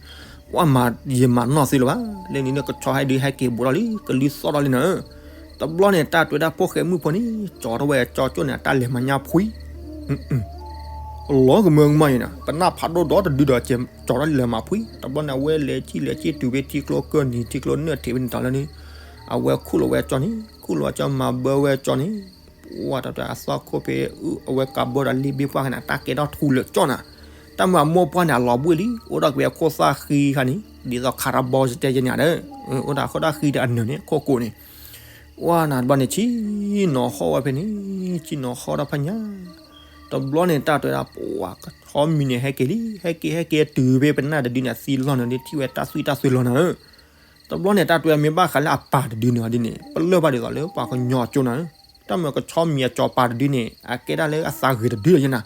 ပှၤမၤယံာ်မၤနီၢ်သ့လၢၤဘၣ်, လၢန့ၣ်ဒီးကဆီဟဲဒုးဟဲက့ၤဘူးထီၣ်လံ ကလုၢ်သီၣ်ထီၣ်လံနၤ, တဘျီန့ၣ် တၢ်တဲဝဲဒၣ်ဖိၣ်ဃဲမုၣ်ဖိန့ၣ် ကၠီထီၣ်ဝဲကၠီကၠိၣ်န့ၣ် အတၢ်လဲၤမၤညါဖှံ, အ လီၤကမၢကမၣ်အံၤန့ၣ် ပနၢ်ဖးဒိၣ်ဒီတဒုဒီး ကဲကၠီၤထီၣ်လၢမၤဖှံ, တဘျီန့ၣ် အဝဲလဲၤကံၣ်လဲၤက့ၤတုၤဖဲထံကျိကၢၢ်နံၤ ထံကျိနၢၣ်ထံးဖဲန့ၣ်တၢ်လၢန့ၣ်, အဝဲခူၣ်လီၤဝဲကၠီန့ၣ် ခူၣ်လီၤကၠီမၤဘၢဝဲကၠီန့ၣ်, ပှၢ်တၢ်တၢ်အသီခိၣ်ဖဲ အဝဲကးဘၢဒီးလ့ဘ့ၣ်ပှၢ်ခါန့ၣ် တၢ်ကဲထီၣ်ထူလၢာ်ကၠီနၤ, တၢ်မၤအမိၢ်ပှၢ်န့ၣ် အလီၤဘှံၣ်လံ အိၣ်ဒီးက့ၤအခိၣ်သၣ်ဃံခါန့ၣ် ဒ်သိးခးတၢ်ဘီစတဲယဲန့ၣ်ဒီး အိၣ်ဒီးအခိၣ်သၣ်ဃံဒီးအနၢၤန့ၣ် ခိၣ်ကိးန့ၣ် ဝဲနၤတဘျီန့ၣ် ဆံၣ်နီၤဟီၣ်ဝဲဖဲန့ၣ်, ဆံၣ်နီၤဟီၣ်တၢ်ဖးညါ, တဘျီန့ၣ် တၢ်တဲဝဲဒၣ် ပှၢ်ကဆီမံၤန့ၣ် ဟဲက့ၤလံ ဟဲက့ၤ ဟဲက့ၤတုၤဖဲပနၢ်တဒုန့ၣ် အသံလီၢ်န့ၣ် ထံၣ်ဝဲတၢ်သွံၣ်တၢ်သွဲလီၤနၤဧၢ, တဘျီန့ၣ် တၢ်တဲဝဲမ့ၢ်ဘၣ်ဃးလၢအပၢ်တဒုန့ၣ်ဒ်န့ၣ် ပလၢၢ်ဘၣ်ဒ်သိးလၢပှၤကညီကၠိနၤဧၢ, တၢ်မ့ၢ်ကဆီမံၤအကၠီပၢ်တဒုန့ၣ် အကဲဒၣ်လၢအသးဂ့ၤတဒုလီၤယဲနၤ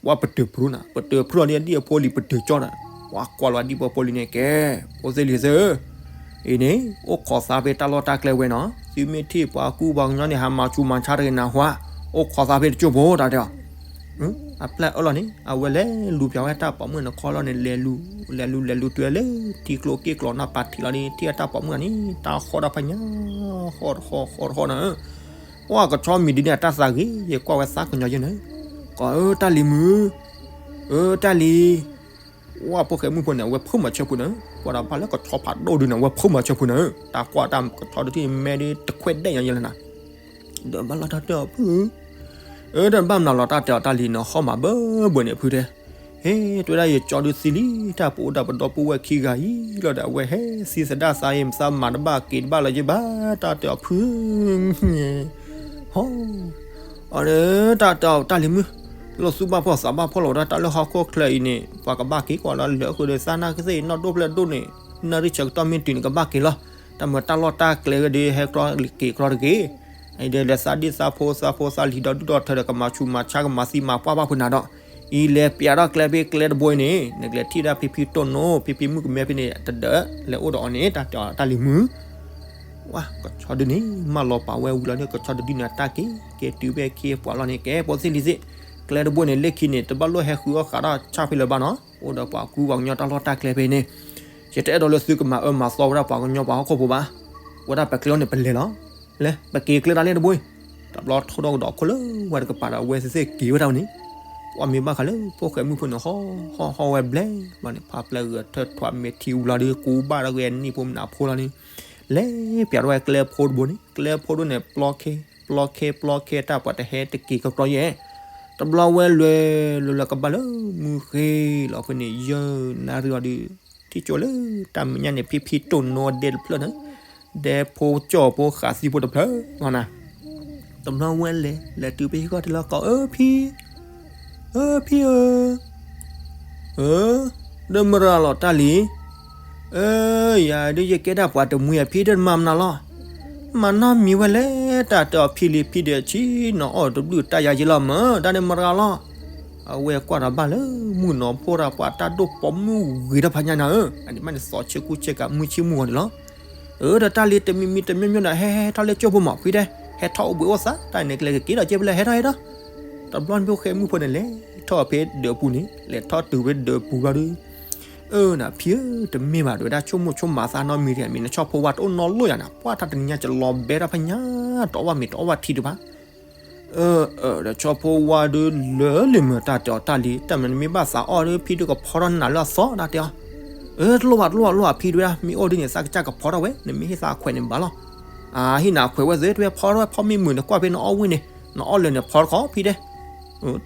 ပှၤပတုာ်ဖုးနၤ ပတုာ်ဖုးလီၤဒ်အဒံၣ်အဖိလံၤပတုာ်ကၠီဒီး ပှၤကွၢ်လီၤဒံၣ်ဖိဖိလံၤန့ၣ်ကဲ, ဖိသ့ၣ်လံၤသ့ၣ်ဧၢ, အံၤန့ၣ် အိၣ်ခိးသးဖဲတၢ်လီၢ်တၢ်ကျဲဝဲနီၤ, သုမ့ၢ်ထံၣ်ပှၤကူပှၤကညီန့ၣ် ဟးမၤဆူးမၤဆါတဂ့ၤနၤဟါ, အိၣ်ခိးသးဖဲတကၠိဖိတၢ်တဲအီၤ, အပျဲၢ်အၢၣ်လီၤန့ၣ် အဝဲလဲၤလူၤပၠးဝဲတၢ်ပိာ်မုၣ်န့ၣ်ခီလီၤန့ၣ် လဲၤလူၤ လဲၤလူၤလဲၤလူၤတုၤလၢထံကျိက့ၢ်ကျီၤနီၢ်ပၤထံးလီၤန့ၣ် ထံၣ်အတၢ်ပိာ်မုၣ်န့ၣ် တၢ်ဟီၣ်တၢ်ဖးညါ, ဟီၣ်တဟီၣ်ဟီၣ်တဟီၣ်နၤဧၢ ပှၢ်ကဆီမံၤဒ်န့ၣ် အတၢ်သးဂ့ၤ ယကွၢ်ဝဲသးကညီၤယဲန့ၣ်, ကီးဧၢ တၢ်လံၤမုၣ်, ဧၢ တၢ်လံၤ, ပှၢ်ဖိၣ်ဃဲမုၣ်ဖိန့ၣ် အဝဲဖုးမၤဆၢဖိနၤဧၢ, ကွၢ်ဒီးဘၣ်လၢကဆီဖးဒိၣ်ဒုန့ၣ် အဝဲဖုးမၤဆၢဖိနၤဧၢ, တၢ်ကွၢ်တၢ်ကဆီဒုထံၣ်မဲဒ်တခွဲးဒဲးညါယဲလၢနၤ ဒီးဘၣ်လီၤတၢ်တဲအီၤဖု, အၢ တဘၣ်မနုၤလီၤ တၢ်တဲအီၤတၢ်လံၤန့ၣ် ဟီၣ်မးဘၢဘၢန့ၣ်ဖုတဲ, ဟဲ တဲဝဲဒၣ်ယကၠီဒုသံလံ တၢ်ပအိၣ်ဒီးပဒီပုၢ်ဝဲၢ်ခံဂၤအံၤလီၤဒီး အဝဲဟဲသံသဒၣ်သးအံၤ မသးမၤတဘၣ်က့ၤတဘၣ်လီၤယဘၣ် တၢ်တဲအီၤဖု ဟီ အီၤ တၢ်တဲအီၤတၢ်လံၤမုၣ်, လီၤသူၣ်ဘၣ်ဖှီၣ်သးဘၣ်ဖှီၣ်လီၤဝဲဒၣ် တၢ်လၢဟီၣ်ခိၣ်ချၢအံၤန့ၣ် ပှၤကဘၣ်က့ၤကွၢ်လီၤလၢဃုာ်ဒီးသးနၢ်ကသ့ၣ် နီၢ်ဒိၣ်ဖျၢၣ်ဒိၣ်န့ၣ် နၣ်ရံၣ်ဆၢကတီၢ်မ့ၢ်တုၤန့ၣ် ကဘၣ်က့ၤလီၤ. တၢ်မၤတၢ်လီၢ်တၢ်ကျဲဂ့ၤဒီး ဟဲကျီက့ၤကျီတဂ့ၤ, အံၤဒီးလၢသးဒ့ၣ်သးဖိသးဖိသးလံၤဒီးဒုၣ်ဒီးထၢဒီး ကမၤဆူးမၤဆါ ကမၤသံမၤပှၢ်ဘၣ်ဖုနၤဒီး, အံၤလဲၤပျးထီၣ်ကျဲဖဲကျဲတဘိအံၤန့ၣ် နကလဲၤထံၣ်ဒၣ်ဖံဖံတိၢ်နိ ဖံဖံမုၣ်ကမဲဖဲန့ၣ် တဒၢးလဲၤအိၣ်ဒီးအီၤန့ၣ် တၢ်တဲအီၤတၢ်လံၤမုၣ် ဝါ ကဆီဒုန့ၣ် မၢလီၤပာ်ဝဲဝံၤလီၤဒီး ကဆီတဒုန့ၣ် အတၢ်က့ၤက့ၤတုၤဖဲခ့ပှၤလီၢ်န့ၣ် ကဲဖိသ့ၣ်လံၤသ့ၣ်, ကျဲတဘိန့ၣ် လၢခံန့ၣ် တဘၣ်လိၣ်ဟဲဃုအီၣ်ဃးတၢ်ဆၣ်ဖဲလၢၤဘၣ်နီၤ, အိၣ်ဒီးပှၤကူပှၤကညီတၢ်လီၢ်တၢ်ကျဲဖဲန့ၣ်, ယတအဲၣ်ဒိးလၢသုကမၤအၢမၤသီဝဲဒၣ်ပှၤကညီပှၤဟီၣ်ခိၣ်ဖိဘၣ်, ဝဲဒၣ်ပကျဲအီၤန့ၣ် ပလဲၤလီၤ, လဲၤ ပက့ၤကျဲဒၣ်လဲၣ်တဘိအံၤ, တဘျီထိၣ်ထီၣ်ကဒီးခိၣ်လၢဝဲတကပၤဒီး အဝဲသ့ၣ်သ့ၣ်က့ၤဝဲဒၣ်ဝဲန့ၣ်, ပှၢ်မ့ၢ်ဘၣ်ဃးလၢဖိၣ်ဃဲမုၣ်ဖိန့ၣ် ဟီၣ်ဟီၣ်ဟီၣ်ဝဲဘျဲၣ်, ဘျီန့ၣ် ဖးပျဲၢ်ဂဲၤထၢၣ်ထွးမဲာ်ထံဝံၤလီၤဒီး ကူဘၣ်ထီၣ်က့ၤနံၣ်ဖိမနုၤဖိလီၤန့ၣ်, လဲၤပျးထီၣ်ဝဲကျဲဖိတဘိန့ၣ် ကျဲဖိဒိၣ်န့ၣ် ပျီခဲ ပျီခဲပျီခဲတၢ်ပှၤတဟဲတက့ၤကကျီယဲၢ်, တဘျီဝဲလဲၤ လဲၤလၢကဘၣ်လၢမုၢ်ဃ့လီၤဖဲန့ၣ် ယဲၢ်နၣ်ရံၣ်အီၤဒီး ထံၣ်ကၠိလၢတၢ်မဲာ်ညါန့ၣ် ဖံဖံတိၢ်နိဒဲတဖျၢၣ်န့ၣ်, ဒဲဖိကၠီဖိဃးသံဖိတဖျၢၣ်လီၤနၤ, တဘျီဝဲလဲၤ လဲၤတုၤဖဲဟံၣ်ဃီတလၢကီး အၢ ဖံ အၢ ဖံဧၢ, အၢ ဒီးမရၤလီၤတၢ်လံၤ, အၢ ယၤဒုးယကဲဒၣ်ပှၤတမှံၤအဖံဒီးမၤမနုၤလီၤ, မၤနီတမံၤဝဲလဲၣ် တၢ်တဲအီၤဖံလံၤဖံဒီးဆံနီၤအီၣ်တဘျုးတၢ်ယၤယဲလီၤမၢ် တၢ်န့ၣ်မရၤလီၤ, အဝဲကွၢ်ဒီးဘၣ်လၢမုၢ်နီၤဖိတၢ်ပှၤတၢ်ဒိၣ်ပိာ်မုၣ်ဂ့ၤတၢ်ဖးညါနၤဧၢ, အန့ၣ်မးန့ၣ်သီဆ့ကူဆ့ကၤမုၢ်ဆ့ၣ်မုၢ်ဂီၤန့ၣ်လီၤ. အၢ ဒီးတၢ်လံၤတမံၤမံၤတမံၤမံၤဒီး ဟဲဟဲထီၣ်လၢကၠိဖိမး ဖံတဲ, ဟဲထီၣ်အိၣ်ဘှံးအိၣ်သါ တၢ်န့ၣ်ကလဲၤကက့ၤဒီးကၠိဖိလၢဟဲထီၣ်ဟဲထီၣ်, တဘျီန့ၣ်ဖိၣ်ဃဲမုၣ်ဖိန့ၣ် လဲၤထီၣ်ဖဲဒၢးပူၤန့ၣ် လဲၤထီၣ်တုၤဖဲဒၢးပူၤဘျီဒီး, အၢ နဖံဧၢ တမ့ၢ်ဘၣ် တဝဲဒၣ်ဆိကမိၣ်ဆိကမးသးနီတမံၤတဂၤ မ့ၢ်နဆီၣ်ဖိဝါတအိၣ်နီတလိၣ်ယၤနၤ ပှၢ်တၢ်တနံၤညါကလီၤဘဲတၢ်ဖးညါ, တအီၣ်ဘၣ်မ့ၤတအီၣ်ဘၣ်ထံတဘၣ် အၢ အၢ ဒီးဆီၣ်ဖိဝါဒုးလၢလံၤမ့ၢ်တၢ်တဲအီၤတၢ်လံၤ တၢ်မနုၤနမ့ၢ်ဘၣ်သးအီၣ်ဒီး ဖံဒုးကဖီထီၣ်နၤလၢအသီတၢ်တဲအီၤ, အၢ တလိၣ်ဘၣ် တလိၣ်ဘၣ်တလိၣ်ဘၣ်ဖံတဲဝဲဒၣ် မ့ၢ်အိၣ်ဒ်န့ၣ် သးကစၢ်ကဖီထီၣ်ဝဲ နမ့ၢ်ဟ့ၣ်သးအခွဲးန့ၣ်ဘၣ်လီၤ, အဟ့ၣ်နၤအခွဲးဝဲသ့ တဲဝဲဖီထီၣ်ဝဲ ဖီမ့ၢ်မုာ်န့ၣ် ကွၢ်ဖဲနအီၣ်ဝံၣ်န့ၣ် နအီၣ်လၢာ်န့ၣ်ဖီထီၣ်ခီဖံတဲ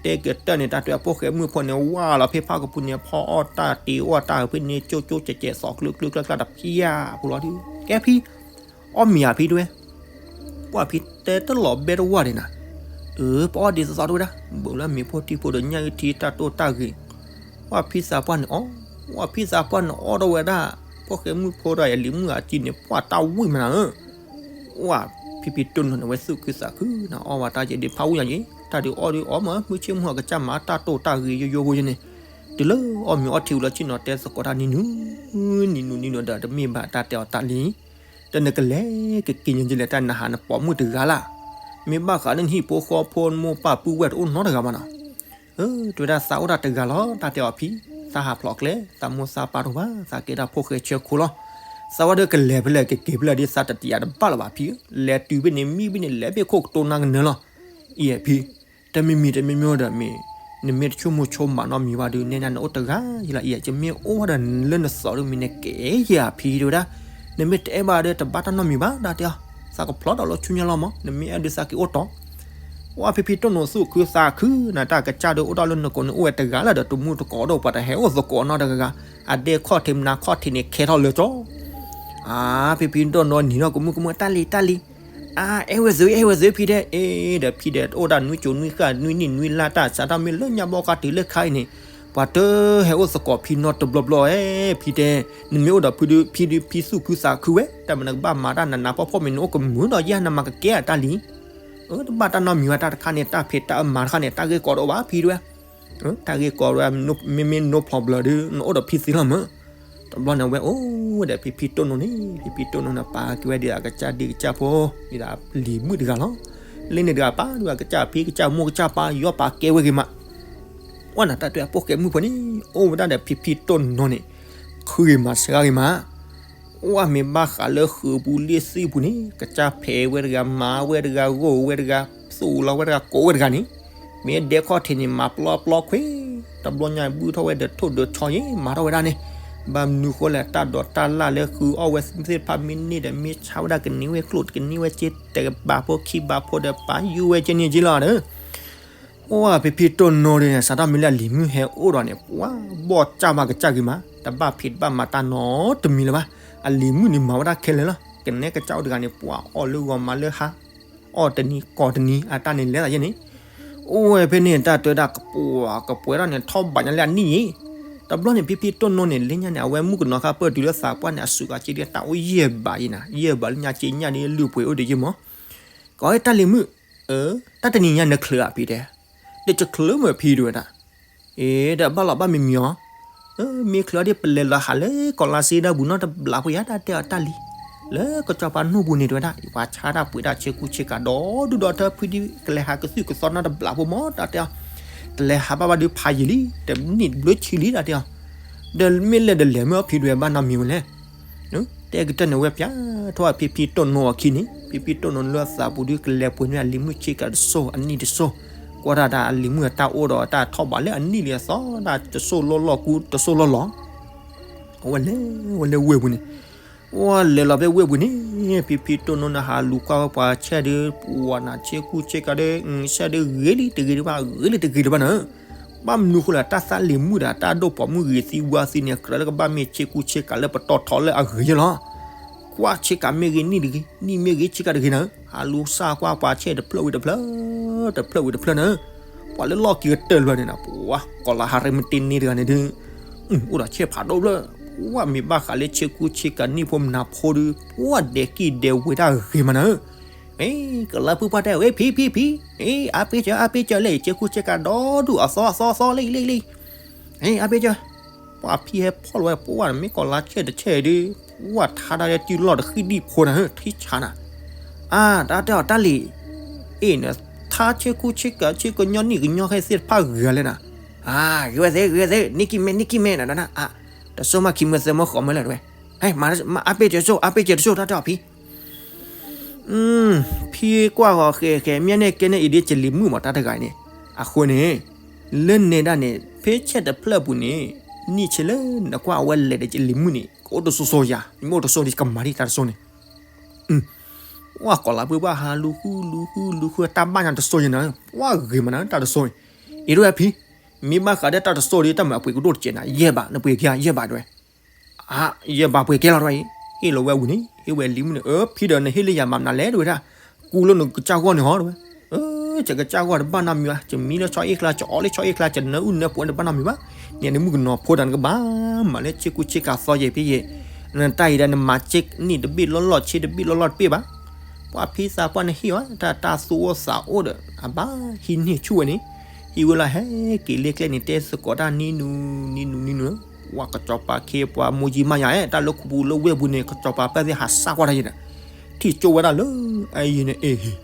တဲကတၢၢ်န့ၣ် တၢ်တဲအဖိၣ်ဃဲမုၣ်ဖိန့ၣ် ဝါလီၤဖဲဖးကပူၤန့ၣ် ဖီအီၣ်တၢ်တ့ၤအီၣ်တၢ်ဖဲန့ၣ် ကၠိကၠိကဲးကဲး သီကျၢကျၢကျၢကျၢတဖျၢၣ်ဖိလီၤဒုး ကဲဖံ အီၣ်မ့ၤဧါဖံတဲဝဲ, ပှၢ်ဖံတဲတလီၤဘဲတဝၢ်ဒံးနၤ, အၢ ပအီၣ်ဒ်သိးသိးတဝဲဒၣ် ဘူးလၢမ့ၤဖိထံဖိဒီးညၣ်အုၣ်ထံတၢ်တိၢ်တၢ်ဂ့ၤ, ပှၢ်ဖံသးပှၢ်န့ၣ်အီၣ်, ပှၢ်ဖံသးပှၢ်န့ၣ်အီၣ်တဝဲဒၣ်, ဖိၣ်ဃဲမုၣ်ဖိဒီးယလံၤမုၣ်အစံန့ၣ် ပှၢ်တၢ်ဝံၣ်မနၤဧၢ ဝါ ဖံဖံတိၢ်နီၢ်န့ၣ် ဝဲသူၣ်ခုသးခုနၤ အီၣ်ဝဲတၢ်ယဲဒ်ဖးဝံၣ်ညါယံၤ တၢ်ဒုးအီၣ်ဒုးအီၣ်မး မုၢ်ဆ့ၣ်မုၢ်ဟီၣ်ကစၢ်မၤတၢ်တိၢ်တၢ်ဂ့ၤယိယိဖိယဲန့ၣ်, တုၤလၢအီၣ်မ့ၤအီထံဝံၤလီၤဆ့ၣ်နီၤ တဲသကိးတၢ်နံၤနုၤ, နံၤနုၤနံၤနုၤဒီး တမ့ၢ်ဘၣ်တၢ်တဲအီၤတၢ်လံ, ဒီးနကလဲၤကက့ၤညါယလဲၤတၢ်နဟးနပိာ်မုၣ်တဂၤလၢ်, မ့ၢ်ဘၣ်ဃးလၢနဟံၣ်ဖိဃီဖိနမိၢ်ပၢ်ပုၢ်ဝဲၢ်တအိၣ်နီတဂၤဘၣ်နီၤ အၢ တဲဝဲဒၣ်သးအိၣ်ဒၣ်တဂၤလီၤ တၢ်တဲအီၤဖံ, သးဟးဖျိးကျဲ, သးမိၢ်သးပၢ်တအိၣ်ဘၣ်, သးကဲဒၣ်ဖိၣ်ဃဲဆၢခိလီၤ. သးဝဲဒၣ်ကလဲၤဖဲလဲၣ်ကက့ၤဖဲလဲၣ်ဒ်သးတတယာ်တဘၣ်လၢၤဘၣ်ဖံဧၢ, လဲၤတုၤဖဲန့ၣ်မံဖဲန့ၣ် လဲၤဖဲခိၣ်ကတိၤနၤကနၢၤလီၤ. အံၤဖံ, တမံၤမံၤတမံၤမံၤဒီးမ့ၢ် နမ့ၢ်တဆိကမိၣ်ဆိကမးနီတမံၤဘၣ်ဒီး နဲဒၣ်နအိၣ်တဂၤယလီၤအံၤ ယမ့ၢ်အိၣ်ဒီးလၢနသီၣ်ဒုးမံၤန့ၣ်ကဲယၤဖံတဲဝဲဒၣ်, နမ့ၢ်တအဲၣ်ဘၣ်ဒီးတဘၣ်တၢ်နီတမံၤဘၣ် တၢ်တဲအီၤ, သးကဖျီဒီးလၢဆူညါလီၤမး နမ့ၢ်အဲၣ်ဒုးသးက့ၤအိၣ်တီၤ ဝဲဖံဖံတိၢ်နိးသူၣ်ခုသးခု နတၢ်ကစၢ်ဒီးအိၣ်ဒီးလၢနကိးန့ၣ်အိၣ်ဝဲတဂၤလၢဒီးတမူတကိးဒီးပှၤတဟဲအိၣ်သကိးနီတဂၤဂၤ, အဒဲခီၣ်ထံးမနၤခီၣ်ထံးန့ၣ်ခဲထီၣ်လၢကၠီ အါ ဖံဖံတိၢ်နိးနံၤဒီးကမူကမူ တၢ်လံၤတၢ်လံၤ, အါ အဲၣ်ဝဲသ့ အဲၣ်ဝဲသ့ဖံတဲ, အ့ ဒီးဖံဒီးအိၣ်ဒၣ်နွံကၠိနွံဃၣ်နွံနံၣ်နွံလါ တၢ်ဆါတၢ်မ့ၢ်လၢညါဘီကီတုၤလၢခါအံၤန့ၣ်, ပှၤတဟဲအိၣ်သကိးဖံနီတဘျီဘျီဧဲ ဖံတဲ, နမ့ၢ်အိၣ်ဒီးဖံဒီး ဖံသူၣ်ခုသးခုဝဲ တၢ်မနုၤကဘၣ်မၤတၢ်နးနးဖှီၣ်ဖှီၣ်မ့ၢ်နအိၣ်ကမုာ်ဒီး ယဲနမၤကကဲအတၢ်လံ, တဘၣ်တၢ်နီတမံၤဝဲ တၢ်တခါန့ၣ် တၢ်ဖံးတၢ်မၤတခါန့ၣ် တၢ်ဂ့ၢ်ကီတအိၣ်ဘၣ်ဖံတဲဝဲ တၢ်ဂ့ၢ်ကီဝဲ မ့မ့ၢ် no problem ဒီး နအိၣ်ဒီးဖံသ့လီၤမး, တဘျီန့ၣ်ဝဲအိၣ်ဝဲဒီးဖံဖံတိၢ်နိန့ၣ် ဖံဖံတိၢ်နိန့ၣ် ပာ်က့ၤဝဲဒ်အကစၢ်ဒ့ကစၢ်ဖိ ဒ်အလံၤမုၣ်တဂၤလီၤ, လၢန့ၣ်တဂၤပာ်ဒုးအကစၢ်ဖံကစၢ်မိၢ်ကစၢ်ပၢ် ယီၤပာ်ကဲဝဲဂ့ၤမး, ဝဲနတၢ်တဲအပိာ်ကဲမုၣ်ဖိန့ၣ် အိၣ်ဝဲဒၣ်ဒီးဖံဖံတိၢ်နိန့ၣ် ခုဂ့ၤမးစှၤဂ့ၤမး ဝဲမ့ၢ်ဘၣ်ဃးလၢဃုာ်ပူၤလ့ၣ်သံပူၤန့ၣ် ကစၢ်ဖဲးဝဲတဂၤ မၤဝဲတဂၤ ဂိၢ်ဝဲတဂၤ သူၣ်လီၤဝဲတဂၤ ကိးဝဲတဂၤန့ၣ်, မ့ၢ်ဒဲခီၣ်ထံးန့ၣ် မၤပျီပျီခွ့, တဘျီညါဘုၣ်ထီၣ်ဝဲဒီးထိၣ်ဒီးဆီယဲ မၤထီၣ်ဝဲဒၣ်န့ၣ်, ဘၣ်မနုၤဃိလဲၣ် တၢ်ဒိးတၢ်လၢ်လၢဃုာ်အီၣ်ဝဲသ့ၣ်တဖၣ်မ့ၢ်န့ၢ်ဒီး မ့ၢ်ဆါဝဲဒၣ်ကန့ၢ်ဝဲကျိၣ် ကန့ၢ်ဝဲစ့တကဘးဖိခံဘးဖိဒီး ပာ်ယူၢ်ဝဲကန့ၢ်က့လီၤဒီး အိၣ်ဖံဖံတိၢ်နိဒီး စးထီၣ်မ့ၢ်လၢအလံၤမုၣ်ဟဲအိၣ်ဒီးန့ၣ် ပှၤဘီၣ်ကၢ်ဘၣ်ကစၢ်ဂ့ၤမး တဘၣ်ဖံးတဘၣ်မၤတၢ်နီတမံၤလၢၤဘၣ်, အလံၤမုၣ်န့ၣ်မၤဝဲဒၣ်ခဲလၢာ်လီၤ, ကနဲကစၢ်အိၣ်တဂၤန့ၣ် ပှၤအီၣ်လၢဂီၤမးလၢဟါ, အီၣ်တနံၤကိးတနံၤ အတၢ်န့ၣ်လဲၤသးယဲန့ၣ်, အိၣ်ဝဲဖဲန့ၣ် တၢ်တဲဝဲဒၣ်ကပှၤကပှဲၤထီၣ်န့ၣ် ထီၣ်ဘးညါလၢအနံၣ်ယဲ, တဘျီန့ၣ် ဖံဖံတိၢ်နိန့ၣ် လၢညါန့ၣ် အဝဲမုၣ်ကနီၤခါပၢၢ်တုၤလၢသးပှၢ်န့ၣ် အစုးကးက့ဒ်တၢ်အိၣ်ယဲၢ်ဘးယဲနၤ, ယဲၢ်ဘးလၢညါက့ညါဒ်လုၢ်ပှ့ၤအိၣ်ဒံးယဲမး ကီးတၢ်လံၤမုၣ်, တၢ်တနံၤညါနချၢးဧါဖံတဲ, ဒီးယချၢးမ့ၢ်ဖံတဲဝဲဒၣ်, အ့ ဒီးဘၣ်လီၤဘၣ်မံၤမံၤအီၤ, မ့ၢ်ချၢးအီၤဒ်ပလဲၤလီၤဟးလၢကီၢ်လါစ့ဒၣ်ပူၤနီတဘျီဖိယါ တၢ်တဲအီၤတၢ်လံၤ, လၢကစီၤပၤနိၣ်ပူၤန့ၣ်တဲဝဲဒၣ် ပှၤဆါတၢ်ပှ့ၤတၢ်ဆ့ကူဆ့ကၤဒီဒူၣ်ဒီထၢဖုဒ် ကလဲၤဟးကသုၣ်ကသီနီတဘျီဖိမး တၢ်တဲအီၤ, တလဲၤဟးဘၣ်ဘၣ်ဒုးဖးယံာ်လံ တနံၣ်ဘျၢဆံလံ တၢ်တဲအီၤ, ဒီးမ့ၢ်လဲၤဒီးလဲၤမ့ၢ်အီၤဖံတဲဝဲဘၣ်နီတမံၤဝဲလဲၣ် တဲကတၢၢ်န့ၣ်ဝဲပျၢ်ထီၣ်ဖံဖံတိၢ်နိအခံန့ၣ် ဖံဖံတိၢ်နိလၢအသးပူၤဒုးကလဲၤပှ့ၤန့ၢ်အလံၤမုၣ်ဆ့ကၤတစိၢ် အနံၣ်တစိၢ်, ကွၢ်တၢ်ဒီးအလံၤမုၣ်အတၢ်အိၣ်ဒီးတၢ်ထီၣ်ဘးလၢအနံၣ်လံအသီဒၣ်တစိၢ်လီၢ်လီၢ်ကူတစိၢ်လီၢ်လီၢ်, အဝဲလဲၤဝဲလၢဝ့ၢ်ပူၤန့ၣ်, ဝဲလဲၤလီၤဖဲဝ့ၢ်ပူၤန့ၣ်, ဖံဖံတိၢ်နိန့ၣ်ဟးလူၤကွၢ်ဝဲပှၤဆဲးဒုး ပှၤနၤဆ့ကူဆ့ကၤဒီး ဆဲးဒုးဂ့ၤလံတဂ့ၤဒံးဘၣ် ဂ့ၤလံတဂ့ၤဒံးဘၣ်န့ၣ် ဘၣ်မနုၤဃိလဲၣ် တၢ်သးလံၤမုၣ်ဒီးတၢ်ဒိၣ်ပိာ်မုၣ်ဂ့ၤသံဝါသံန့ၣ် ကြၢးလၢကဘၣ်မ့ၢ်ဆ့ကူဆ့ကၤလၢပတီၢ်ထီလၢအဂ့ၤယဲလီၤ. ကွၢ်ဆ့ကၤမ့ၢ်ဂ့ၤနံၣ်တဂ့ၤ, နံၣ်မ့ၢ်ဂ့ၤဆ့ကၤတဂ့ၤနၤ, ဟးလူၤစၢ်ကွၢ်ပှၤဆဲးတဖျၢၣ်ဝံၤတဖျၢၣ်, တဖျၢၣ်ဝံၤတဖျၢၣ်န့ၣ်, ပှၤလၢလီၢ်က့ၤကတၢၢ်တဖျၢၣ်န့ၣ်နၤ, ပှၤကီၢ်လၤဟးရ့မတ့န့ၢ်တဂၤန့ၣ်ဒုး အိၣ်ဒီးဆဲးဖးဒိၣ်ဖျၢၣ်, ပှၤမ့ၢ်ဘၣ်ဃးလၢဆ့ကူဆ့ကၤနံၣ်ဖိမနၤဖိဒုး ပှၤဒဲးကံၢ်ဒဲးဝဲတၢ်ဂ့ၤမးနၤ ကလါဖုပှၢ်တဲဝဲ ဖံ ဖံ ဖံ, အါပ့ကၢၤ အါပ့ကၢၤလၢ ဆ့ကူဆ့ကၤဒီဒူၣ်အသီအသီအသီလံလံလံ, အါပ့ကၢၤ, ပှၤဖံဟဲဖီၣ်လီၤဝဲ ပှၤမ့ၢ်ကီၢ်လါဆဲးတဆဲးဒုး, ပှၤထါတၢ်လၢတုၤလီၢ်တဃံၣ်ဒံၣ်ဖိနၤ ထံဆါနၤ, အါ တၢ်တဲအီၤတၢ်လံၤ, အ့ၣ်န ထါဆ့ကူဆ့ကၤ ဆ့ကညီနံၣ်ကညီခဲသ့ၣ်တဖၣ်ဂ့ၤလဲၣ်နၤ, အါ ဂ့ၤဝဲသ့ ဂ့ၤဝဲသ့ နံၣ်ကံၢ်မဲ နံၣ်ကံၢ်မဲနၤ, အါ တစိၢ်မးခံမၢသၢမၢဃိးမၢလၢၤတဝဲ, အါပ့ကၢၤစိ အါပ့ကၢၤတစိၢ် တၢ်တဲအီၤဖံ ဖံကွၢ်ဂီၤဃဲၤဃဲၤ မ့ၢ်န့ၢ်ကဲန့ၢ်အံၤဒ်ကလံၤမုၣ်မးတၢ်တဂၤန့ၣ်, အဃိန့ၣ်, လၢနဲဒၣ်န့ၣ် ဖဲဆဲးတဖျၢၣ်ပူၤန့ၣ်, နံၣ်ဆဲးလၢနကွၢ်အဝဲလဲၤဒီးကလံၤမုၣ်န့ၣ် ကအိၣ်တစိၤစိၤယၤ, မ့ၢ်အိၣ်တစိၤဒ်ကမၤဒ်တၢ်တစိၤန့ၣ်, ပှၤကီၢ်လၤပှဲၤပှၢ်ဟးလူၤဃုလူၤဃုလူၤဃုတၢ်ဘၣ်ညါတစိၤယၤနၤ, ပှၤဂ့ၤမးနၤတၢ်တစိၤန့ၣ်, အံၤတဝဲဖံ, မ့ၢ်ဘၣ်ဃးဒီးတၢ်တစိၤဒီး တၢ်မၤပှ့ၤကဒိၣ်တကဲးနၤ ယဲၢ်ဘး နပှ့ၤကဲယဲၢ်ဘးတဝဲ အါ ယဲၢ်ဘးပှ့ၤကဲလီၤတဝဲအံၤ, ဟ့ၣ်လီၤဝဲဝံၤန့ၣ် ဟ့ၣ်ဝဲလံၤမုၣ်န့ၣ် အၢ ဖံဒီးနဟ့ၣ်လၢယၤမၤမနုၤလဲၣ်တဝဲဒၣ်, ကူလၢနကစၢ်ဂီၢ်န့ၣ်ဟီတဝဲ, ယကစၢ်ဂီၢ်တဘၣ်နီတမံၤဘၣ်, ယမံလၢဆီအ့ၣ်ကျါ ယအီလၢဆီအ့ၣ်ကျါ ယနၢအုၣ်နၢပှဲၤတဘၣ်နီတမံၤဘၣ်, နမုၣ်ကနီၤဖိဒီးနကဘၣ်မၤလၢဆ့ကူဆ့ကၤသီယဲၢ်ဖဲယဲၢ်, နတၢ်အံၤဒီးနမၤစ့နံၣ်တဘ့ၣ်လီၢ်လီၢ်ဆ့တဘ့ၣ်လီၢ်လီၢ်တဘ့ၣ်ဘၣ်, ပှၤဖံသးပှၢ်နဟ့ၣ်အီၤ တၢ်တၢ်သူအီၣ်သးအိၣ်ဒီး အဘၣ်ဟံးန့ၢ်ဆူၣ်ဝဲန့ၣ်, ဟံးဝဲလီၤဟဲက့ၤလၢကျဲန့ၣ် တဲသကိးတၢ်နံၤနူၤ နံၤနူၤ နံၤနူၤ, ပှၤကစီၤပၤခ့ပှၤမိၢ်ကၠံမးယၤအဲၣ် တၢ်လၢခူပူၤလၢဝ့ၢ်ပူၤန့ၣ် ကစီၤပၤပၢ်သ့ၣ်ဟးစၢ်ကွၢ်တၢ်ယဲၢ်ဒီး, ထံၣ်ကၠိဝဲဒၣ်လၢ အအံၤန့ၣ် အ့ၣ်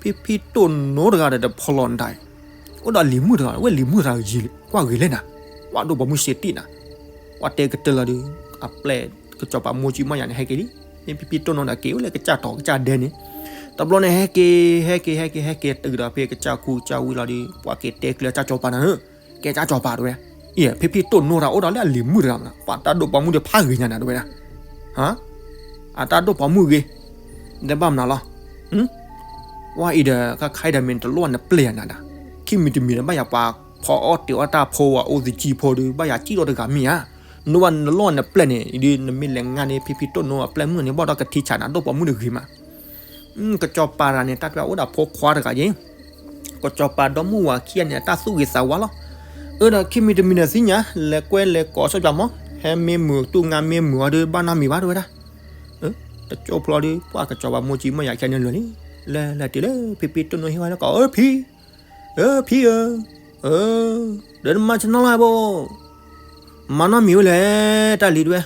ဖံဖံတိၢ်နိတဂၤဒီးတဖီလီၤနတၢ်အံၤ, အိၣ်ဒီးလံၤမုၣ်တဂၤ ဝဲလံၤမုၣ်တဂၤကွၢ်ဂ့ၤလဲၣ်နၤ, ပှၤဒိၣ်ပိာ်မုၣ်စ့တံၢ်နၤ, ပှၤတဲကတၢၢ်လီၤဒီး အပျဲၢ်ကစီၤပၤမိၢ်ကၠံမးယၤန့ၣ် ဟဲက့ၤလံ, မ့ၢ်ဖံဖံတိၢ်နိဒီးက့ၤအိၣ်လၢကစၢ်တီၤကစၢ်ဒဲန့ၣ်, တဘျီန့ၣ် ဟဲက့ၤ ဟဲက့ၤ ဟဲက့ၤ ဟဲက့ၤတုၤဒီးဖဲကစၢ်ခူကစၢ်ဝံၤလီၤဒီး ပှၤက့ၤတဲကျၢၤကစၢ်စီၤပၤနၤဧၢ, ကဲကစၢ်စီၤပၤတဲဝဲ, အံၤ ဖံဖံတိၢ်နိတၢ်အိၣ်ဒီးလၢအလံၤမုၣ်တဂၤမး, ပှၤတၢ်ဒိၣ်ပိာ်မုၣ်ဒီးဖးဂ့ၤညါနၤတဲဝဲဒၣ်, ဟါ, အတၢ်ဒိၣ်ပိာ်မုၣ်ဂ့ၤ, ဒီးဘၣ်မနုၤလီၤ, ပှၤအံၤဒီး ခါခါအံၤဒီးမ့ၢ်တလိၣ်နပျဲၢ်နၤဒၣ်, ခံမံၤတမံၤဒီးဘၣ်ယၤပှၤဖီအီၣ်တ့ၤအီၣ်တၢ်ဖိဝဲအိၣ်သကံဖိဒီး ဘၣ်ယၤစံၣ်ထီၣ်တဂၤမ့ၢ်ဧါ, နဝဲနလိၣ်နပျဲၢ်န့ၣ် ဒ်နမ့ၢ်လဲၤငါန့ၣ် ဖံဖံတိၢ်နိအပျဲၢ်မုၣ်န့ၣ် ဘၣ်ဒီးကထံဆးနၤဒိၣ်ပိာ်မုၣ်တဂ့ၤမး ကစီၤပၤတဂၤန့ၣ် တၢ်တဲအိၣ်ဒီးဖိခွါတဂၤယ့ၣ်, ကစီၤပၤဒီမုၢ်ဝၤခံဂၤန့ၣ် အတၢ်သူၣ်ဂ့ၤသးဝါလီၤ. အၢဒီးခံမံၤတမံၤဒီးသ့ၣ်ညါ လဲၤကွဲလဲၤကိးစီၤပၤမး ဟဲမ့ၢ်မုာ်တူၢ်ငါမ့ၢ်မုာ်အီၤဒီး ဘၣ်နီတမံၤဘၣ်တဲဝဲဒၣ်. တကၠိဖျီဒီး ပှၤကစီၤပၤမိၢ်ကံမိၢ်ယၤခံဂၤန့ၣ်လၢာ်လံ, လဲၤလဲၤတုၤလၢဖံဖံတိၢ်နိဟ့ၣ်ဝဲလၢကီး အၢဖံ, အၢဖံဧၢ, အၢ, ဒီးနမၤဆနီၣ်လၢဘိ မၤနီတမံၤဝဲလဲၣ် တၢ်လံၤတဲဝဲ,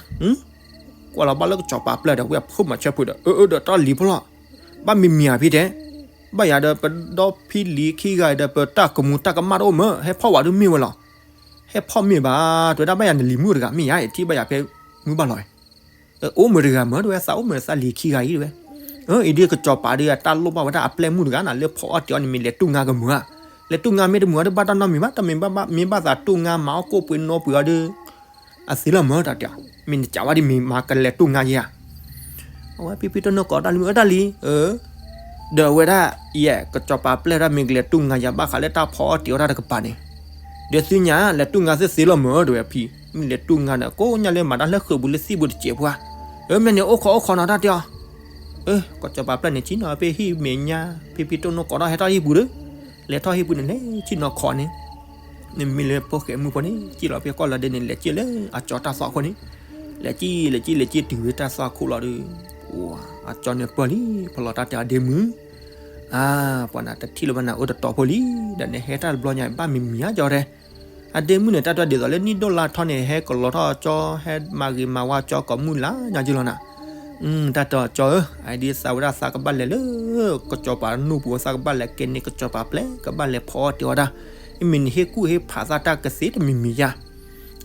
ကွၢ်လီၤဘၣ်လၢကစီၤပၤပျဲၢ်ဒီး ဝဲအဖိမၤဆၢဖုးဒီး အၢအၢဒီးတၢ်လံၤဖိလီၤ, ဘၣ်မံၤမံၤဧါဖံတဲ, ဘၣ်ယၤဒီးပဒီဖံလံၤခံဂၤဒီး ပတၢ်ကမူၤတၢ်ကမၣ်တအိၣ်မး ဟဲဖီၣ်ဝဲဒၣ်မ့ၢ်ဝဲလီၤ, ဟဲဖီၣ်မ့ၢ်ဘၣ် တဲဝဲဒၣ် ဘၣ်ယၤနလံၤမုၣ်တဂၤမ့ၢ်ယါ ထံၣ်ဘၣ်ယၤဖဲမုၢ်ဘၣ်လီၤ အိၣ်မုာ်တဂၤမးတဲဝဲ သးအိၣ်မုာ်သးလံၤခံဂၤအံၤတဲဝဲ, အံၤဒ်ကစီၤပၤဒီးအတၢ်လိၣ်ဘၣ်ဝဲဒၣ်အပျဲၢ်မုၣ်တဂၤနၤ လၢဖီအီၣ်တ့ၤအီၣ်န့ၣ်မ့ၢ်လဲၤတူၢ်ငါကမုာ်ဧါ, လဲၤတူၢ်ငါမ့ၢ်တမုာ်အီၤဒီးဘၣ်တၢ်နီတမံၤဘၣ် တမ့ၢ်ဘၣ်သးတူၢ်ငါမၤအီၣ်ကိၣ်ပှ့ၤနီပှ့ၤအီၤဒီး အသ့လီၤမးတၢ်တဲအီၤ, မ့ၢ်နကးဝဲဒ်မ့ၢ်မၤကလဲၤတူၢ်ငါယဲဧါ အဝဲဖံဖံတိၢ်နိကိးတၢ်လံၤမုၣ် အၢတၢ်လံၤ, အၢ, ဒီးအဝဲဒၣ် ယဲၢ် ကစီၤပၤပျဲၢ်ဒၣ်မ့ၢ်ကလဲၤတူၢ်ငါယၤဘၣ်ဃးလၢတၢ်ဖီအီၣ်တ့ၤအီၣ်တၢ်တကပၤန့ၣ်, ဒီးသ့ၣ်ညါ လဲၤတူၢ်ငါသ့သ့လီၤမးတဲဝဲဖံ, မ့ၢ်လဲၤတူၢ်ငါဒီး ကိးညါလၢမၤတၢ်လၢဃုာ်ပူၤလၢသံၣ်ပူၤတစဲးဖိဧါ, အၢ မ့ၢ်န့ၣ်အိၣ်ခိးအိၣ်ခိးနီၤတၢ်တဲအီၤ, အၢ ကစီၤပၤပျဲၢ်န့ၣ် ဆ့ၣ်နီၤဖဲဟံၣ်မဲာ်ညါ ဖံဖံတိၢ်နိကိးထီၣ်ဟဲထီၣ်ဟံၣ်ပူၤဒီး, လဲၤထီၣ်ဟံၣ်ပူၤန့ၣ် လဲၤဆ့ၣ်နီၤခိးန့ၣ် နမ့ၢ်လၢဖိၣ်ဃဲမုၣ်ဖိန့ၣ် စံၣ်လီၤဖဲကီၢ်လီၤဒဲန့ၣ် လဲၤစံၣ်လၢအကၠီတၢ်သွၣ်ခိၣ်န့ၣ်, လဲၤစံၣ်လဲၤစံၣ်လဲၤစံၣ်တုၤဝဲတၢ်သွၣ်ခိၣ်လီၤဒီး, အကၠီန့ၣ်ပၢၢ်လံ ဖီလီၤတၢ်တဲအဒ့မုၣ်, အါ, ပှၤနၤတထံၣ်လၢၤဘၣ်နၤအၢတတီၤဖိလံ, ဒီးနဟဲတၢ်တဘျီညါဘၣ်မံၤမံၤဧါကၠီတဲ, အဒ့မုၣ်န့ၣ် တၢ်တဲဒ်သိးလၢနံၣ်ဒိၣ်လါထီန့ၣ် ဟဲကလီၤထီၣ်ကၠီ ဟဲမၤဂ့ၤမၤဝါကၠီကိးမုၢ်လၢ်ညါကၠီလီၤနၤ တၢ်တဲအီၤကၠီဧၢ, အဒ်သးဝဲဒၣ်သးကဘၣ်လဲၤလၢ ကစီၤပၤနူၢ်ပူၤ သးကဘၣ်လဲၤကဲန့ၢ်ကစီၤပၤပျဲၢ် ကဘၣ်လဲၤဖီအီၣ်တ့ၤအီၣ်တၢ်, မ့ၢ်နဟ့ၣ်ကူၣ်ဟ့ၣ်ဖးသးတၢ်ကသ့တမံၤမံၤယါ,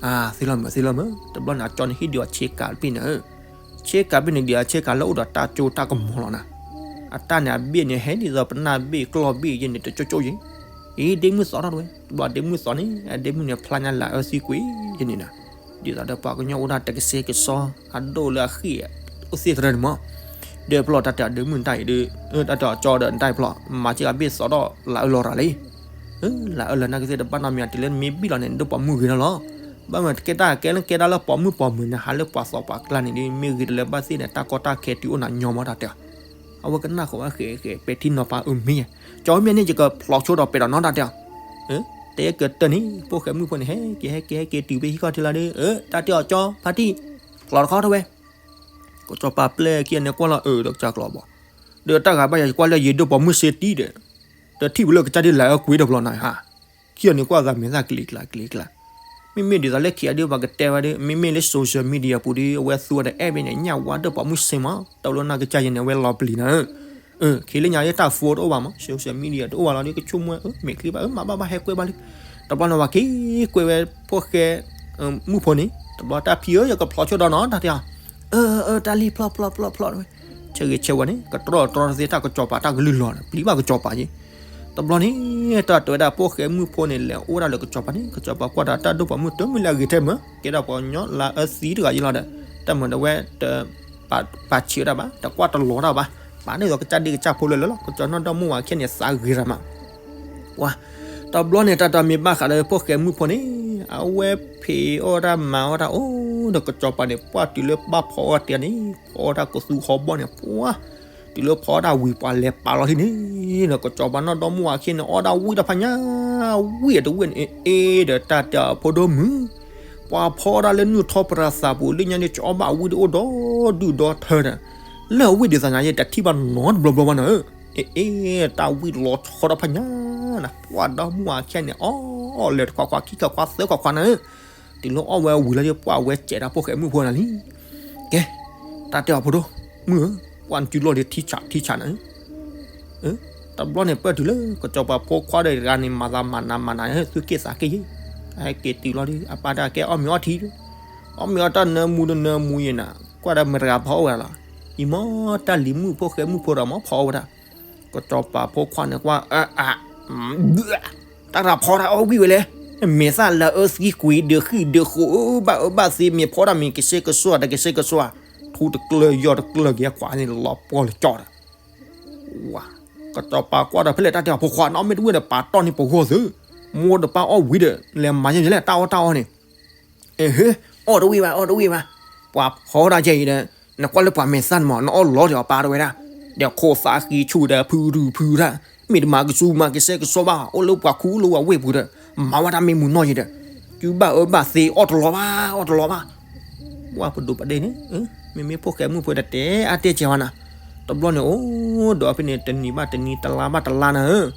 အါ, သ့လီၤမး သ့လီၤမး, တဘျီန့ၣ် အကၠီန့ၣ်ဟ့ၣ်ဒုးအီၤဆ့ကၤတဘ့ၣ်န့ၣ်, ဆ့ကၤဘ့ၣ်န့ၣ် ဒုးအဆ့ကၤလၢအိၣ်ဒီးတၢ်ကၠိတၢ်ကမီၤလီၤနၤ, အတၢ်န့ၣ်အဘ့ၣ်န့ၣ် ဟဲဒ်သိးပနၢ်ဘ့ၣ်ကျီၢ်ဘ့ၣ်ယဲန့ၣ် တကၠိကၠိယဲ, အံၤဒ့မုၣ်သီထီၣ်တဝဲ, တဘျီဒ့မုၣ်သီန့ၣ် အဒ့မုၣ်န့ၣ် ဖျါညါလၤအၢသံကွံာ်ယဲန့ၣ်နၤ, ဒ်သိးဒီးပှၤကညီအိၣ်ဒၣ်တကဆှဲကဆှီ အဒိၣ်လၢအဃ့ၢ် အိၣ်သ့ၣ်သရၢန့ၣ်မး, ဒီးဖျီၣ်တၢ်တဲအဒ့မုၣ်တၢ်အံၤဒီး, တၢ်တဲအီၤကၠီဒီးနတၢ်အံၤဖျီၣ် မၤစ့ၢ်ကီးဘ့ၣ်သီထီၣ်လၤအၢလီၤရၤလံ, လၤအၢလီၤနၤကသ့ၣ်တဘၣ်နီတမံၤ တုၤလၢနမ့ၢ်ဘံၣ်လီၤန့ၣ် နဒိၣ်ပိာ်မုၣ်ဂ့ၤလီၤလီၤ, ဘၣ်မနုၤတကဲတၢ်ကဲလၢကဲဒၣ်လၢပိာ်မုၣ်ပိာ်မုၣ်န့ၣ် ဟးလၢပှၤသီပှၤကျါန့ၣ်ဒီး မ့ၢ်ဂ့ၤတလၢဘၣ်သ့ၣ်န့ၣ် တၢ်ကီတၢ်ခဲတုၤအိၣ်နၤညီမးတၢ်တဲအီၤ, အဝဲကနၣ်ဃီၤဝဲဃဲးဃဲး ပဲာ်ထံနီၤဖးအၢမ့ၢ်ယါ, ကၠီမ့ၢ်န့ၣ် ယကဖျီဆိဒီးပဲာ်ဒီးနီတၢ်တဲအီၤ, တဲကတၢၢ်န့ၣ် ဖိၣ်ဃဲမုၣ်ဖိန့ၣ် ဟဲက့ၤဟဲက့ၤဟဲက့ၤတုၤဖဲဟံၣ်ခီၣ်ထံးလီၤဒီး, တၢ်တဲအီၤကၠီ ဖါတံၢ်, ဖျီတခီထီၣ်ဝဲ ကစီၤပၤပျဲၢ်ခံဂၤန့ၣ်ကွၢ်လီၤအၢဒီးကစၢ်ကျီၤဘီ, ဒီးတၢ်ဂၤဘၣ်ယၤကွၢ်လၢယဒိၣ်ပိာ်မုၣ်စ့တံၢ်ဒီး, ဒီးထံၣ်ပလၢကစၢ်ဒ်လၤအၢကွံာ်ဒီးဖျီနၤဧါ, ခံဂၤန့ၣ်ကွၢ်သးမဲာ်သၣ်ကလံၤကျါကလံၤကျါ, မ့မ့ၢ်ဒ်သိးလၢခံဂၤဒ်ပှၤကတဲဝဲဒီး မ့မ့ၢ်လၢ social media ပူၤဒီး အဝဲသူဝဲဒီးအဲၣ်ဘ့ၣ်န့ၣ် ညၣ်ဝါဒိၣ်ပိာ်မုၣ်စ့မး တၢ်လၢနၤကစၢ်ယဲန့ၣ် အဝဲလီၤပျံၤနၤဧၢ ခံလၢညါလၢတၢ် phone တအိၣ်ဘၣ်မး social media တအိၣ်ဘၣ်လီၤဒီး ကဆိကမိၣ်ဝဲ မ့ၢ်ချံဘၣ် မၤဘၣ်ဘၣ်ဟဲကွဲဘၣ်လံ, တဘျီန့ၣ်ဝၤက့ၤကွဲဝဲဖိၣ်ဃဲမုၣ်ဖိန့ၣ် တဘျီတၢ်ဖံဧၢ ယကဖျီဆိဒီးနီၤ တၢ်တဲအီၤ, အၢ တၢ်လံ ဖျီဖျီဖျီဖျီ ဆၢဂ့ၤဆၢဝါန့ၣ် ကတြီတြီတသ့တၢ်ကစီၤပၤတၢ်ကလုၢ်လီၤ ပျံၤဘၣ်ကစီၤပၤက့ၤ, တဘျီန့ၣ် တၢ်တဲဝဲဒၣ်ဖိၣ်ဃဲမုၣ်ဖိန့ၣ် လဲၤအိၣ်ဒၣ်လၢကစီၤပၤန့ၣ် ကစီၤပၤကွၢ်ဒီးတၢ်ဒိၣ်ပိာ်မုၣ်တမုၢ်လၢအဂ့ၤထဲမး ကဲဒၣ်ပှၤကညီလၢအၢသံတဂၤယ့လီၤဒီး တၢ်မၤဒီးဝဲတ ပာ်ဆံးဝဲဒၣ်ဘၣ် တကွၢ်တလီၤတၢ်ဘၣ်, ပာ်န့ၢ်ဒီးကစၢ်ဒ့ကစၢ်ဖိလၢလၢလီၤ ကစီၤနီၢ်ဒီမါဝၤခဲန့ၣ် သးဂ့ၤရၤမး, ပှၤ, တဘျီန့ၣ် တၢ်တမ့ၢ်ဘၣ်ဃးဒီးဖိၣ်ဃဲမုၣ်ဖိန့ၣ် အဝဲဖံးအီၣ်တၢ်မၤအီၣ်တၢ်အိၣ်ဒီးကစီၤပၤန့ၣ် ပှၢ်တုၤလၢဘၣ်ဖီအီၣ်တ့ၢ်န့ၣ် ဖီအီၣ်တၢ်ကသူဟီဘီန့ၣ် ပှၤ, တုၤလၢဖီအီၣ်တၢ်ဝံၤပှၤလဲၤပာ်လီၤဟံၣ်န့ၣ် ဒီးကစီၤပၤနီၢ်ဒီမါဝၤခဲန့ၣ် အီၣ်ဒၣ်ဝံၣ်တၢ်ဖးညါ ဝံၣ်အတဝံၣ်န့ၣ် အ့ဒီးတၢ်တဲအဖိဒိၣ်မုၣ် ပှၤဖီအီၣ်တၢ်လၢနုၢ်ထီပရၤသးပူၤ လၢညါန့ၣ် ကၠီဘၣ်အဝံၣ်ဒ်အိၣ်ဒီဒူၣ်ဒီထၢဒီး လၢအဝံၣ်ဒ်သိးညါယဲ တထံၣ်ဘၣ်နီတဘျီဘျီဘၣ်နၤဧၢ, အ့ အ့ တၢ်ဝံၣ်လီၤဆီတၢ်ဖးညါနၤ ပှၤဒီမါဝၤခဲန့ၣ် အီၣ်လၢတခွးခွးခံခွးခွးသၢခွးခွးနၤဧၢ, တုၤလၢအီၣ်ဝဲဝံၤလီၤဒီး ပှၤဝဲစဲးဒၣ်ဖိၣ်ဃဲမုၣ်ဖိနၤလံ, ကဲ, တၢ်တဲအဖိဒိၣ်မုၣ်ဧၢ, ပှၤနစုလီၢ်ဒီးထံဆးထံဆးနၤဧၢ တဘျီန့ၣ် ပၢၢ်တုၤလၢ ကစီၤပၤဖိခွါဒီးတဂၤန့ၣ် မၤသးမၤနးမၤနး သူၣ်က့ၣ်သးက့ၣ်ယဲ, ဟဲက့ၤတုၤလီၤဒီး အပၢ်တၢ်ကဲအီၣ်မ့ၤအီထံ, အီၣ်မ့ၤအီတၢ်နၢမူတနၢမူယဲနၤ, ကွၢ်ဒီးမတၤတဂၤဖီအီၣ်ဝဲဒၣ်လီၤ, အံၤမ့ၢ်တၢ်လံၤမုၣ်ဖိၣ်ဃဲမုၣ်ဖိဒီးမ့ၢ်ဖီအီၣ်ဝဲဒၣ်, ကစီၤပၤဖိခွါန့ၣ်ကွၢ်, အ, တၢ်တၢ်ဖီတၢ်အီၣ်ဝံၣ်ဝဲလဲၣ်, မဲာ်သၣ်လၤအၢသံကွံာ်ဒုးဃံၣ်ဒုးဃိ အၢဘၣ်အၢဘၣ်သ့ မ့ၢ်ဖီတၢ်မ့ၢ်ကဆှဲကဆှီ တၢ်ကဆှဲကဆှီ, ထူတကျၢၢ်ယီၢ်တကျၢၢ်က့ၤအကွၢ်န့ၣ်လီၤပှီၢ်လၢကၠီဒီး ဝါ, ကစီၤပၤကွၢ်ဒီးဖဲလဲၣ်တၢ်တဲအီၤဖိခွါ နီၢ်မ့ၢ်တဝံၣ်ဒီးပာ်တီၢ်န့ၢ်ပဂီၢ်သု, မိၢ်တပၢ်အီၣ်ဝံၤဒီး လဲၤမၤယဲလဲၣ် တၢ်အီၣ်တၢ်အီန့ၣ် အဟ့, အီၣ်တဝံၣ်ဘၣ် အီၣ်တဝံၣ်ဘၣ်, ပှၤဖီတၢ်ယဲအံၤဒီး နကွၢ်လၢပှၤမဲာ်သၣ်န့ၣ်မး နအီၣ်လီၤဒီးအပၢ်တဝဲဒၣ်, ဒီးခိၣ်သးဃံဆူၣ်ဒီးဖုရူဖုရၣ်, မ့ၢ်တမၤကဆူးမၤကဆှဲကဆှီဘၣ် အိၣ်လၢပှၤခူအိၣ်လၢပှၤဝ့ၢ်ပူၤဒီး မၤဝဲတၢ်မ့ၢ်မုာ်နီၢ်ယဲဒီး, စုဘၣ်အၢဘၣ်သ့ အီၣ်တလီၤဘၣ် အီၣ်တလီၤဘၣ် ပှၢ်ပဒိၣ်ပဒ့ၣ်န့ၣ်, မ့မ့ၢ်ဖိၣ်ဃဲမုၣ်ဖိဒီးတဲအါတဲကဲဝဲနၤ, တဘျီန့ၣ်အိၣ်ဒီးဖဲန့ၣ် တနံၤဘၣ်တနံၤ တလါဘၣ်တလါနၤဧၢ,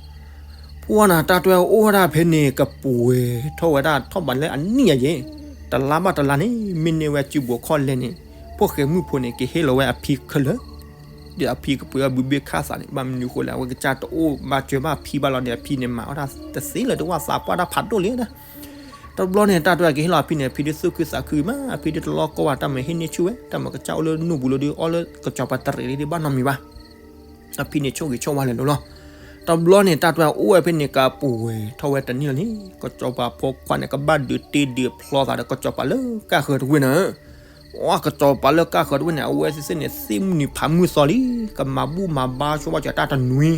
ပှၢ်နၤတၢ်တွဲအိၣ်ဝဲဒၣ်ဖဲန့ၣ် ကပှဲၤထီၣ်ဝဲဒၣ်ထီၣ်ဘးလၢအနံၣ်အယဲၢ်, တလါဘၣ်တလါန့ၣ် မ့ၢ်န့ၢ်ဝဲစုဘိးခီၣ်လဲၣ်န့ၣ်, ဖိၣ်ဃဲမုၣ်ဖိန့ၣ် ကဟ့ၣ်လီၤဝဲအဖံခဲလၢာ် ဒီးအဖံကပှဲၤအီၤဘုဘ့ၣ်ခၣ်သးန့ၣ် ဘၣ်မနုၤဃိလဲၣ် အဝဲကစၢ်တအိၣ်ဘၣ်စၢၤဘၣ်ဖံဘၣ်လီၤန့ၣ် အဖံန့ၣ်မၤအီၣ်တၢ်တသ့လၢၤတဝၣ်သးပှၢ်တၢ်ဖးဒိၣ်လံဒၣ်, တဘျီန့ၣ် တၢ်တွဲကဟ့ၣ်လီၤအဖံန့ၣ် အဖံဒုးသူၣ်ခုသးခုမး အဖံဒုးတလီၢ်ကီဘၣ် တၢ်မၤဟ့ၣ်န့ၢ်ဆူၣ်ဝဲ တၢ်မၤကစၢ်အိၣ်လၢနူၢ်ပူၤလၢဒုးအီၣ်လၢကစီၤပၤတရံးလံဒုးဘၣ်နီတမံၤဘၣ် အဖံန့ၣ်ဆိၣ်ဂ့ၤဆိၣ်ဝါလဲၤလိၤလီၤ. တဘျီန့ၣ် တၢ်တွဲအိၣ်ဝဲဖဲန့ၣ် ကပှဲၤထီၣ်ဝဲတနံၣ်လီၤန့ၣ် ကစီၤပၤဖိခွါန့ၣ် ကဘၣ်ဒုးတ့ဒုးဖျီသးဒီးကစီၤပၤလၢကၢ်ဃၢၤတဝ့ၢ်န့ၣ်, ပှၢ်ကစီၤပၤလၢကၢ်ဃၢၤတဝ့ၢ်န့ၣ် အဝဲသ့ၣ်သ့ၣ်န့ၣ် သ့ၣ်မုၢ်နံၤဖးမုၢ်သီလံ, ကမၤဘူၣ်မၤဘါဆိဘၣ်စၢၤတၢ်တနွံ,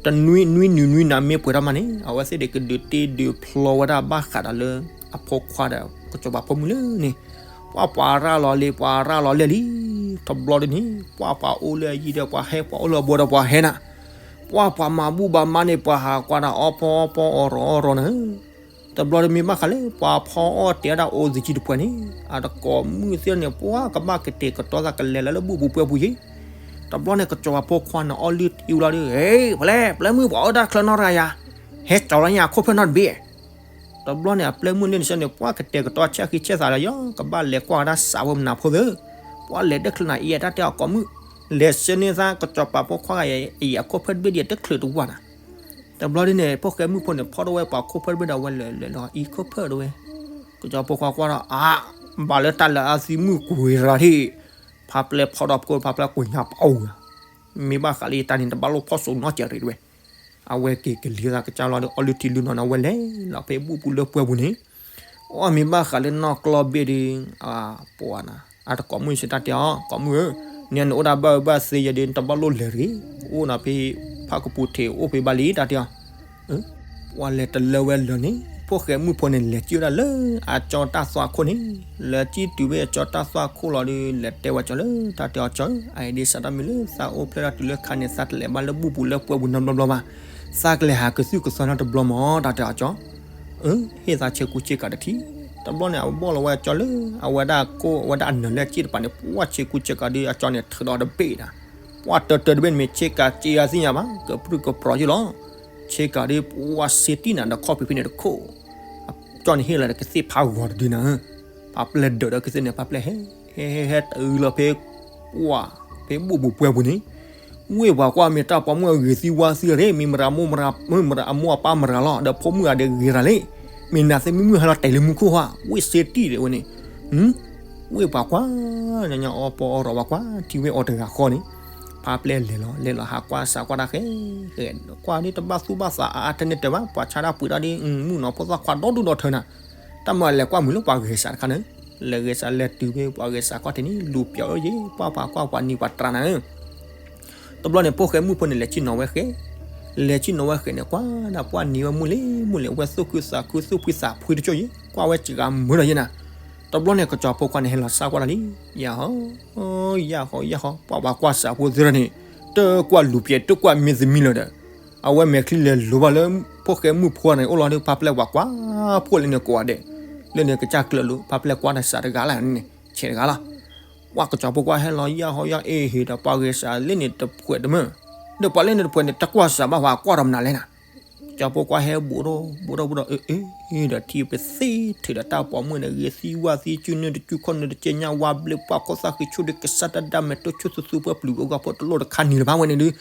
တနွံနွံနုၤနွံနၤမ့ၢ်ပှဲၤထီၣ်မးန့ၣ် အဝဲသ့ၣ်ဒုးကဒုးတ့ဒုးဖျီဝဲဒၣ်ဘၣ်ဃးဒီးလၢ အဖိခွါဒီးကစီၤပၤဖိမုၣ်လၢန့ၣ်, ပှၢ်ပှၤရၤလီၤလံ ပှၤရၤလီၤလဲၣ်လံ, တဘျီဒ်န့ၣ် ပှၢ်ပှၤအိၣ်လၢအယံၤဒီးပှၤဟဲ ပှၤအိၣ်လၢအဘှီဒီးပှၤဟဲနၤ, ပှၢ်ပှၤမၤဘူၣ်ဘၣ်မါန့ၣ် ပှၤဟးကွၢ်ဒီးအီၣ်ဖီအီၣ်ဖီအီၣ်ရီအီၣ်ရီန့ၣ်, တဘျီဒ်မ့ၢ်ဘၣ်ဃးလၢ ပှၤဖီအီၣ်တဲဝဲဒၣ်အိၣ်သယုၢ်တဖှဲးန့ၣ် အတကိးမုၣ်သ့ၣ်န့ၣ် ပှၢ်ကဘၣ်ကတဲာ်ကတီၤသးကလဲၤလၢလၢဘူၣ်ပူၤပှဲၤပူၤယ့ၣ်, တဘျီန့ၣ် ကစီၤပၤဖိခွါန့ၣ် အီၣ်လုၢ်အံၤလီၤဒီး ဟ့ ဖဲလဲၣ် ပျဲမုၣ်ပှၤအိၣ်တၢ်ချၢနီတဂၤယၤ, ဟဲကၠီၤလီၤညါခိၣ်ဖျၢၣ်နီတဘ့ၣ် တဘျီန့ၣ် အပျဲမုၣ်န့ၣ်နဆၢန့ၣ် ပှၢ်ကတဲာ်ကတီၤဆဲးဃံဆဲးသးဒီးယီၤ ကဘၣ်လဲၤကွၢ်ဝဲဒၣ်စးဖိမနၤဖိသ့ၣ်, ပှၢ်လဲၤတချုးနၤအံၤ တၢ်တဲအီၤကိးမုၣ်, လဲၤဆှၢန့ၢ်သးကစီၤပၤဖိခွါဂၤအံၤအခိၣ်ဖျၢၣ်တဘ့ၣ်ဒီးတချုးတဝၢ်နၤ, တဘျီဒ်န့ၣ် ဖိၣ်ဃဲမုၣ်ဖိန့ၣ် ဖီၣ်ထီၣ်ဝဲပှၤခိၣ်ဖျၢၣ်တဘ့ၣ်ဒီး အဝဲလဲၤလဲၤလီၤအံၤခိၣ်ဖျၢၣ်တဝဲ, ကစီၤဖိခွါကွၢ်ဒီး အါ, ဘၣ်လၢတၢ်လၢအသံမုၣ်ကွံာ်ရၤထံၣ်, ဖါပျဲၢ်ဖီၣ်ဒီးဖိ ဖါပျဲၢ်ကွံာ်ညါပအိၣ်ဂၤ, မ့ၢ်ဘၣ်ဃးလၢယတၢ်န့ၣ် တဘၣ်လိၣ်ဖီၣ်စိနီတစဲးရံးတဝဲ, အဝဲက့ၤကလံၤသးကစၢ်လီၤဒီး အီၣ်လုၢ်ထံလုၢ်နီၤန့ၣ် အဝဲလဲၤလီၤဖဲဘူၣ်ပူၤလၢပှဲၤပူၤန့ၣ်, အီၣ်မ့ၢ်ဘၣ်ဃးလၢနီၢ်ကျီၢ်ဘ့ၣ်ဒီး, ပှၢ်နၤ, အတကိးမုၣ်စံးတၢ်တဲအီၤ ကိးမုၣ်ဧၢ, နနအိၣ်ဒၣ်ဘၣ်အၢဘၣ်သ့ယဲဒီး နတဘၣ်လိၣ်လဲၤရံၣ်, အိၣ်နၤဖဲ ဖၣ်ကပူၤထံးအိၣ်ဖဲဘၣ်လံတၢ်တဲအီၤ, ပှၢ်လဲၤတလၢဝဲလၢာ်န့ၣ် ဖိၣ်ဃဲမုၣ်ဖိန့ၣ် လဲၤစံၣ်ဝဲဒၣ်လၢအကၠီတၢ်သွၣ်ခိၣ်န့ၣ်, လဲၤစံၣ်တုၤဝဲအကၠီတၢ်သွၣ်ခိၣ်လီၤဒီး လဲၤတဲဝဲကၠီလၢတၢ်တဲအီၤကၠီဧၢ, အအံၤဒ်စးတၢ်မ့ၢ်လၢသးအိၣ်ဖျဲၣ်ထီၣ်တုၤလၢခါန့ၣ် သးတလဲၤဘၣ်လၢဘူၣ်ပူၤလၢပှဲၤပူၤနီတဘျီဘျီဘၣ်, သးကလဲၤဟးကသုၣ်ကသီနီတဘျီမး တၢ်တဲအီၤကၠီ အၢ ဟ့ၣ်သးဆဲးကူဆ့ကၤတထံၣ်, တဘျီန့ၣ် အဝဲဘီၣ်လီၤဝဲကၠီလၢ အဝဲဒၣ်ကိၢ် အဝဲဒၣ်အနၢၤလၢစ့ၣ်တပၤန့ၣ် ပှၢ်ဆဲးကူဆ့ကၤဒီး အကၠီန့ၣ်ထုးဒီးတဘ့ၣ်ဒၣ်, ပှၢ်တၢတၢတဘ့ၣ်န့ၣ်မ့ၢ်ဆ့ကၤစ့အါသ့ၣ်ညါဘၣ် ကပြုၢ်ကပြီၤယ့ၣ်လီၤ, ဆ့ကၤဒီးပှၢ်စ့တံၢ်နၤဒီးခီၣ်ဖံးဖဲန့ၣ်တခိၣ်, ကၠီန့ၣ်ဟ့ၣ်လီၤဒီးကသ့ၣ်ဖးဂီၤတဒုနၤ, ဖါပျဲၢ်ဒၢးဒီးကသ့ၣ်န့ၣ် ဖါပျဲၢ်ဟဲ ဟဲဟဲဟဲတုၤလီၤဖဲ ပှၢ် ဖဲဘူၣ်ပူၤပှဲၤပူၤန့ၣ်, ဝ့ၢ်ပှၤကွၢ်မ့ၢ်တၢ်ပိာ်မုၣ်အဂ့ၤသံဝါသံရ့ၣ် မ့ၢ်မရၤမိၢ်မရၤ မ့ၢ်မရၤအမိၢ်အပၢ်မရၤလီၤ ဒီးဖိမုၣ်အဒဲးဂ့ၤရၤလံ, မ့ၢ်နၤသ့မုၢ်မုၢ်ဟဲလီၤတဲာ်လၢမူခိၣ်ဟါ ဝ့ၢ်စ့တံၢ်ဒဲးဝဲန့ၣ်, ဝ့ၢ်ပှၤကွၢ် ညါညါအီၣ်ပီအီၣ်ရီၤပှၤကွၢ် ထံဝဲအီၤတဂၤဃီန့ၣ်, ဖါပျဲၢ်လဲၤလီၤ လဲၤလီၤဟးကွၢ်စးကွၢ်တၢ်ဃဲ ဃဲ ကွၢ်ဒ်တဘၣ်သူၣ်ဘၣ်သးအါအါထဲန့ၣ်တဲဘၣ် ပှၤဆါတၢ်ပှ့ၤတၢ်ဒ် မုၣ်နီၤဖိသၣ်ခွါဒီဒူၣ်ဒီထၢနၤ, တၢ်မၤလဲၤကွၢ်မုာ်လၢပှၤဂဲၤစးတခါန့ၣ်, လဲၤဂဲၤစးလဲၤတုၤဖဲပှၤဂဲၤစးကွၢ်ထံးန့ၣ် လူၤပျီၤအၢယ့ၣ် ပှၢ်ပှၤကွၢ်ပှၤနံၤပှၤတြၢ်နၤ, တဘျီန့ၣ် ဖိၣ်ဃဲမုၣ်ဖိန့ၣ် လဲၤဆ့ၣ်နီၤဝဲဃဲ, လဲၤဆ့ၣ်နီၤဝဲဃဲန့ၣ် ကွၢ်ဒၣ်ပှၢ်နံၤဝဲမုၢ်လ့ၤမုၢ်လ့ၤ အဝဲသူၣ်ခုသးခုသူၣ်ဖှံသးဖှံတကၠိၢ်ယ့ၣ် ကွၢ်ဝဲစှၤမုာ်ဒီးယ့ၣ်နၤ, တဘျီန့ၣ် ကစီၤဖိခွါန့ၣ် ဟဲလီၤစးကွၢ်တၢ်လံ, ယဟီ ယဟီ ယဟီ ပှၤပှၤကွၢ်စးဖိသ့ၣ်တဖၣ်န့ၣ်, တကွၢ်လူၤပျဲၤ တကွၢ်မ့ၢ်သမံလၢၤဒီး, အဝဲမဲာ်ချံလဲၤလိၤဘၣ်လၢ ဖိၣ်ဃဲမုၣ်ဖိန့ၣ် အိၣ်လီၤဒီး ဖါပျဲၢ်ပှၤကွၢ်ဖိလၢန့ၣ်ကိးဂၤဒဲး, လၢန့ၣ်ကစၢ်ကျၢၤလိာ် ဖါပျဲၢ်ကွၢ်တၢ်စးတဂၤလၢ်န့ၣ် ဆဲးတဂၤလီၤ. ပှၤကစီၤဖိခွါဟဲလီၤ ယၢ်ဟီယၢ်အ့ၣ်ဟ့ၣ်ဒီးပှၤဂဲၤစးလၢန့ၣ်တဖှဲးတမၢၢ်, ဒီးပှၤလၢန့ၣ်တဖှဲးန့ၣ် တကွၢ်စးဘၣ်ပှၤကွၢ်ဒီးမနုၤလဲၣ်နၤ ကစီၤဖိခွါဟဲဘူးဒီး ဘူးဒီး ဘူးဒီး အ့ၣ် အ့ၣ် ဒီးထံၣ်ပသ့ထုးဒီးတၢ်ပိာ်မုၣ်န့ၣ် ဂ့ၤသံဝၣ်သံ စုနုၢ်တစု ခီၣ်နုၢ်တကဲညါ ဝါဘျ့ ပှၢ်ခိၣ်သၣ်ဃံဆူၣ်ဒီး ကစၢ်တၢ်ဒၣ်မဲာ်တိၢ်ဆူၣ်သူသူ ပှၢ်ပျုၤအဂီၢ်ဖိတလိၣ်တခါနံၤလၢၤဘၣ်ဝဲန့ၣ်ဒီး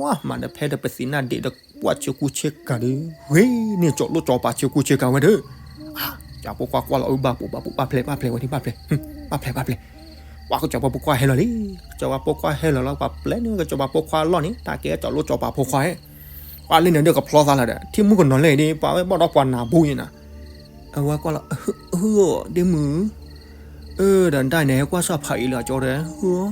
ဝါ မၤဒီးဖဲဒီးပသံးနၢ်ဒ့ဒီး ပှၢ်ဆ့ကူဆ့ကၤဒီး ဂ့ၤန့ၢ်ကၠီၤလိၣ်ကၠီၤပၤဆ့ကူဆ့ကၤဝဲဒီး ကစီၤဖိခွါကွၢ်လီၤ အၢ ဘၣ်ပူၤဘၣ်ပူၤ ဘၣ်ဖျဲးဘၣ်ဖျဲးဝဲဒၣ် ဘၣ်ဖျဲး ဘၣ်ဖျဲး ဘၣ်ဖျဲး ပှၤကစီၤပၤဖိခွါဟဲလီၤလံ. ကစီၤပၤဖိခွါဟဲလီၤလီၤ ပှၤပျဲန့ၢ်ကစီၤပၤဖိခွါအလီၢ်န့ၣ် တၢ်ကဲကစီၤလိကစီၤပၤဖိခွါဟဲ ပှၤလၢန့ၣ်ဒုးကဖျီသးလၢၤဒီး ထံၣ်မုၣ်ကနီၤလဲၣ်ဒ် ပှၤဝဲဘၣ်ဒီးပှၤနၢ်ဘိယဲၢ်နၤ, အဝဲကွၢ်လီၤ ဟုၣ် ဒ့မုၣ်, အၢ ဒီးတၢ်န့ၣ် ဟဲကွၢ်ဆၣ်ဖးအံၤလၢအကၠီဒီး ဟုၣ်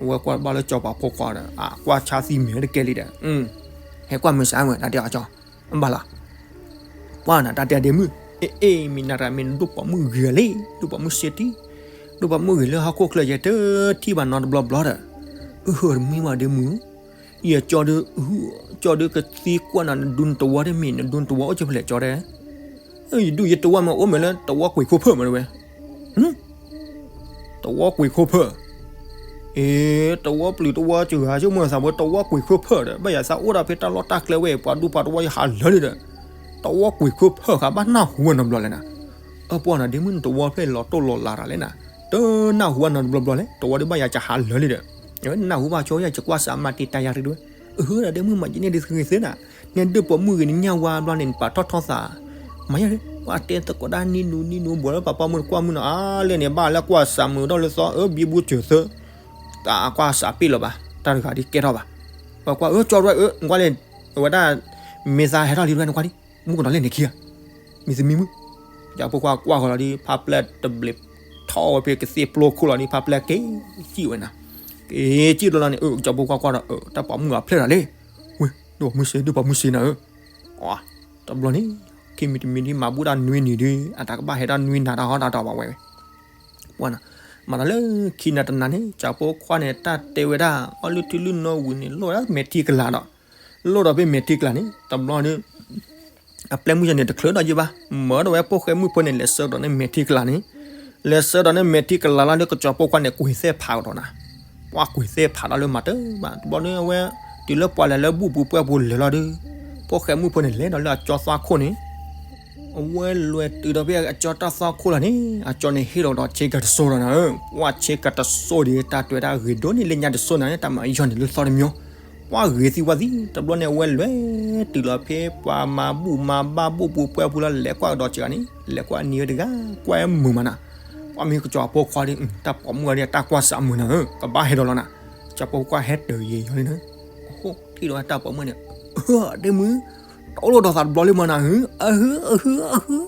အဝဲကွၢ်ဘၣ်လၢကစီၤပၤဖိခွါဒီး အကွၢ်ဆါသံမ့ၢ်တကဲလံဒီး ဟဲကွၢ်မုၢ်ဆါဝဲ တၢ်တဲအကၠီ ဘၣ်လီၤ ပှၤနၤတၢ်တဲဒ့မုၣ်, အ့ အ့ မ့ၢ်နၤတဂၤမ့ၢ်နဒိၣ်ပိာ်မုၣ်ဂ့ၤလံ, ဒိၣ်ပိာ်မုၣ်စ့တံၢ်, ဒိၣ်ပိာ်မုၣ်ဂ့ၤလၢဟီၣ်ခိၣ်ချၢယဲတထံၣ်ဘၣ်နီတဘျီဘျီဒီး, အဟၢတမံၤဘၣ်ဒ့မုၣ်, ယကၠီဒီး, ကၠီဒီးကသံကွၢ်နၤ နဒူနတဝီတမ့ၢ် နဒူနတဝီအိၣ်ကဖျဲးကၠီတဲ ယဒူယတဝီမ့ၢ်အိၣ်မ့ၢ်လၢတဝီကွံာ်ခိၣ်ဖၢၣ်မ့ၢ်တဝဲ, တဝီကွံာ်ခိၣ်ဖၢၣ်, အ့ တဝီပျုၤတဝီစှၤဆိကမိၣ်သးဝဲ တဝီကွံာ်ခိၣ်ဖၢၣ်ဒီး ဘၣ်ယၤသးအိၣ်ဒၣ်ဖဲတၢ်လီၢ်တၢ်ကျဲဝဲ ပှၤဒူပှၤတဝီယဟးလၢာ်လံဒီး, တဝီကွံာ်ခိၣ်ဖၢၣ်ဃးဘၣ်နၢ်ဟူဝဲနီတဘျီလဲၣ်နၤ, အပှၤနၤဒ့မုၣ်နတဝီဖျဲၣ်လီၤတိၢ်လီၤလၤတၢ်လဲၣ်နၤ, တနၢ်ဟူဝဲနီတဘျီဘျီလဲၣ် တဝီဒီးဘၣ်ယၤကဟးလၢာ်လံဒီး, နၢ်ဟူဘၣ်ဆိယၤ ယကွၢ်စးမၤတံာ်တာ်ယၤတဒုဝဲ, အဟၢဒ့မုၣ်မၤယန့ၢ်ဒ်သဂ့ၤသ့နၤ, နဲဒိၣ်ပိာ်မုၣ်ဂ့ၤနညၣ်ဝါဘျီန့ၣ် နပာ်ထီၣ်ထီသး မၤယၤ ပှၤတဲသကိးဒၣ်နံၣ်နူနံၣ်နူ ဘိးလၢပှၤပိာ်မုၣ်တကွၢ်မုၢ်နီၤ အါလဲၣ်န့ၣ် ဘၣ်လၢကွၢ်စးမုာ်ဒီးလၢသီ အၢ ဘံဘူစၢၤသၢ, တၢ်ကွၢ်စးပ့ၣ်လီၤဘၣ် တၢ်တဂၤဒ်ကဲထီၣ်ဘၣ်, ပှၤကွၢ် အၢ ကၠီတဝဲ အၢ နကွၢ်လၢ အဝဲဒၣ် မ့ၢ်သးဟဲထီၣ်လံတဝဲ နကွၢ်လံ မုၣ်ကနီၤလဲၣ်န့ၣ်ခံဂၤ မ့ၢ်သမံမုၣ်, ကၠီဖိခွါကွၢ်ဃီလီၤဒ် ဖးပျဲၢ်တဘျီး ထီၣ်ဝဲဖဲကသ့ၣ်ပျိခိၣ်လီၤဒ် ဖးပျဲၢ်က့ၤစံၣ်ဝဲနၤ, က့ၤစံၣ်လီၤလီၤန့ၣ် အၢ ကၠီဖိခွါကွၢ်ဒီး အၢ တၢ်ပိာ်မုၣ်အဖျဲၣ်တၢ်လံ, ဝ့ၢ် ဒိၣ်ပိာ်မုၣ်စ့ ဒိၣ်ပိာ်မုၣ်စ့နၤဧၢ, တဘျီန့ၣ် ခံမံၤတမံၤဒ်မၤဘူၣ်တၢ်နွံနံၤဒ် အတၢ်ကဘၣ်ဟဲတၢ်နွံနၤတၢ်ဟီတၢ်တီၤဘၣ်ဝဲ, ပှၤနၤ, မၤတၢ်လၢခံနၤတနၤန့ၣ် ကၠီဖိခွါန့ၣ် တၢ်တဲဝဲဒၣ် အီၣ်လုၢ်ထူလုၢ်နီၣ်ဝံၤန့ၣ် လိၣ်ဝဲဒၣ်မဲာ်ထံကလၤဒီး, လိၣ်ဒီးဖဲမဲာ်ထံကလၤန့ၣ် တဘျီန့ၣ် အပျဲၢ်မုၣ်ယဲန့ၣ် တချုးဒီးယံာ်ဘၣ်, မၢဒီးဝဲဖိၣ်ဃဲမုၣ်ဖိန့ၣ် လဲၤဆှၢဒီးန့ၢ်မဲာ်ထံကလၤန့ၣ်, လဲၤဆှၢဒီးန့ၢ်မဲာ်ထံကလၤလီၤဒီး ကၠီဖိခွါန့ၣ် ကွံာ်သဲဖးကဒီးနၤ, ပှၤကွံာ်သဲဖးဒီးလၢမၤတၢ်ဘၣ် တဘျီန့ၣ် အဝဲ တုၤလၢပှၤလဲၤလၢဘူၣ်ပူၤပှဲၤပူၤလဲၤလီၤဒီး, ဖိၣ်ဃဲမုၣ်ဖိန့ၣ် လဲၤဒီးလၢအကၠီသးခိၣ်န့ၣ် အဝဲလဲၤတုၤဒီးဖဲအကၠီတၢ်သီခိၣ်လီၤန့ၣ် အကၠီန့ၣ်ဟ့ၣ်လီၤဒီးဆ့ကၤတစိၢ်ဒီးနၤဧၢ, ပှၤဆ့ကၤတစိၢ်ဒီး တၢ်တဲဝဲဒၣ်ဂ့ၤဒိၣ်န့ၢ်လၢညါတစိၢ်နၤန့ၣ် တၢ်မၤယီၤန့ၣ်လၢသီတမံၤ, ပှၤဂ့ၤသံဝါသံ တဘျီန့ၣ် အဝဲလဲၤတုၤလီၤဖဲပှၤမၤဘူၣ်မၤဘါဘူၣ်ပူၤပှဲၤပူၤလီၤ လဲၤကွၢ်ကဒီးစ့ၢ်ကီးန့ၣ် လဲၤကွၢ်အနံၤဝဲတဂၤ ကွၢ်မုာ်မးနၤ, ပှၤမ့ၢ်ကၠီဖိခွါဒီး တၢ်ပိာ်မုၣ်အီၤဒီးတၢ်ကွၢ်စးမုာ်နၤဧၢ, ကဘၣ်ဟဲဒီးလီၤနၤ, ကၠီဖိခွါဟဲတၢၤယံာ်ယီၤလံနၤ, အိၣ်ထံၣ်ဒီးတၢ်ပိာ်မုၣ်န့ၣ် အၢ ဒ့မုၣ် တအိၣ်လိၣ်ဒီးသးတဘျီလံမးနၤဧၢ, အဟၢ အဟၢ အဟၢ,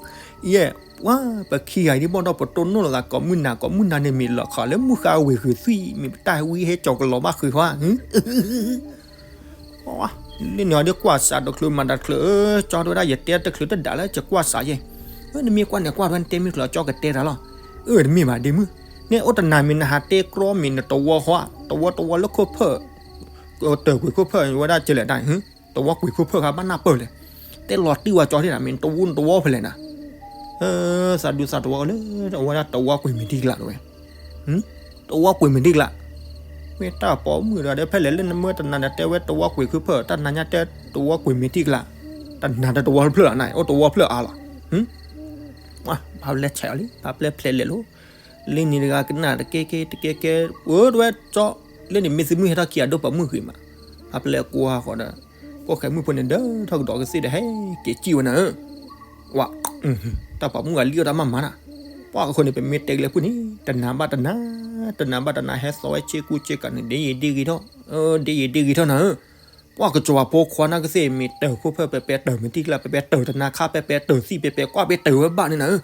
ယဲၢ် ပှၤပခံဂၤအံၤဒ်ဘၣ်ဒီးပတိၢ်နီၣ်လိာ်သးကိးမုၢ်နၤ ကိးမုၢ်နၤန့ၣ် မ့ၢ်လီၤခီလၢမုၢ်ဃါဝ့ၤဃုာ်သွံၣ် မ့ၢ်ပတၢ်ဝံဟဲကၠီၤကလီၤဘၣ်ဃုာ်ဃီဧါ, လၢန့ၣ်အီၤဒ်ကွၢ်စးတချုးမၤတချုး ကၠီတဲဝဲဒၣ် ယတဲတချုးတဒၣ်လၢယကွၢ်စးယဲၢ်, နမ့ၢ်ကွၢ်န့ၣ်ကွၢ်တဝဲ နတဲမ့ၢ်ချုးအကၠီကတဲတၢ်လီၤ, အၢ တမ့ၢ်ဘၣ်ဒ့မုၣ်, နအိၣ်တနၤမ့ၢ်နဟးတဲကြီမ့ၢ်နတဝီဃီ တဝီတဝီလၢခိၣ်ဖၢၣ် တၢၢ်ကွံာ်ခိၣ်ဖၢၣ်ဝဲဒၣ်ကလဲၣ်တၢ် တဝီကွံာ်ခိၣ်ဖၢၣ်ဃါဘၣ်နၢ်ပၢၢ်လဲၣ်, တဲလီၤတံၢ်ဝဲကၠီဒ်နၤ မ့ၢ်တဝီတဝီဖဲလဲၣ်နၤ, သးဒူသးတဝီလၢ အဝဲဒၣ်တဝီကွံာ်မ့ၢ်ထံကလးတဝဲ တဝီကွံာ်မ့ၢ်ထံကလး, မ့ၢ်တၢ်ပိာ်မုၣ်တဂၤဒီး ဖဲလဲၣ်လၢနမၢတနၤဒီး တဲဝဲတဝီကွံာ်ခိၣ်ဖၢၣ် တၢ်နၤညါတဲတဝီကွံာ်မ့ၢ်ထံကလး, တနၤဒီးတဝီတဖျၢၣ်လီၤနၤ အိၣ်တဝီဖျၢၣ်အါလီၤ, ဖးပျဲၢ်ဆဲးအီၤလံ ဖးပျဲၢ်ဖျဲးလဲၣ်လိၤ, လၢန့ၣ်တဂၤကနၣ်တကဲကဲတကဲကဲ, အိၣ်တဝဲကၠီ, လၢန့ၣ်မ့ၢ်သမုၣ်ဟဲထီၣ်ခံဂၤဒိၣ်ပိာ်မုၣ်ဂ့ၤမး, ဖးပျဲၢ်ကွၢ်ဃီဒီး, ဖိၣ်ဃဲမုၣ်ဖိန့ၣ် ဒၢထီၣ်ကဒီးကသ့ၣ်ဒီး ဟဲက့ၤစံၣ်ဝဲနၤဧၢ, ဝဲ, တၢ်ပိာ်မုၣ်ဂၤလံၣ်အီၣ်တၢ်မးမးနၤ, ပှၤကခိၣ်န့ၣ် ပမ့ၢ်တဲကလဲၤဖုၣ်န့ၣ် တနၤဘၣ်တနၤ, တနၤဘၣ်တနၤ ဟဲသီဝဲဆ့ကူဆ့ကၤန့ၣ် ဒ်ယံာ်ဒ်ဂ့ၤထီၣ်, ဒ်ယံာ်ဒ်ဂ့ၤထီၣ်နၤဧၢ, ပှၤကစီၤပၤဖိခွါနၢ်ကသ့ၣ် မ့ၢ်တၢၢ်ခိၣ်ဖၢၣ်ပဲပဲတၢၢ်မ့ၢ်ထံကလး ပဲပဲတၢၢ်တနၤခါ ပဲပဲတၢၢ်သံၣ် ပဲပဲကွၢ်ပဲတၢၢ်ဝဲဘၣ်န့ၣ်နၤဧၢ,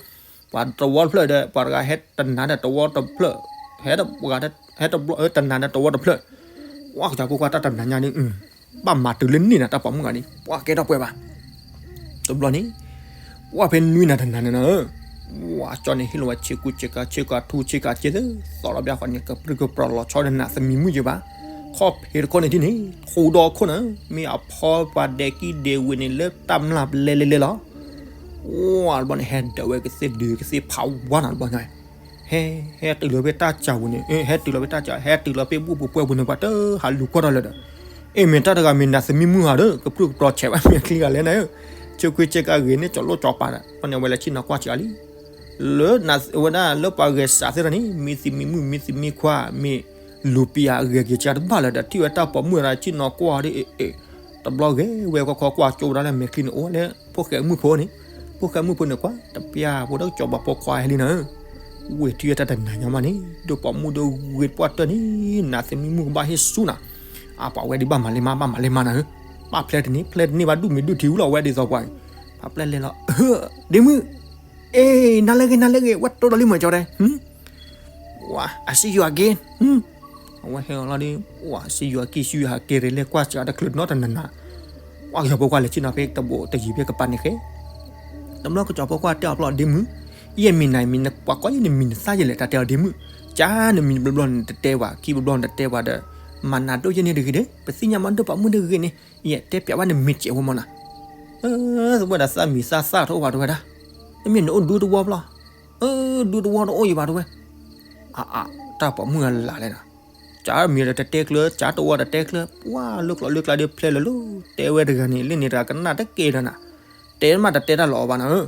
ပှၤတဝီတဖျၢၣ်ဒီး ပှၤတဂၤဟဲတနၤဒီးတဝီတဖျၢၣ်, ဟဲတဂၤ ဟဲတဘျီ တနၤဒီးတဝီတဖျၢၣ်, ပှၤကစီၤပၤဖိခွါတၢ်တနၤညါန့ၣ် ဘၣ်မၤတုၤလၢန့ၣ်နၤ တၢ်ပိာ်မုၣ်ဂၤန့ၣ် ပှၤကဲထီၣ်ပှဲၤဘၣ်, တဘျီန့ၣ်, ပှၤဖဲနွံနၤတနၤန့ၣ်နၤဧၢ, ပှၤကၠီန့ၣ်ဟ့ၣ်လီၤဝဲဆ့ကူဆ့ကၤ ဆ့ကၤထူဆ့ကၤစ့သၢ, သီၣ်လီၤဘၣ်ဃီန့ၣ် ကပြုၢ်ကပြီၤလီၤဆီဒီးနၤသမံမုၣ်ယဲၢ်ဘၣ်, ခီၣ်ဖံးတခီန့ၣ်ထံၣ်န့ၣ် ထူဒီခိၣ်နၤ, မ့ၢ်အဖီပှၤဒဲးကံဒဲးဝ့ၤန့ၣ် လၢတၢ်မျၢ်ပလဲလဲလဲလီၤ ဝါတဘျီန့ၣ် ဟဲဒၢးဝဲကသ့ၣ်ဒုးကသ့ၣ်ဖးဝါနၤတဘျီညါ, ဟဲ ဟဲတုၤလီၤဖဲတၢ်စၢ်ပူၤန့ၣ်, ဟဲတုၤလီၤဖဲတၢ်စၢ် ဟဲတုၤလီၤဖဲဘူၣ်ပူၤပှဲၤပူၤန့ၣ် ပှၤတဟးလူၤကွၢ်ထီၣ်လၢၤဒီး, အ့ၣ် မ့ၢ်တၢ်တဂၤမ့ၢ်နၤသမံမုၣ်ဧါဒီး ကပြုၢ်ကပြီၤဆဲးဝဲမ့ၢ်ချံဂၤလဲၣ်နၤဧၢ, ဆ့ခွံဆ့ကၤဂ့ၤန့ၢ်ကၠီၤလိၣ်ကၠီၤပၤဒီး ပှၤန့ၣ်ဝဲလၢဆ့ၣ်နီၤကွၢ်စ့ၢ်ကီးလံ လၢဝဲဒၣ်လၢပှၤဂဲၤစးသ့ၣ်တဖၣ်န့ၣ် မ့ၢ်သမံမုၣ်မ့ၢ်သမံခွါ မ့ၢ်လူၤပံၤအဂဲၤက့ၤစးတဘၣ်လၢၤဒီး ထံၣ်ဝဲတၢ်ပိာ်မုၣ်ဒီး ဆ့ၣ်နီၤကွၢ်ဒီး အ့ၣ် အ့ၣ် တဘျီဂဲၤဝဲခီခီကွၢ်ကၠိဝဲဒၣ်လၢမဲာ်ချံန့ၣ်အိၣ်လၢ ဖိၣ်ဃဲမုၣ်ဖိန့ၣ်, ဖိၣ်ဃဲမုၣ်ဖိန့ၣ်ကွၢ် တပျၢ်ဖိဒီးကစီၤပၤဖိခွါဟဲလံနၤဧၢ, ဝ့ၢ်ထံအတၢ်တနၤညါမးန့ၣ် ဒိၣ်ပိာ်မုၣ်ဒိၣ်ဂ့ၤတပှၢ်တၢၢ်န့ၣ် နးသမံမုၣ်ကဘၣ်ဟ့ၣ်ဆူၣ်နၤ, အပှၤဝဲဒ်ဘၣ်မၤလဲမး ဘၣ်မၤလဲမးနၤဧၢ, ဘၣ်ဖျဲးတန့ၢ် ဖျဲးတန့ၢ်ဘၣ် ဒူၣ်မ့ၢ်ဒူၣ်ထံဝူလီၤ ဝဲဒ်သိးပှၤ, ပှၤပျဲလဲၤလီၤ, ဒ့မုၣ်, အ့ နၤလၢဂ့ၤ နၤလၢဂ့ၤ ဝဲတိၢ်ဒီးလံမၤကၠီတဲ ဝါ I see you again အဝဲဟဲအီၤလီၤဒီး ဝါ see you again see you again လဲၤကွၢ်စှၤတချုးနီတနၤနၤ, ဝါ ကစီၤဖိခွါလဲၤဆ့ၣ်နီၤဖဲတဘိးတယံၤဖဲကပၤန့ၣ်ဃဲ, တဘျီကစီၤဖိခွါတဲအီၤဖျီၣ် ဒ့မုၣ်, ယဲၢ်မ့ၢ်နၤမ့ၢ် နကွၢ်ကီယဲၢ်နမံၤနသၣ်ယဲၢ်လဲၣ် တၢ်တဲအီၤ ဒ့မုၣ်, ကၢ်နမံၤတဘျီဘျီန့ၣ် တတဲဝဲ ခံဘျီဘျီန့ၣ်တတဲဝဲဒီး, မၤနၤဒိၣ်ယဲၢ်န့ၣ်တဂ့ၤဒီး ပသ့ၣ်ညါမးဒိၣ်ပိာ်မုၣ်တဂ့ၤန့ၣ်, ယတဲပျးဘၣ်နမ့ၢ်စဲးဝဲမးနၤ သဝဲဒၣ်သၣ်မံၤသၣ်သၣ်တအိၣ်ဘၣ်တဝဲဒၣ်, နမ့ၢ်နအိၣ်ဒူတဝီဖျီၣ်, ဒူတဝီတအိၣ်ယံၤဘၣ်တဝဲ, အါအါ တၢ်ပိာ်မုၣ်အလၢ်လဲၣ်နၤ, ကၢ်မံၤဒီးတတဲကျၢၤ ကၢ်တဝီတတဲကျၢၤ, ပှၤလၢကျိၤလၢကျါဒီးဖျဲးလၢၤလၢ, တဲဝဲတဂၤန့ၣ် လၢန့ၣ်တဂၤကနၣ်တကဲဒီးနၤ, တဲမးတတဲတၢ်လီၤအီၤဘၣ်နၤဧၢ,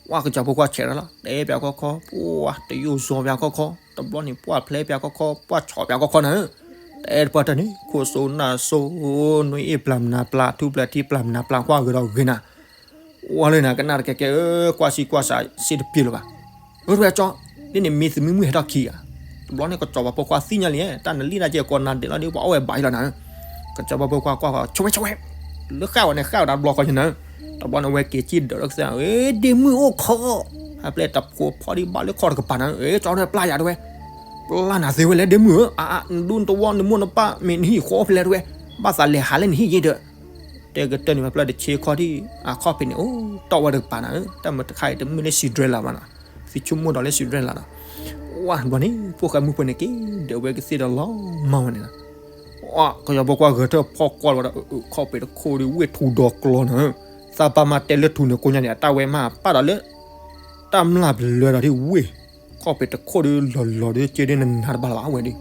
ပှၤကစီၤဖိခွါဆဲးထီၣ်လီၤ တဲပျးခီခီ, ပှၤတယိၣ်စီပျးခီခီ, တဘျီန့ၣ် ပှၤဖျဲးပျးခီခီ ပှၤဆီၣ်ပျးခီခီနၤဧၢ, တဲတပှၢ်တၢၢ်န့ၣ် ခိၣ်စိနၢ်စိ, နွံအ့ၣ်ပျၢ်မနၤပျၢ် ထူပျၢ်ထံပျၢ်မနၤပျၢ် ကွၢ်ဂ့ၤဒီးဂ့ၤနၤ ဝဲလၢနၤကနၣ်တကဲကဲ, ကွၢ်ဆံကွၢ်စးစ့တပျ့ၤလၢၤဘၣ်, ဝဲတဝဲကၠီ, ဒ်န့ၣ်မ့ၢ်သမံမုၣ်ဟဲထီၣ်ခံဂၤ, တဘျီန့ၣ်ကစီၤပၤဖိခွါသ့ၣ်ညါလံ, တၢ်နလံၣ်တၢ်ကဲကိးနၤဒဲးလီၤဒီး ပှၤအီၣ်ဝဲဘၣ်အံၤလီၤနၤဧၢ, ကစီၤပၤဖိခွါကွၢ်ဃီ ဆိဝဲဆိဝဲ, လၢဃၣ်ဝဲန့ၣ်ဃၣ်ဝဲဒၣ်တဘျီဃီညါနၤဧၢ, တဘျီန့ၣ်ဝဲက့ၤစံၣ်ဒၢးလၢကစၢ်, ဒ့မုၣ်အိၣ်ခိး, ဖဲပျဲတဖိဖီဒံးဘၣ်လၢခီၣ်တကပၤနၤဧၢ, ကၠီတပျၢ်ယၤတဝဲ, ပျၢ်နၤသ့ဝဲလဲၣ်ဒ့မုၣ်ဧၢ, အါအါ နဒူနတဝီနမိၢ်နပၢ်မ့ၢ်နဟံၣ်ဃီဖဲလဲၣ်တဝဲ, ဘၣ်သးလဲၤဟးလၢနဟံၣ်ယ့ၢ်ဒီး တဲကတၢၢ်န့ၣ် ပျၢ်တဆ့ခီၣ်ထံၣ် အခီၣ်ဖံးန့ၣ် အိၣ်တီၢ်ဝဲတကပၤနၤဧၢ, တၢ်မုာ်တခါအံၤတမုာ်လၢ Cinderella ဘၣ်နၤ, သံဆိကမိၣ်ဒီးလၢ Cinderella လီၤ, ဝဲဘျီန့ၣ် ဖိၣ်ဃဲမုၣ်ဖိန့ၣ်က့ၤဒၢးဝဲကသ့ၣ်ဒီးလီၤမၢ်ဝဲန့ၣ်လီၤ, ကစီၤဖိခွါဂဲၤထၢၣ်ဖီကွၢ်လီၤဝဲဒီး ခီၣ်ဖံးတခိၣ်ဒီးဝ့ၢ်ထူဒီးကျီနၤဧၢ, သးပၢ်မၤတဲလၢထူန့ၣ်ကိညါန့ၣ် အတၢ်ဝဲမးပာ်ဒီးလၢ တၢ်မျၢ်ပလၢဒီးဒ်ဝ့ၢ်, ခီၣ်ဖံးတခိၣ်ဒီးလီၤလီၤဒီး က့ဒ်နနၤတဘၣ်လၢၤဘၣ်ဝဲဒီး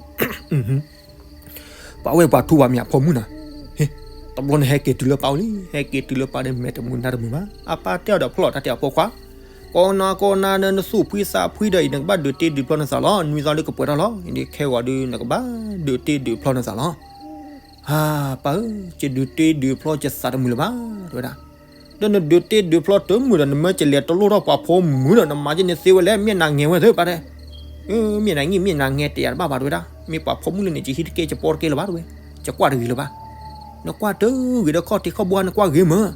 ပှၤဝဲၢ်ပှၤထူပှၤမ့ၢ်အဖိမုၣ်နၤ, ဟ့, တဘျီန့ၣ်ဟဲက့ၤတုၤလၢပၢ်အိၣ်လံ, ဟဲက့ၤတုၤလၢပၢ်ဒီး မဲာ်တမုာ်နါတမုာ်ဘၣ်, အပၢ်တဲအီၤဒီးဖျီၣ်တၢ်တဲအဖိခွါ, ကိးနၤကိးနၤဒီး နသူၣ်ဖှံသးဖှံဒီးအံၤ နကဘၣ်ဒုးတ့ဒုးဖျီနသးလီၤ, နွံသီလၢကပှဲၤထီၣ်လီၤ, အံၤဒ်ခဲဂီၤဒီး နကဘၣ်ဒုးတ့ဒုးဖျီနသးလီၤ, ဟါ, ပၢ်ဧၢ, ယဒုးတ့ဒုးဖျီယသးတမုာ်လၢၤဘၣ်, တဲဝဲဒၣ် ဒီးနဒုးတ့ဒုးဖျီတမုာ်ဒီး နမၢကလဲၤတလိၣ်ထီၣ်ပှၤဖိမုၣ်ဒီး နမၤယဲန့ၣ်သ့ဝဲလဲၣ်, မ့ၢ်နၤငဲၤဝဲသ့ ပၢ်တဲ, မ့ၢ်နၤငံၢ် မ့ၢ်နၤငဲၤ တဲယၤတဘၣ်ဘၣ် တဲဝဲဒၣ်, မ့ၢ်ပှၤဖိမုၣ်လၢန့ၣ် ယဟံးတကဲ ယပီတကဲလၢၤဘၣ် တဲဝဲ, ယကွၢ်တဂ့ၤလၢၤဘၣ်, နကွၢ်တဂ့ၤဒီး ခီၣ်ထံးခီၣ်ဘိန့ၣ် ကွၢ်ဂ့ၤမး,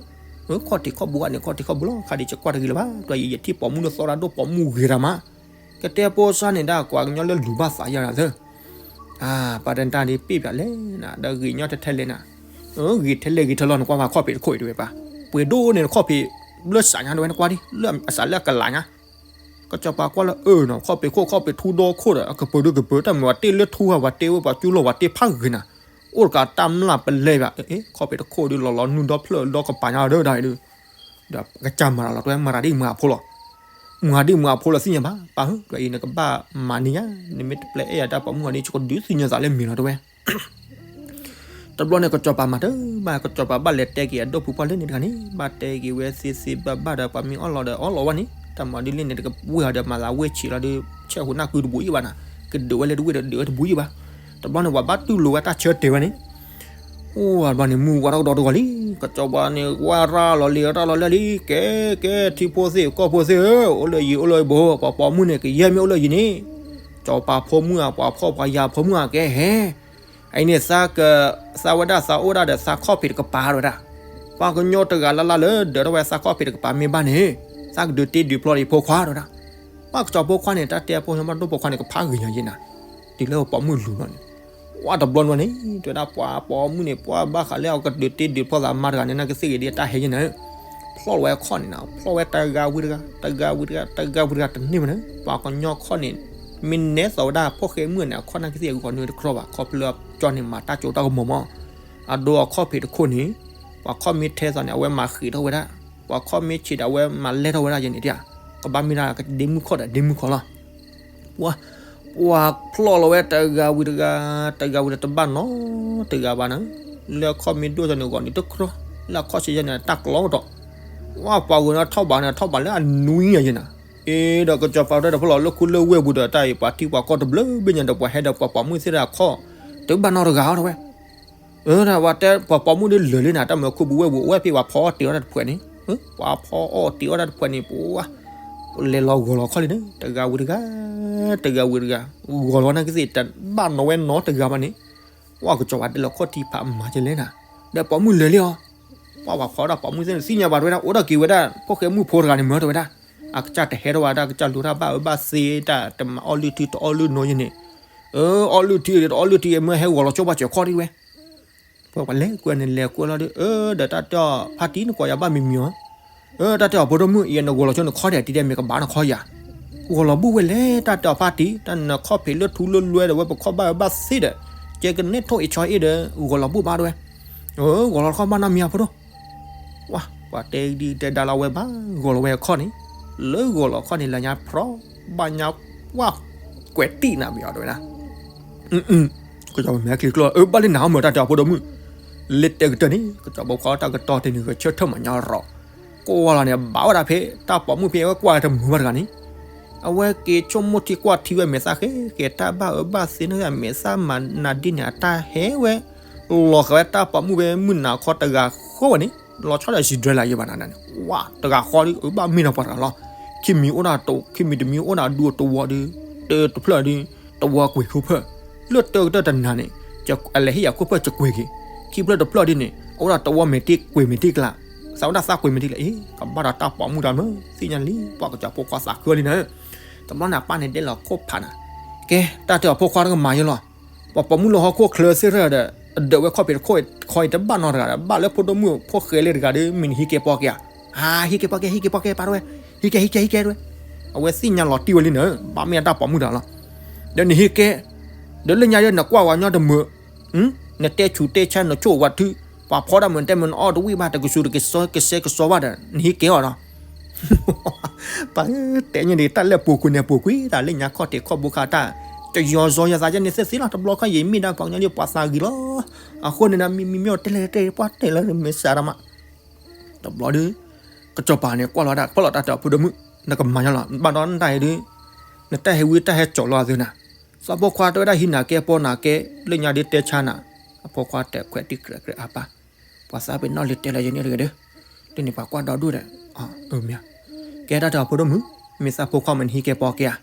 ခီၣ်ထံးခီၣ်ဘိန့ၣ် ခီၣ်ထံးခီၣ်ဘိလီၤ, ခါဒ်ယကွၢ်တဂ့ၤလၢၤဘၣ်, ဒီးယထံၣ်ပိာ်မုၣ်လၢသီတၢ်ဒိၣ်ပိာ်မုၣ်ဂ့ၤတၢ်မး, ကတဲဖိစါန့ၣ်ဒၣ် ကွၢ်ကညီလၢလူၤဘၣ်သးယၤသၢ ပှၤတနတၢ်ဒ်ပ့ၢ်ပၠးလဲၣ်, ဒီးဂ့ၤညီထဲလဲၣ်နၤ, ဂ့ၤထဲလဲၣ်ဂ့ၤထဲလီၤ နကွၢ်ပှၤခီၣ်ဖံးတခိၣ်အံၤတဝဲပၢ်, ပှ့ၤဒိၣ်န့ၣ် ခီၣ်ဖံးဘျၢစးညါတဝဲ နကွၢ်ဒ် လၢအစးလၢအကလးညါ, ကစီၤပၤကွၢ်လၢအၢနီၤ ခီၣ်ဖံးခိၣ် ခီၣ်ဖံးထူဒီခိၣ်ဒီး အကပၢၤဒုကပၢၤ တၢ်မုာ်ဝဲတ့ၢ်လၢထူဝဲ ပှၤတ့ဝဲပှၤကၠူလီၤ ပှၤတ့ဖးဂ့ၤနၤ, အိၣ်တကးတၢ်မျၢ်ပလဲဘၣ်, ခီၣ်ဖံးတခိၣ်ဒ်လီၤလီၤနုာ်ဒီဖျၢၣ်ဒီကပၤညါဒီးဒၣ်အံၤဒုး ဒီးကစၢ်မၤတၢ်လီၤ တဝဲမၤတၢ်ဒ်မၤအဖိလီၤ, မၤဒ်မၤအဖိလီၤသ့ၣ်ညါဘၣ်, ပၢ်ဧၢ တဝဲအံၤနကဘၣ်မၤန့ၢ်ယၤ, နမ့ၢ်တပျဲအဲၣ်ယၤတၢ်ပိာ်မုၣ်အီၤဒ် ယကဒုးသ့ၣ်ညါသးလၢမ့ၢ်လီၤတဝဲ, တဘျီန့ၣ် ကစီၤပၤမၤတၢ်ဘၣ် ကစီၤပၤဘၣ်လဲၤတဲက့ၤအဒိၣ်ဖုပှၢ်လၢန့ၣ်တဂၤန့ၣ် ဘၣ်တဲက့ၤဝဲသ့သ့ဘၣ်ဘၣ်ဒီး ပှၤမ့ၢ်အီၣ်လီၤဒီးအီၣ်လီၤဝဲန့ၣ် တၢ်မၤဒ်လဲၣ်န့ၣ် တကဝ့ၢ်ဟီဒီး မၤသးဝ့ၢ်ဆံးလီၤဒီး ဆဲးဟူးနၢ်ကုတဘူးယံာ်ဘၣ်နၤ, ကဒုးဝဲလၢတဝ့ၢ်ဒီးဒုးဝဲတဘူးယံာ်ဘၣ်, တဘျီန့ၣ် ပှၤဘၣ်တူၢ်လိာ်ဝဲတၢ်ဆၢတဲာ်ဝဲန့ၣ် အိၣ်ဘျီန့ၣ် မုၢ်ဝါထီၣ်ကဒီးတဂီၤလံ, ကစီၤပၤန့ၣ် ဝါရၤလီၤလံ ရၤလီၤလံလံ, ကဲ ကဲ ထံဖိသ့ၣ်ကီၢ်ဖိသ့ၣ်ဧၢ, အိၣ်လၢယံၤ အိၣ်လၢယဘိ, ပှၤပိာ်မုၣ်န့ၣ် ကယဲၢ်မ့ၢ်အိၣ်လၢယံၤန့ၣ်, စီၤပၤဖိမုၣ်ဧါ ပှၤဖှီၣ်ပှၤယာ်ဖိမုၣ်ဧါ ကဲဟဲ, အအံၤန့ၣ် သးက သးဝဲဒၣ်သးအိၣ်ဒၣ်ဒီးသးခီၣ်ဖံးတကပၤတဝဲဒၣ်, ပှၤကညီတဂၤလၢ်လၢ်လၢဒၢးထီၣ်ဝဲသးခီၣ်ဖံးတကပၤမ့ၢ်ဘၣ်န့ၣ်, သးကဒုးတ့ဒုးဖျီဒီးဖိခွါတဝဲဒၣ်, ပှၤကစီၤဖိခွါန့ၣ် တၢ်တဲအဖိမးဒိၣ်ပိာ်ခွါန့ၣ် ကဖးဂ့ၤညါယဲနၤ, တုၤလၢပိာ်မုၣ်လူၤလီၤန့ၣ် ဝဲတဘျီန့ၣ် တဲဝဲဒၣ်ပှၤပိာ်မုၣ်န့ၣ် ပှၤဘၣ်ဃးလၢအကဒုးတ့ဒုးဖျီသးမါတဂၤန့ၣ် နကသ့ၣ်ဂ့ၤဒ်အတၢ်ဟဲယဲနၤ, ဖျီၣ်လီၤဝဲခီၣ်န့ၣ်နၤ, ဖျီၣ်ဝဲတဂၤဝံၤတဂၤ တဂၤဝံၤတဂၤ တဂၤဝံၤတဂၤတန့ၢ်မးန့ၣ်, ပှၤကညီခီၣ်န့ၣ် မ့ၢ်နဲသိးဝဲဒၣ်ဖိၣ်ဃဲမုၣ်န့ၣ် အခီၣ်နၢ်ကသ့ၣ်အဂုၤအီၤန့ၣ်တကြၢးဘၣ် ခီဖျိကၠီန့ၣ် မၤတၢ်ကၠိတၢ်ကမီၤမး, အဒိအခီၣ်ဖံးတခိၣ်န့ၣ် ပှၤခီၣ်မ့ၢ်ထဲသိးန့ၣ် အဝဲမၤဃံးထီၣ်ဝဲဒၣ်, ပှၤခီၣ်မ့ၢ်ဆံးဒီးအဝဲမၤလဲၢ်ထီၣ်ဝဲဒၣ်ယဲန့ၣ်ဒၣ်, ကဘၣ်မ့ၢ်ဒၣ်ဒ့မုၢ်ခီၣ်ဒီးဒ့မုၢ်ခီၣ်လီၤ ပှၤ ပှၤဖျီၣ်လီၤဝဲတဂၤဝံၤတဂၤ တဂၤဝံၤတဂၤတဘၣ်နီတဂၤဘၣ်နၤ, လၢအခီၣ်မ့ၢ်ဒိၣ်သိးန့ၣ်ဂီၤန့ၣ်တကြၢး, လၢအခီၣ်ဆံးယဲန့ၣ်တၢ်ကျီကဒီး, ဝဲပှၤဂီၤန့ၣ်ထီၣ်ဘးန့ၣ် ထီၣ်ဘးလၢအနွံယဲနၤ, အ့ဒီးကစီၤပၤတဲတဖျီၣ်လီၤလၢခူလၢဝ့ၢ်ပူၤဒီး တၢ်အံၤပှၤထံပှၤကီၢ်တဘျုးဘ့ၣ်ညါဒီး ပှၤဟဲဒီးပှၤပိာ်မုၣ်သ့ၣ်တဖၣ်အခီၣ် တဘၣ်နီတဂၤအီၤတဝဲ အၢ တၢ်ဝဲတဲပှၤပိာ်မုၣ်ဒ်လၢာ်လံနၤ တၢ်မၤခူပူၤဝဲပူၤ အိၣ်ဝဲဖဲပှၤဖီအီၣ်တ့ၤအီၣ်တၢ်တဖှဲးန့ၣ်, ပှၤဖီအီၣ်တ့ၤအီၣ်တၢ်တဖှဲးန့ၣ် ပှၤ လဲၤလီၤဂီၤလီၤခီၣ်လံန့ၣ် တဂၤဝံၤတဂၤ, တဂၤဝံၤတဂၤ, ဂီၤလီၤနာ်က့သ့ၣ်တဘၣ်နီၣ်ဝဲနီတဂၤဘၣ်န့ၣ်, ဝဲကစီၤပၤတဲလီၤခီၣ်ထံးဖးမၤကလဲၣ်နၤ, ဒီးပိာ်မုၣ်လၢာ်လံအီၤ, ပှၤပှၤဖီဒၣ်ပိာ်မုၣ်သ့ၣ်န့ၣ် သ့ၣ်ညါဘၣ်တဲဝဲဒၣ် အိၣ်ဒီးက့ၤဝဲဒၣ် ဖိၣ်ဃဲမုၣ်ဖိတဂၤန့ၣ်မၢတဲဝဲဒၣ်, အကစၢ်တဟဲထီၣ်ဝဲဒၣ် ကစၢ်လူၤတၢ်ဘၣ်အၢဘၣ်သီတၢ် တမၤအီၣ်လုၢ်ထံတအီၣ်လုၢ်နီယဲန့ၣ်, အၢ အီၣ်လုၢ်ထံတအီၣ်လုၢ်ထံ မ့ၢ်ဟဲဂီၤလီၤဆိဘၣ်စၢၤခီၣ်ထံးဝဲ ပှၤလဲၤကွဲန့ၣ် လဲၤကွဲလီၤဒီး အၢ ဒီးတၢ်တဲအီၤ ဖါတံၢ် နကွၢ်ယၤဘၣ်မံမံၤအီၤ, အၢ တၢ်တဲအီၤ ဖိဒိၣ်မုၣ် ယဲနဂီၤလီၤဆိနခီၣ်ဒဲး တံၤဒဲးမ့ၢ်ကဘၣ်နခီယၤ, ဂီၤလီၤဘိၣ်ဝဲလဲၣ် တၢ်တဲအီၤ ဖါတံၢ် တၢ်နခီၣ်ဖံးလၢထူလၢလွဲဒီး ဝဲပခီၣ်ဘၣ်အၢဘၣ်သီဒီး ကဲကနဲၣ်ထိၣ်အ့ၣ်ဆီအ့ၣ်ဒီး ဂီၤလီၤဘိၣ်ဘၣ်တဲဝဲ, အၢ ဂီၤလီၤခီၣ်ဘၣ်နီတမံၤအဖိဒိၣ် ဝဲ ပှၤတဲဒ်တဲဒါလီၤဝဲဘၣ် ဂီၤလီၤဝဲအခီၣ်န့ၣ်, လၢဂီၤလီၤခီၣ်န့ၣ် လၢညါဖြီ ဘၣ်ညါ ဝဲ ကွဲးတံၢ်နၤမံၤအီၤတဲဝဲဒၣ်, ကစီၤပၤမဲာ်ချံကျိ အၢ ဘၣ်လၢနၤမၢတၢ်တဲအီၤ ဖိဒိၣ်မုၣ်, လၢတဲကတၢၢ်န့ၣ် ကစီၤပၤဖိခွါတၢ်ကတီၢ်တနံၤဂဲၤဆၢထၢၣ်မၤညါရီၤ, ကွၢ်လီၤန့ၣ် ဘၣ်ဝဲဒၣ်ဖဲ တၢ်ပိာ်မုၣ်ဖဲ အဝဲကွၢ်တမုာ်ဘၣ်တဂၤန့ၣ် အဝဲက့ၤဆိကမိၣ်ထံကွၢ်ထံဝဲမဲာ်သၣ်ဃဲဃဲ တၢ်ဘၣ်အၢဘၣ်သီန့ၣ် မဲာ်သၣ်မၤနၤဒ်န့ၣ် အတၢ်ဟဲဝဲ လီၤဃာ်ဝဲတၢ်ပိာ်မုၣ်ဖဲမုၢ်နၤခီတဂၤဃီဝဲန့ၣ် လီၤဆီဒၣ်စံးဒြဲလၢယဘၣ်နၤန့ၣ် ဝဲ တဂၤဃီဒီး အၢ ဘၣ်မ့ၢ်နီၢ်ပှၤတဂၤလီၤ, ခံမံၤအိၣ်ဒၣ်တ ခံမံၤတမံၤအိၣ်ဒၣ်ဒူတဝီဒီး တဖျၢၣ်ဒီး တဝီကွံာ်ခိၣ်ဖၢၣ်, လၢတၢကတၢၢ်တနၤန့ၣ် အလဲၤဟ့ၣ်ယၤခိၣ်ဖၢၣ်ကကွဲၤက့ၤ, ခံဖျၢၣ်တဖျၢၣ်ဒ်န့ၣ် အအိၣ်ဒၣ်တဝီမဲာ်တ့ၢ်ကွံာ်မဲာ်တ့ၢ်ကျါ, သးဝဲဒၣ်သးကွံာ်မဲာ်တ့ၢ်ကျါအံၤ ကဘၣ်ဒီးတၢ်ပိာ်မုၣ်တၢ်မၢ သ့ၣ်ညါလံ ပှၤကစီၤဖိခွါသးခုလံန့ၣ်, တဘျီန့ၣ် အပၢ်န့ၣ်တဲလီၤခိၣ်ဖးနၤ, ကဲ တၢ်တဲအီၤဖိခွါတကမၤယလီၤ, ပှၤပိာ်မုၣ်လၢဟီၣ်ခိၣ်ချၢသ့ၣ်တဖၣ်ဒီး အဒၢးဝဲခီၣ်ဖံးတခိၣ်ခီအံၤတဘၣ်နီတဂၤဒီး ဘၣ်လၢဖိဒိၣ်မုၣ်ဖိဃဲလၢတဂၤဒီး မ့ၢ်နဟံးကဲပီကဲဧါ, ဟါ ဟံးကဲပီကဲ ဟံးကဲပီကဲပၢ်တဝဲ, ဟံးကဲ ဟံးကဲ ဟံးကဲတဝဲ, အဝဲသ့ၣ်ညါလီၤတံၢ်ဝဲလံန့ၣ် ဘၣ်မ့ၢ်အတၢ်ပိာ်မုၣ်တၢ်လီၤ, ဒီးနဟံးကဲ, ဒီးလၢညါဒီးနကွၢ်ဝဲညီတမုာ် နတဲဆူးတဲဆါ နဆိၣ်ဝးထု, ပှၤဖီဒၣ်မုၢ်တဲမုၢ်နအီၣ်တဝံၣ်ဘၣ် တကဆူးတကဆဲကဆဲဘၣ်ဒီး နဟံးကဲအီၤဒီး, ပှၤတဲညါဒ်တၢ်လၢပူၤကွံာ်န့ၣ်ပူၤကွံာ် တၢ်လၢညါခီၣ်ထံးခီၣ်ဘိခါတၢ်, ကယီၤစီၤယၤသးယဲန့ၣ်သ့သ့လီၤ တဘျီခီယံာ်မ့ၢ်ဒၣ်ပှၤကညီဒ်ပှၤသးဂ့ၤလီၤ, အဃိန့ၣ်ဒီး မ့မ့ၢ်မ့ၢ်တဲလဲၣ်တဲ ပှၤတဲလၢမ့ၢ်စးတမး တဘျီဒီး ကစီၤပၤန့ၣ်ကွၢ်လီၤဒၣ် ကွၢ်လီၤတၢ်တဲအီၤ ဖိဒိၣ်မုၣ် နကမၤညီလီၤ ဘၣ်ဒီးနတၢ်ဟဲဒုး, နတၢ်ဟဲဝံတၢ်ဟဲစိာ်လီၤအသုနၤ, သးဖိခွါတဲဝဲဒၣ်ဟံးနၤကဲပီနၤကဲ, လၢညါဒုးတဲဆါနၤ, အဖိခွါတဲခွဲးတံၢ်ကြဲးကြဲးအါပၢ်, ပှၤသးပ့ၤနီၣ်လၢတဲလၢယန့ၣ်တဂ့ၤဒီး, တန့ၣ်ပှၤကွၢ်ဒီဒူၣ်ဒီး, မ့ၢ်, ကဲတၢ်တဲအီၤဖိဒိၣ်မုၣ်, မ့ၢ်သးဖိခွါမ့ၢ်နဟံးကဲပီကဲဧါ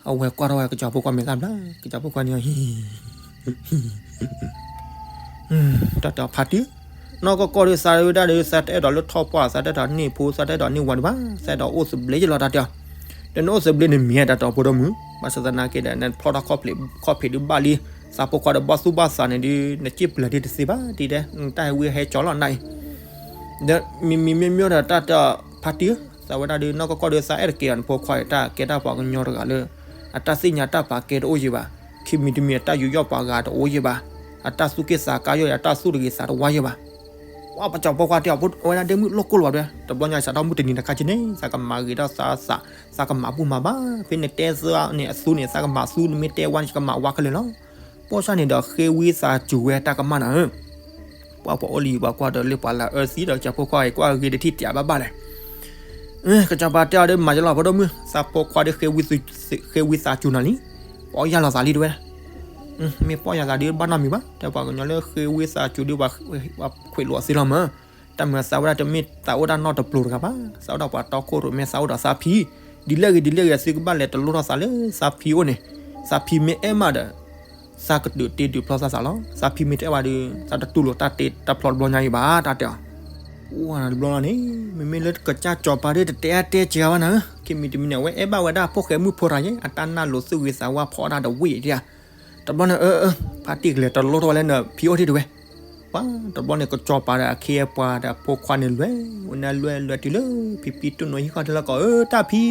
အဝဲကွၢ်ထီၣ်ဝဲကစီၤဖိခွါမဲာ်သၣ်ဘျါ, ကစီၤဖိခွါန့ၣ်, တၢ်တဲအီၤဖါတံၢ်, နီၢ်ကီၢ်ကီၢ်ဒီးသးဝဲဒၣ်ဒီး သးတအဲၣ်ဒိးလၢထီၣ်ပှၢ် သးတအဲၣ်ဒိးန့ၢ်ဖိ သးတအဲၣ်ဒိးန့ၢ်ဝၤဒံးဘၣ်, သးအဲၣ်ဒိးအိၣ်သဘျ့ယလီၤတၢ်တဲအီၤ, ဒီးနအိၣ်သဘျ့န့ၣ်မ့ၢ်တၢ်တဲအီၤဖိဒိၣ်မုၣ်, ဘၣ်ဆၣ်သနာ်က့ဒီး နဖျီၣ်တၢ်ခီၣ်ဖံးဒုးဘၣ်လံ, သးဖိခွါဒီးဘီၣ်သူၣ်ဘၣ်သးန့ၣ်ဒုး နစ့ၢ်ပျၢၤဒုးတသ့ဘၣ်, ဒ်တဲ နတၢ်ဟဲဝံဟဲစိာ်လီၤနၤအံၤ ဒီးမံၤမံၤမ့ၢ်မ့ၢ်ဒီးတၢ်တဲအီၤဖါတံၢ်ဧၢ, သးဝဲဒၣ်ဒီး နီၢ်ကီၢ်ကီၢ်ဒီးသးအဲၣ်တက့ၢ်အီၤ နဖိခွါအံၤ တၢ်ကဲတၢ်ပှၤကညီတဂၤလၢ အတၢ်သ့ၣ်ညါတၢ်ပာ်ကဲတအိၣ်ယံၤဘၣ်, ခံမံၤတမံၤအတၢ်ယူးယီၣ်ပှၤဂၤတအိၣ်ယံၤဘၣ်, အတၢ်သူၣ်က့ၣ်သးကါယီၣ် အတၢ်သူၣ်တဂ့ၤသးတဝါယံၤဘၣ်, ပှၤကစီၤဖိခွါတဲအီၤ အဝဲဒၣ်ဒ့မုၣ်လိၣ်ကိၢ်လီၤဝဲဒၣ်, တဘျီညါစးထီၣ်မုၢ်တနံၤတခါက့န့ၣ် သးကမၤဂ့ၤထီၣ်သးသး, သးကမၤဘူၣ်မၤဘါ, ဖဲနတဲသၢန့ၣ်အသူန့ၣ် သးကမၤသူ, နမ့ၢ်တဲဝါန့ၣ် ယကမၤဝါခဲလၢာ်လီၤ. ဘၣ်ဆၣ်န့ၣ်ဒီး ဃ့ဝံသးစူၤဝဲတၢ်ကမၣ်နၤဧၢ, ပှၤပှၤအိၣ်လံပှၤကွၢ်ဒီးလၢပှၤလၢအအၢသံဒီး ကစီၤဖိခွါအံၤကွၢ်ဂ့ၤတထံၣ်တၢ်ဘၣ်ဘၣ်လဲၣ် ကစီၤပၤတဲအီၤဒီး မၤယလီၤဖိဒိၣ်မုၣ်, သးဖိခွါဒီး ဃ့ဝံသးစူၤနၤလံ, ပီၢ်ယၢ်လီၤသးလံတဲဝဲ, မ့ၢ်ပီၢ်ယၢ်သးဒီး ဘၣ်နီတမံၤဘၣ်, တဲပှၤကညီလၢဃ့ဝံသးစူၤဒီး ပှၤခွဲးလိာ်အီၤသ့လီၤမး, တၢ်မုာ်သးဝဲဒၣ်တမ့ၢ်သးအိၣ်ဒၣ်နီတပျိၤတဂၤဘၣ်, သးအိၣ်ဒၣ်ပှၤတီခိၣ်ရိၣ်မဲ သးအိၣ်ဒီးသးဖံ, ဒ်လဲၣ်ဂ့ၤဒ်လဲၣ်ဂ့ၤ သုကဘၣ်လဲၤတလိၣ်ထီၣ်သးလၢသးဖံအိၣ်န့ၣ်, သးဖံမ့ၢ်အဲၣ်မးဒီး သးကဒုးတ့ဒုးဖျီသးသးလီၤ, သးဖံမ့ၢ်တအဲၣ်ဘၣ်ဒီး သးတတူၢ်လိာ်တၢ်တ့တၢ်ဖျီတဘျီညါအံၤဘၣ်, တၢ်တဲအီၤ, အိၣ်တဘျီလီၤန့ၣ်, မ့မ့ၢ်လၢကစၢ်စီၤပၤဒီး တတဲအါတဲစှၤဘၣ်နၤဧၢ, ခံမံၤတမံၤန့ၣ် အဝဲအဲၣ်ဘၣ်ဝဲဒၣ်ဖိၣ်ဃဲမုၣ်ဖိတဂၤယဲ, အတၢ်နၢ်လိၤသူၣ်ဂ့ၤသးဝါဖီဒၣ်တဝံၣ်ဒံးဧါ, တဘျီန့ၣ် အၢ အၢ ဖါတံၢ်ကလဲၤတလိၣ်ထီၣ်ဝဲလၢနဖံအိၣ်ထံၣ်တဝဲ, ပှၤတဘျီန့ၣ် ကစီၤပၤဒီးအခ့အပှၤဒီးဖိခွါန့ၣ်လွဲၢ်, ဝဲန့ၣ်လွဲၢ်လွဲၢ်တုၤလၢ ဖံဖံတိၢ်နိဟံၣ်ဃီတလၢကီး, အၢ တၢ်ဖံ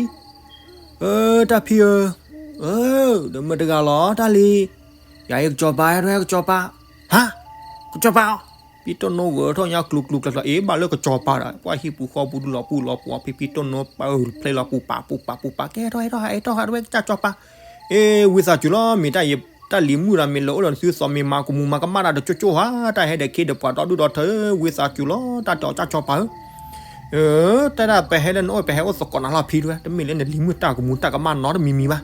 အၢ တၢ်ဖံဧၢ, အၢ ဒီးမ့ၢ်တဂၤလီၤ တၢ်လံၤ, ယၤအံၤကစီၤပၤ အဲၣ်ဒိးဟဲကစီၤပၤ, ဟါ, ကစီၤပၤ, ဖံတိၢ်နိဂဲၤထီၣ်ညါကျူၤကျူၤကျီၤကျီၤ အ့ ဘၣ်လၢကစီၤပၤဒီး ပှၤဟံၣ်ပူၤဃီပူၤဒုးလီၤပူၤလီၤပူၤ ဖံဖံတိၢ်နိပာ်အၢၣ်ဖျဲလီၤပူၤပာ်ပူၤပာ်ပူၤပာ် ကဲထီၣ်ဟဲထီၣ်ဟဲထီၣ်ဟဲထီၣ်ဝဲကစၢ်စီၤပၤ, အ့ ဝံသးစူၤလီၤ မ့ၢ်တၢ်လံၤမုၣ်ဒီး မ့ၢ်လၢအိၣ်ဒီးနသုသီမ့ၢ်မၤကမူၤမၤကမၣ်တၢ်တကၠိကၠိဧါ, တၢ်ဟဲဒီးခ့ဒီးပှၤဒီဒူၣ်ဒီထၢ, ဝံသးစူၤလီၤ တၢ်တဲအီၤကစၢ်စီၤပၤဧၢ အၢ တၢ်ဒၣ်ပဟဲလၢနအိၣ် ပဟဲအိၣ်သကိးနၤလီၤဖံတဝဲ, တမ့ၢ်လၢနလံၤမုၣ်တၢ်ကမူၤတၢ်ကမၣ်နီတမံၤမံၤဘၣ်.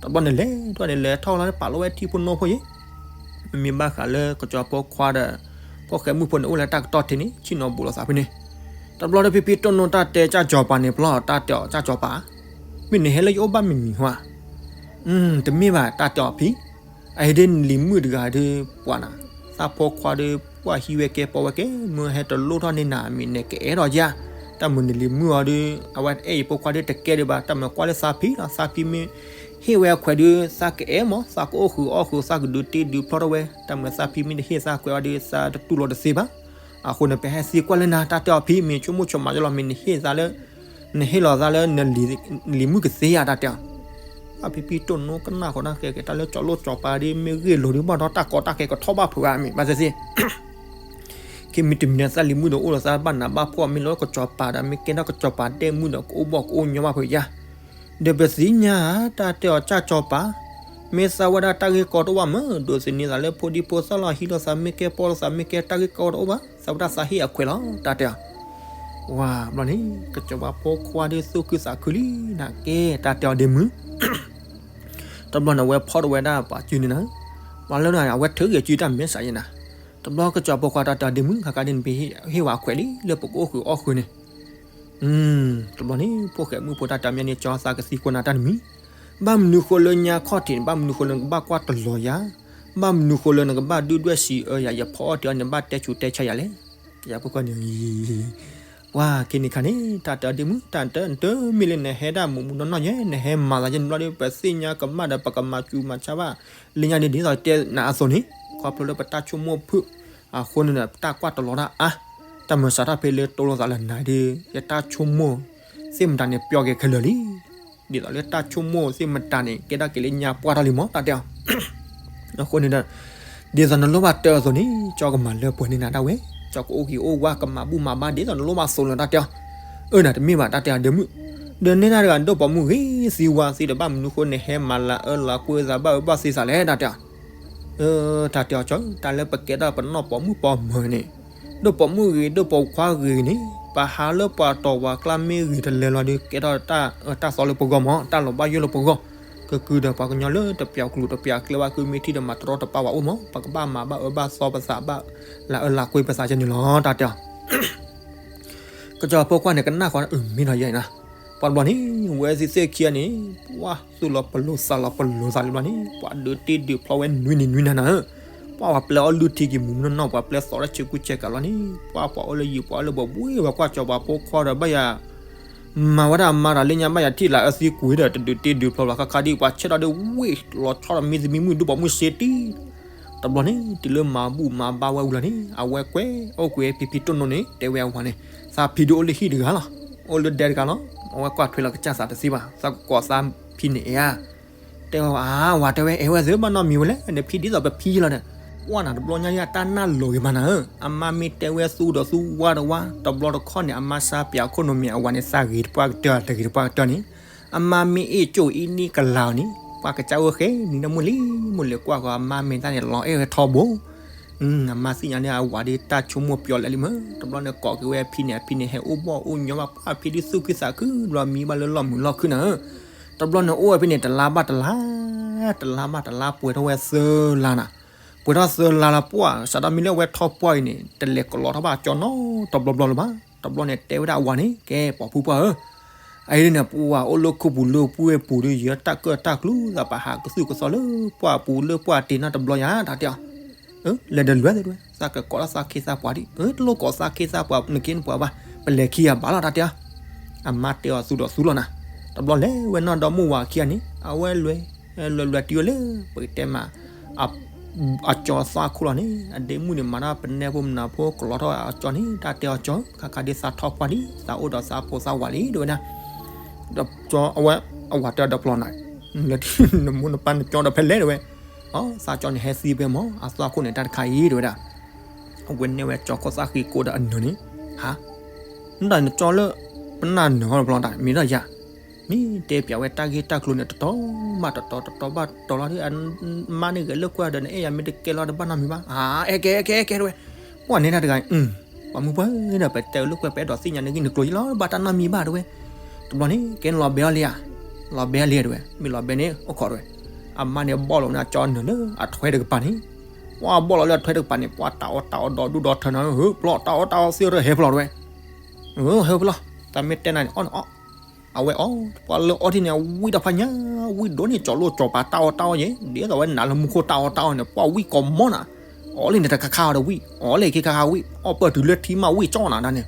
တဘျီန့ၣ်လဲၤ တဘျီန့ၣ်လဲၤထီၣ်လီၤ ပာ်လီၤဝဲထံဖိနိဖိယဲ, မ့မ့ၢ်ဘၣ်ဃးလၢကစီၤဖိခွါဒီး ဖိၣ်ဃဲမုၣ်ဖိန့ၣ် အိၣ်လၢတၢ်ကတီၢ်ထံးန့ၣ် ဆ့ၣ်နီၤဘူးလိာ်သးဖဲန့ၣ် တဘျီဒီးဖံဖံတိၢ်နီၣ်တၢ်တဲကၢ်စီၤပၤန့ၣ် ပျီတၢ်တဲအီၤ ကၢ်စီၤပၤ, မ့ၢ်နဟဲလၢယအိၣ်ဘၣ်မံၤမံၤဟါ, တမ့ၢ်ဘၣ် တၢ်တဲအီၤဖံ, အအံၤဒ်နလံၤမုၣ်တဂၤဒုးပှၤနၤ, သးဖိခွါဒီး ပှၤဟံးဝဲကဲပိာ်ဝဲကဲ မ့ၢ်ဟဲတလိၣ်ထီၣ်န့ၢ်နၤ မ့ၢ်နကအဲၣ်ဒိးယါ, တၢ်မုၢ်နလံၤမုၣ်အီၤဒီး အဝဲအဲၣ်ယဖိခွါဒီးတကဲဒံးဘၣ် တၢ်မုၢ်ကွၢ်လၢသးဖံလီၤ သးဖံမ့ၢ် ဟ့ၣ်ဝဲအခွဲးဒုး သးကအဲၣ်မး သးကအိၣ်ဃုာ်အီၣ်ဃုာ် သးကဒုးတ့ဒုးဖျီထီၣ်ဝဲ တၢ်မုၢ်သးဖံမ့ၢ်တဟ့ၣ်သးခွဲးအီၤဒီး သးတတူၢ်လိာ်တသ့ဘၣ်. အဃိန့ၣ် ပဟဲသံကွၢ်လၢနၤ တၢ်တဲအီၤဖံ မ့ၢ်ဆိကမိၣ်ဆိကမးယလီၤ မ့ၢ်နဟ့ၣ်သးလၢ နဟ့ၣ်လီၤသးလၢ နလံၤမုၣ်ကသ့ဧါ တၢ်တဲအီၤ. အဖံဖံတိၢ်နီၣ်ကနၣ်ဃီနၢ်ဃဲက့ၤ တၢ်လၢကၠီၤလိၣ်ကၠီၤပၤဒ်မ့ၢ်ဂ့ၢ်လိာ်ဒုး ဘၣ်ဒီးတၢ်ကီတၢ်ခဲကထီၣ်ဘၣ်ဖုးဂၤမ့ၢ်ဘၣ်သ့ၣ်သ့ၣ် ခံမံၤတမံၤန့ၣ် သးလံၤမုၣ်ဒီးအိၣ်ဒီးသးဘၣ်နးဘၣ်ဖှီၣ် မ့ၢ်လၢကၠီၤပၤဒီး မ့ၢ်ကဲထီၣ်ကၠီၤပၤဒဲၣ်မုၣ်ဒီး ကအိၣ်ဘီၣ်ကအိၣ်ညီဘၣ်ဖုးယါ. ဒီးပသ့ၣ်ညါဧါ တၢ်တဲအီၤ ကၢ်ကၠီၤပၤ, မ့ၢ်သးဝဲဒၣ်တၢ်ဂ့ၢ်ကီတအိၣ်ဘၣ်မး ဒိးသန့ၤသးလၢဖိဒံဖိသၣ်လီၤ ဟံးလိာ်သးမ့ၢ်ကဲ ပိာ်လိာ်သးမ့ၢ်ကဲ တၢ်ဂ့ၢ်ကီတအိၣ်ဘၣ် သးဝဲဒၣ်သးဟ့ၣ်အခွဲးလီၤ တၢ်တဲအီၤ. ဝါ ဘျီန့ၣ် ကစီၤပၤဖိခွါဒီးသူၣ်ခုသးခုလံနၤ ကဲ တၢ်တဲအီၤဒ့မုၣ် တဘျီန့ၣ် အဝဲဖီၣ်ထီၣ်ဝဲဒၣ်ပှၤစုန့ၣ်နၤ, ပှၤလၢနၤ အဝဲထုးဂ့ၤစုတၢ်မဲာ်ဆှးယဲနၤ, တဘျီကစီၤပၤဖိခွါတၢ်တဲအီၤဒ့မုၣ် ခါခါဒ်န့ၣ် ပဟ့ၣ်ဝဲအခွဲးလံ လၢပကအိၣ်ဃုာ်အီၣ်ဃုာ်န့ၣ် တဘျီန့ၣ် ဖိၣ်ဃဲမုၣ်ဖိတၢ်တဲအီၤ မ့ၢ်န့ၣ် ကၠီသးကသံကွၢ်နၤတၢ်တမံၤ, ဘၣ်မနုၤဃိလၢညါခီၣ်ထံးန့ၣ် ဘၣ်မနုၤဃိလၢနကဘၣ်ကွၢ်တလီၤယၤ, ဘၣ်မနုၤဃိလၢနကဘၣ်ဒုၣ်ဒွဲၣ်စံးအၢယၤ ယဖီအီၣ်တ့ၢ်အီၤန့ၣ် ဘၣ်တဲဆူးတဲဆါယၤလဲၣ်. ကယၤဖိခွါန့ၣ် ဝါ က့ၤန့ၣ်ခါန့ၣ် တၢ်တဲအီၤဒ့မုၣ် တၢ်တဲတမ့ၢ်လၢနဟဲဒၣ်မူးမူးနီၢ်နီၢ်ယဲ နဟဲမၤသးယဲန့ၣ်ဘျီဒီး ပသ့ၣ်ညါကမၣ်ဒီး ပကမၤစူၤမၤဆါဘၣ် လၢညါဒ်သိးတဲနၤအသိးန့ၣ်, ခီဖျိလၢပတၢ်ဆိကမိၣ်ဖုၣ် အဃိန့ၣ်ဒီး ပတၢ်ကွၢ်တလီၤတၢ်အါ, တၢ်မၤစးထီၣ်ဖဲလၢတိလိာ်သးလၢနၤဒီး ယတၢ်ဆိကမိၣ်သ့ၣ်မတၤန့ၣ် ပျီက့ၤခဲလၢာ်လံ. ဒ်သိးလၢတၢ်ဆိကမိၣ်သ့ၣ်မတၤန့ၣ် ကဲဒၣ်က့ၤလၢညါပှၢ်ထီၣ်လံမး တၢ်တဲအီၤ အဃိန့ၣ်ဒီး ဒ်သိးနလိၣ်ဘၣ်တဲအသိးန့ၣ် ကၠီကမၤလၢပှဲၤန့ၢ်နၤဒၣ်ဝဲ, ကၠီကအိၣ်ဂံၢ်အိၣ်ဝါ ကမၤဘူၣ်မၤဘါဒ်သိးနလိၣ်ဘၣ်သိးလီၤ တၢ်တဲအီၤ. အၢ နၤတမ့ၢ်ဘၣ် တၢ်တဲအီၤဒ့မုၣ်, ဒီးန့ၢ်တၢ်တဂၤ ဒိၣ်ပိာ်မုၣ်ဂ့ၤသံဝါသံဒီး ဘၣ်မနုၤဃိနဟဲမၤလၤအၢလၤကွံသး ဘၣ်အၢဘၣ်သီသးလဲၣ် တၢ်တဲအီၤ. တၢ်တဲအီၤကၠီ တၢ်လၢပကဲထီၣ်ပနီၢ်ပိာ်မုၣ်ပိာ်မၢၤန့ၣ်, ဒိၣ်ပိာ်မုၣ်ဂ့ၤ ဒိၣ်ပိာ်ခွါဂ့ၤန့ၣ် ပဟးလၢပှၤတီၤဝၤကျါမ့ၢ်ဂ့ၤတလဲၤလီၤဒီး ကဲထီၣ်တၢ်အၢတၢ်သီလၢပဂီၢ်မး တၢ်လီၤဘၣ်ယိၣ်လၢပဂီၢ်, ကကုၤဒီးပှၤကညီလၢတပျးကျိၤတပျးကျဲဘၣ် ကုမ့ၢ်ထံၣ်ဒီးမၤတရီတပါဝဲအိၣ်မး ပကဘၣ်မၤဘၣ်အၢဘၣ်သီပသး ဘၣ်လၤအၢလၤကွံပသးကဲန့ၣ်လီၤ တၢ်တဲအီၤ. ကစီၤပၤဖိခွါန့ၣ် ကနၣ်ဃီ အၢ မ့ၢ်နီၤယဲနီၤ, ပှၤတဘျီန့ၣ် ဝဲသ့ၣ်သ့ၣ်ခံဂၤန့ၣ် ပှၤသူၣ်လီၤပလိာ်သးလီၤပလိာ်သးလံဘျီန့ၣ် ပှၤဒုးတ့ဒုးဖျီဝဲနွံနံၤနွံနၤနၤဧၢ, ပှၤပှၤပျဲအီၣ်လုၢ်ထံက့ၤမူးမုၢ်နီၢ်နီၢ် ပှၤပျဲသီထီၣ်ဆ့ကူဆ့ကၤလီၤန့ၣ် ပှၤပှၤအိၣ်လၢယံၤပှၤအိၣ်လၢဘီဘှ့ၣ်ဝဲကွၢ်ကၠီၤပၤဖိခွါဒီးဘၣ်ယၤ မၤဝဲဒၣ်အမါဒီးလၢညါဘၣ်ယၤထံၣ်လၢအသံကွံာ်ဒီး တဒုးတ့ဒုးဖျီလီၤ ခါခါဒ်ပှၤဆဲးထီၣ်ဒီးဝ့ၢ်လီၤဆီဒီးမံသမံမုၣ်ဒုးပိာ်မုၣ်စ့တံၢ် တဘျီန့ၣ် တုၤလၢမၤဘူၣ်မၤဘါဝဲဝံၤလီၤန့ၣ် အဝဲကွဲးအိၣ်ကွံာ်ဖံဖံတိၢ်နိန့ၣ် တဲဝဲအဝၤန့ၣ် သးဖံဒုးအိၣ်လၢဟံၣ်တဂၤလီၤ, အိၣ်လၢဒဲတဂၤလီၤ, အဝဲကွၢ်ထွဲလီၤကစၢ်သးတသ့ဘၣ် သးကကိးသးဖံန့ၣ်အဲၣ်ဧါ, တဲဝဲအဝၤတဲဝဲ အဲၣ်ဝဲသ့ၣ်ဘၣ်နီတမံၤဝဲလဲၣ် နဖံဒ်သိးပဖံလီၤဒီး ပှၢ်နၤတဘျီညါဒ်အတၢ်နၢ်လီၤဂ့ၤမးနၤဧၢ, အမါမ့ၢ်တဲဝဲသူဒီးသူဝါတဝါ တဘျီတခီၣ်န့ၣ် အမါဆါပၠးခိၣ်နူာ်မ့ၢ်အဝၤန့ၣ် သးဂ့ၤတပှၢ်ကတၢၢ် တဂ့ၤတပှၢ်ကတၢၢ်န့ၣ် အမါမ့ၢ်အ့ၣ်ကၠိၣ်အ့ၣ်န့ၢ်ကလၤအီၤန့ၣ် ပှၤကစၢ်အိၣ်ဃဲနံၤဒီးမုၢ်လံ မုၢ်လံကွၢ်ဃီအမါမ့ၢ်တၢ်န့ၣ် လီၤအဲၣ်ဝဲထီဘိ အမါသ့ၣ်ညါန့ၣ် အဝၤဒ်တၢ်ဆိကမိၣ်ပျီလဲၣ်လံမး, တဘျီန့ၣ်ကိးက့ၤဝဲအဖံန့ၣ် အဖံန့ၣ် ဟဲအိၣ်ဘီၣ်အိၣ်ညီဘၣ်ပှၢ်ဖံဒ်သူၣ်ခုသးခု တဘျီမံဘၣ်လၢလီၢ်မုာ်လီၢ်ခုၣ်နၤဧၢ, တဘျီန့ၣ်အိၣ်ဝဲဖဲန့ၣ် တလါဘၣ်တလါ, တလါဘၣ်တလါ ပှဲၤထီၣ်ဝဲသၢလါနၤ, ပှဲၤထီၣ်သၢလါလီၤပှၢ် စးထီၣ်မံလၢအဝဲထီၣ်ပှၢ်အံၤန့ၣ် တလဲၤကလီထီၣ်ဘၣ်ကၠီနီတဘျီဘျီလၢၤဘၣ်, တဘျီန့ၣ်တဲဝဲဒၣ်အဝၤန့ၣ် ကဲပိာ်ဖုပှၢ်ဧၢ အအံၤန့ၣ် ပှၤအိၣ်လၢခိပူၤလၢပှၢ်ပူၤဒီး ယတၢ်ကၢၣ်တၢ်ကျူသးပဟးကသုၣ်ကသီလၢပှၢ်ပူၤလၢပှၢ်တ့ၢ်နီတဘျီယါ တၢ်တဲအီၤ, လဲၤဒီးလွဲၢ်သ့ၣ်တဝဲ သးကကိးလၢသးခ့သးပှၤဒ်, တလိၣ်ကိးသးခ့သးပှၤ နက့နပှၤဘၣ်, ပလဲၤခံဂၤဘၣ်လီၤ တၢ်တဲအီၤ, အမါတဲအီၤသူဒီးသူလီၤနၤ, တဘျီလဲၤဝဲနီၢ်ဒီမိၢ်ဝၤခံဂၤန့ၣ် အဝဲလွဲၢ်, လွဲၢ်လွဲၢ်တုၤဝဲလၢ ပကတဲမး အကၠီသးခိၣ်လီၤန့ၣ် အဒ့မုၣ်န့ၣ် မၤတၢ်ပနဲဖိမနၤဖိကလီထီၣ်အကၠီန့ၣ် တၢ်တဲအီၤကၠီ ခါခါဒ်သးထီၣ်ပှၢ်ဒ် သးအိၣ်ဒီးသးဖိသးဝၤလံ တဲဝဲဒၣ်, ဒီးကၠီအဝဲ အဝၤတဲအီၤဒီးပျီနၤ, လၢနမိၢ်နပၢ်နကၠီဒီးဖဲလဲၣ်တဲဝဲ, အသးကၠီန့ၣ်ဟဲသံဖဲမၢ် အသးခိၣ်န့ၣ်တၢ်တခါအံၤတဲဝဲဒၣ်, အဝဲနဲၣ်ဝဲကၠီခိၣ်သၣ်ဃံကိးဒီးအနၢၤန့ၣ်, ဟါ, မ့ၢ်ဒီးနကၠီလၢ ပနၢ်နၢၤဟီၣ်တဘျီတၢ် မ့ၢ်ဒီးယၤ မ့ၢ်တဲပျးဝဲတၢ်ဂ့ၢ်တၢ်ကျိၤန့ၣ် တတီၤဘၣ်တတီၤ တတီၤဘၣ်တတီၤလီၤဒီး အမါန့ၣ်ဂဲၤလိာ်ကွၢ်ဒီး နအဲၣ်ယၤမ့ၢ်တကဲလီၤဒီး ဘၣ်နီတမံၤဘၣ်, အါ အဲၣ်ကဲ အဲၣ်ကဲ အဲၣ်ကဲ တဲဝဲ, ပှၢ်န့ၣ်တၢ်တဂၤအံၤ, ပှၤမုၢ်ပှၢ်ဒီး ပတဲအီၤလိာ်ကွၢ် ပအဲၣ်ဒိးသ့ၣ်ညါနဂ့ၢ်နကျိၤယလီၤ ဘၣ်တၢ်နီတမံၤဘၣ်တဲဝဲ, တဘျီန့ၣ် ကဲနလီၤဘဲအီၤလံဧါ, လီၤဘဲအီၤလံတဲဝဲ, မ့ၢ်လီၤဘဲန့ၣ် အိၣ်ခိးတဲဝဲ, အမါန့ၣ်ဘီၣ်လီၤန့ၢ်အကၠီနၢၤလၢအထွဲတကပၤန့ၣ်, ပှၢ်ဘီၣ်လီၤလၢအထွဲတကပၤန့ၣ် ပှၢ်တၢ်အီၣ်တၢ်အီဒီးဒူၣ်ဒီးထၢနၤဧၢ ပျီ တၢ်အီၣ်တၢ်အီသ့ၣ်ရၢဟဲဖျိးတဲဝဲ ပှၢ် ဟဲဖဲလီၤ, တၢ်မ့ၢ်တဲနၤန့ၣ် အီၣ်န့ၣ်အီၣ်, အဝဲအီၣ်, ပှၤလၢအီထံန့ၣ် ဝံၣ်တဖၣ်ညါ, ဝံၣ်ဒိၣ်န့ၣ် ကၠီလိၣ်ကၠီပၤတၢ်အီၣ်တၢ်အီယဲ, ဒ်သိးဝဲနးလၢမူခိၣ်တၢ်အီၣ်တၢ်အီန့ၣ် ပှၤဝံၣ်ကီးမီနၤ, အီၣ်လံန့ၣ်တခါခါအီၤဒီးဝံၣ်, အီၣ်လံခံခါခါဝံၣ်, အီၣ်ပၢၢ်တုၤလၢထံမးဝံၣ်ကၠီနၤဒၣ်န့ၣ်,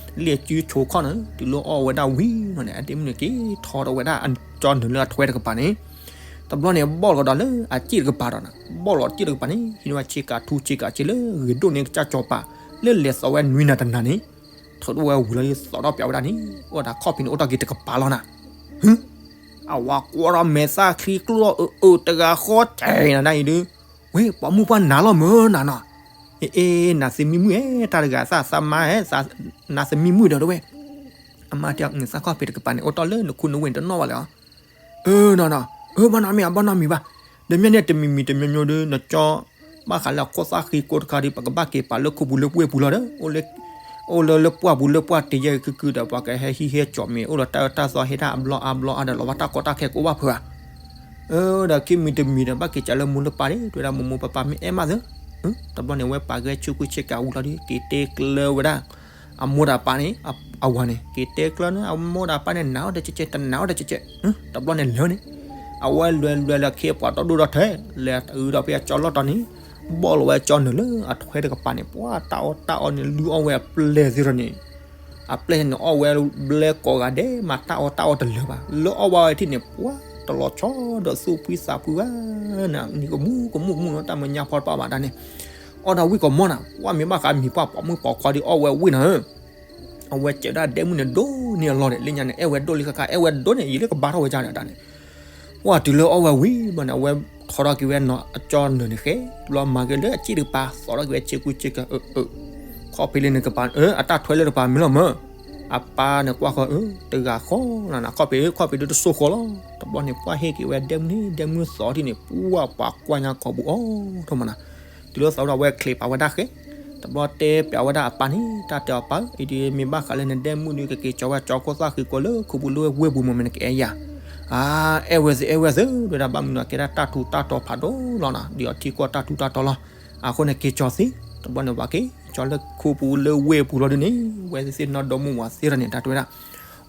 လ့ၣ်စုဆိခီၣ်န့ၣ် တုၤလၢအီၣ်ဝဲဒၣ်ဝံၤနီၤန့ၣ် အဒ့မုၣ်န့ၣ်က့ၤထီဒီးဝဲဒၣ်အကၠီနုာ်လၢအထွဲတကပၤန့ၣ်, တဘျီန့ၣ် ဘီၣ်လီၤကဒီးလၢအစ့ၣ်တကပၤဒီးနၤ, ဘီၣ်လီၤစ့ၣ်တကပၤန့ၣ် ဟံးန့ၢ်ဝဲဆ့ကၤထူဆ့ကၤစ့လၢဂ့ၤဒိၣ်န့ၢ်ကစၢ်ကၠီပၤ, လၢလဲၤသီးဝဲနွံနၤတနၤန့ၣ်, ထုးထီၣ်ဝဲဝံၤလီၤဒ်သိးထီၣ်ပျးဝဲဒၣ်န့ၣ်, အိၣ်ဒၣ်ခီၣ်ဖံးန့ၣ်အိၣ်ထီၣ်က့ၤတကပၤလီၤနၤ, ဟု, အဝၤကွၢ်ထီၣ်မဲာ်သၣ်ချံကျိၣ်အၢအၢတဂၤဃီတဲနၤဒၣ်အံၤဒုး, ဝ့ၢ် ပှၤမုၣ်ပှၢ်နၤလီၤမၢနၤနီၤ, အ့ နၤသမံမုၣ်ဧဲ တၢ်တဂၤသးသမါဧဲ, နၤသမံမုၣ်ဒီးတဝဲ အမါတဲအီၤ သးခီၣ်ဖံးတကပၤန့ၣ် အိၣ်တ့ၢ်လၢနခူနဝ့ၢ်န့ၣ်တနီၣ်ဘၣ်လဲၣ်အီၤ, အၢနီၤနီၤ, အၢဘၣ်နီတမံၤဘၣ်, ဘၣ်နီတမံၤဘၣ်, ဒီးမ့ၢ်န့ၣ်တမံၤမံၤတမံၤမံၤဒီး နကၠီ ဘၣ်ဃးလၢအခိၣ်သၣ်ဃံကိတခါဒီး ပကဘၣ်က့ၤပာ်လၢခိပူၤလၢဝ့ၢ်ပူၤလီၤဒီး, အိၣ်လၢပှၢ်ပူၤလၢပှၢ်တယဲၢ်ခုခုဒီး ပှၤကဟဲဟံးဟဲကၠီမ့ၢ် အိၣ်ဒီးတၢ်အၢတၢ်သီဟ့ၣ်တၢ်အဘျီအါဘျီအါဒီး လီၤဘၣ်တၢ်ကီတၢ်ခဲကအိၣ်ဘၣ်ဖုးဧါ အၢ ဒီးခံမံၤတမံၤဒီး ဘၣ်က့ၤကးလၢမိၢ်လၢပၢ်ဒီး တဲဝဲဒၣ်မိၢ်မိၢ်ပၢ်ပၢ်မ့ၢ်အဲၣ်မးသု, တဘျီန့ၣ် ဝဲပာ်ကဲဆူကူဆ့ကၤဝံၤလီၤဒီး က့ၤတဲကျၢၤဝဲဒၣ် အမိၢ်ဒီးအပၢ်န့ၣ် အဝၤန့ၣ် က့ၤတဲကျၢၤန့ၣ် အမိၢ်ဒီးအပၢ်န့ၣ် နၤအိၣ်ဒီးကဲးကဲး တနၤအိၣ်ဒီးကဲးကဲး, တဘျီန့ၣ်လဲၤန့ၣ်, အဝဲလဲၤလဲၤလၢခ့ပှၤဒီဒိၣ်ဒီထၢ လဲၤတအုဒီးဖဲအကၠီလီၢ်တီၤန့ၣ်, ဘီၣ်လီၤဝဲကၠီနုာ်လၢအထွဲတကပၤန့ၣ် ပှၤတၢ်အီၣ်တၢ်အီန့ၣ် လုၢ်အီၣ်ဝဲအပျဲၢ်သ့ၣ်ဒီးန့ၣ် အပျဲၢ်န့ၣ်အီၣ်ဝဲဘျဲကိးဂၤဒဲး မၤတၢ်အီၣ်တၢ်အီတလၢာ်ဘၣ်. လၢအီၣ်ဝဲဝဲထံၣ်န့ၣ် ပှၤတလီၤဆီဒီးသူၣ်ဖှံသးဖှံဘၣ်န့ၣ် နံၤကမူကမူကမူနီၤ တၢ်မညါဖီတပၣ်ဘၣ်ဒၣ်န့ၣ်, အီၣ်ဒၣ်ဝံၣ်ကမီနၤ ပှၤမ့ၢ်ဘၣ်ဃးမံၤပှၢ်ပိာ်မုၣ်ပိာ်ခွါဒီးအီၣ်ဝဲဝံၣ်နၤဧၢ, အဝဲစဲးဒၣ်ဒဲမုၣ်န့ၣ်ဒိၣ်န့ၢ်အလီၢ်ဒီး လၢညါန့ၣ် အဲၣ်ဝဲဒိၣ်လံခါခါ အဲၣ်ဝဲဒိၣ်န့ၢ် ယံာ်လၢကဘါထီၣ်ဝဲဒၣ်ဒီးဒၣ်န့ၣ် ပှၤတုၤလၢအီၣ်ဝဲဝံၤဘၣ်န့ၣ် အဝဲထီထီၣ်က့ၤဝဲနီၤ အကၠီနုာ်န့ၣ်ဃဲ ဘျီမၤက့ၤလၢအစ့ၣ်တကပၤ သီထီၣ်က့ၤဝဲဆ့ကူဆ့ကၤ အၢ အၢ ခီၣ်ဖံးလၢန့ၣ်ကပၤ အၢ အတၢ်ထွဲလၢတကပၤမ့ၢ်လီၤမၢ်, အပၢ်န့ၣ်ကွၢ်ဃီ အၢ တဂၤဃီလီၤနၤ ခီၣ်ဖံး ခီၣ်ဖံးဒုတစိၢ်ဃီလီၤ. တဘျီန့ၣ် ပှၤဟ့ၣ်က့ၤဝဲဒဲမုၣ်န့ၣ် ဒဲမုၣ်သီထံၣ်န့ၣ် ပှၤပှၤကွၢ်ညါခီပူၤအီၤထီၣ်မးနၤ, တုၤလၢသီထီၣ်ဝဲချံးပာ်ဝဲဒၣ်ဃဲ တဘျီတဲပျးဝဲဒၣ်အပၢ်န့ၣ် တၢ်တဲအီၤပၢ် အံၤဒ်မ့ၢ်ဘၣ်ဃးလၢနဒဲမုၣ်ဒုး ကက့ၤကၠီဝဲကၠီခိၣ်သၣ်ဃံကိးလၢခိပူၤလၢဝ့ၢ်ပူၤမ့ၢ်မ့ၢ်နကအဲၣ်ယၤ, အါ အဲၣ်ဝဲသ့ အဲၣ်ဝဲသ့ တဲဝဲဒၣ်ဘၣ်မနုၤကဲဒၣ်တၢ်ထူးတၢ်တီၤဖးဒိၣ်လီၤနၤ ဒ်အီၤထံကီၢ်တၢ်ထူးတၢ်တီၤလီၤ. အဃိန့ၣ်က့ၤကၠီသ့, တဘျီန့ၣ်ပှၤက့ၤကၠီလၢခိပူၤလၢဝ့ၢ်ပူၤလီၤဒုးန့ၣ် ဝဲသ့ၣ်သ့ၣ်နီၢ်ဒီမုၢ်ဝၤသ့ၣ်ဒီးန့ၣ် တၢ်တဲဝဲဒၣ်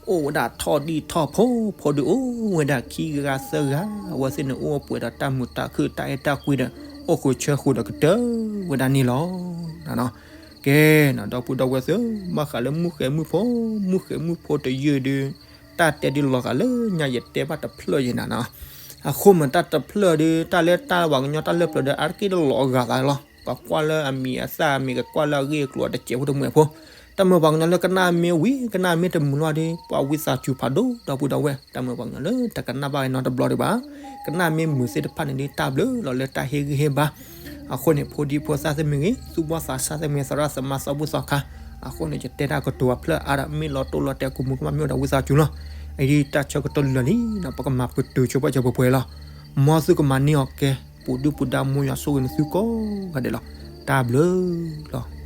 အိၣ်ဝဲဒၣ်ထီၣ်ဒံၣ်ထီၣ်ဖိ ဖိဒုးအိၣ်ဝဲဒၣ်ခံဂၤသၢဂၤ, အဝဲသ့ၣ်န့ၣ်အိၣ်ပှဲၤဒီးတၢ်မုာ်တၢ်ခုၣ်တၢ်အဲၣ်တၢ်ကွံဒီး အိၣ်ဃုာ်ဆၢဃုာ်ဒီးကတၢၢ်ဝဲဒၣ်န့ၣ်လီၤ. ကဲနီၤ ဒီပုၢ်ဒီဝဲၢ်သ့ၣ်ဧၢ, ဘၣ်ဃးလၢမုၢ်ဃဲၤမုၢ်ဖိ, မုၢ်ဃဲၤမုၢ်ဖိတယုၢ်ဒုး, တၢ်တဲဒုးလီၤဂာ်လၢညါယတဲဘၣ်တဖျၢၣ်ယဲနၤနီၤ, အဃိမ့ၢ်တၢ်တဖျၢၣ်ဒုး တၢ်လၢတၢ်ပှၤကညီတၢ်လၢပျၢၤဒီး အါတက့ၢ်တလီၤဂာ်သးလီၤ. ပှၤကွၢ်လၢအမံၤအသၣ်မ့ၢ်ဂ့ၤ ကွၢ်လၢအဂ့ၢ်အကျိၤအတစဲးဖိတမှဲၤဖိ, တၢ်မ့ၢ်ပှၤကညီလၢကနၣ်မ့ၢ်ဝံၤ ကနၣ်မ့ၢ်တမုာ်လီၤဒီး ပှၤဝံသးစူၤဖးဒိၣ် ဒီပုၢ်ဒီဝဲၢ်, တၢ်မ့ၢ်ပှၤကညီလၢတကနၣ်ဘၣ်နီတဘျီဒံးဘၣ်, ကနၣ်မ့ၢ်မုာ်သ့ၣ်တဖၣ်န့ၣ်ဒုး တၢ်ဘျုးလီၤလၢတၢ်ဟ့ၣ်ဂံၢ်ဟ့ၣ်ဘါ အဃိန့ၣ် ဖိဒံဖိသၣ်သ့ၣ်မ့ၢ်ဂ့ၤ သူၣ်ဘီၣ်သးစၢ်သ့ၣ်မ့ၢ်ဂ့ၤ သရၣ်သမါသီဘူၣ်သီခါ, အဃိန့ၣ် ယတဲတၢ်ကတိၤအဖျၢၣ်အါဒီး မ့ၢ်လီၤတိၢ်လီၤတဲာ် ကိးမုၢ်ကမၣ်မ့ၢ်အိၣ်ဒီးဝံသးစူၤလီၤ. အံၤတၢ်ဆၢကတီၢ်လၢာ်လံနီၤ ပကမၤပတုာ်ဆိပာ်စၢၤပှဲၤပှဲၤလီၤ. မ်သုကမၤန့ၢ်အီၤကဲ ပူၤဒုၣ်ပူၤဒါ မ်ယွၤဆိၣ်ဂ့ၤနသုကိးဂၤဒဲးလီၤ. တၢ်ဘျုးလီၤ.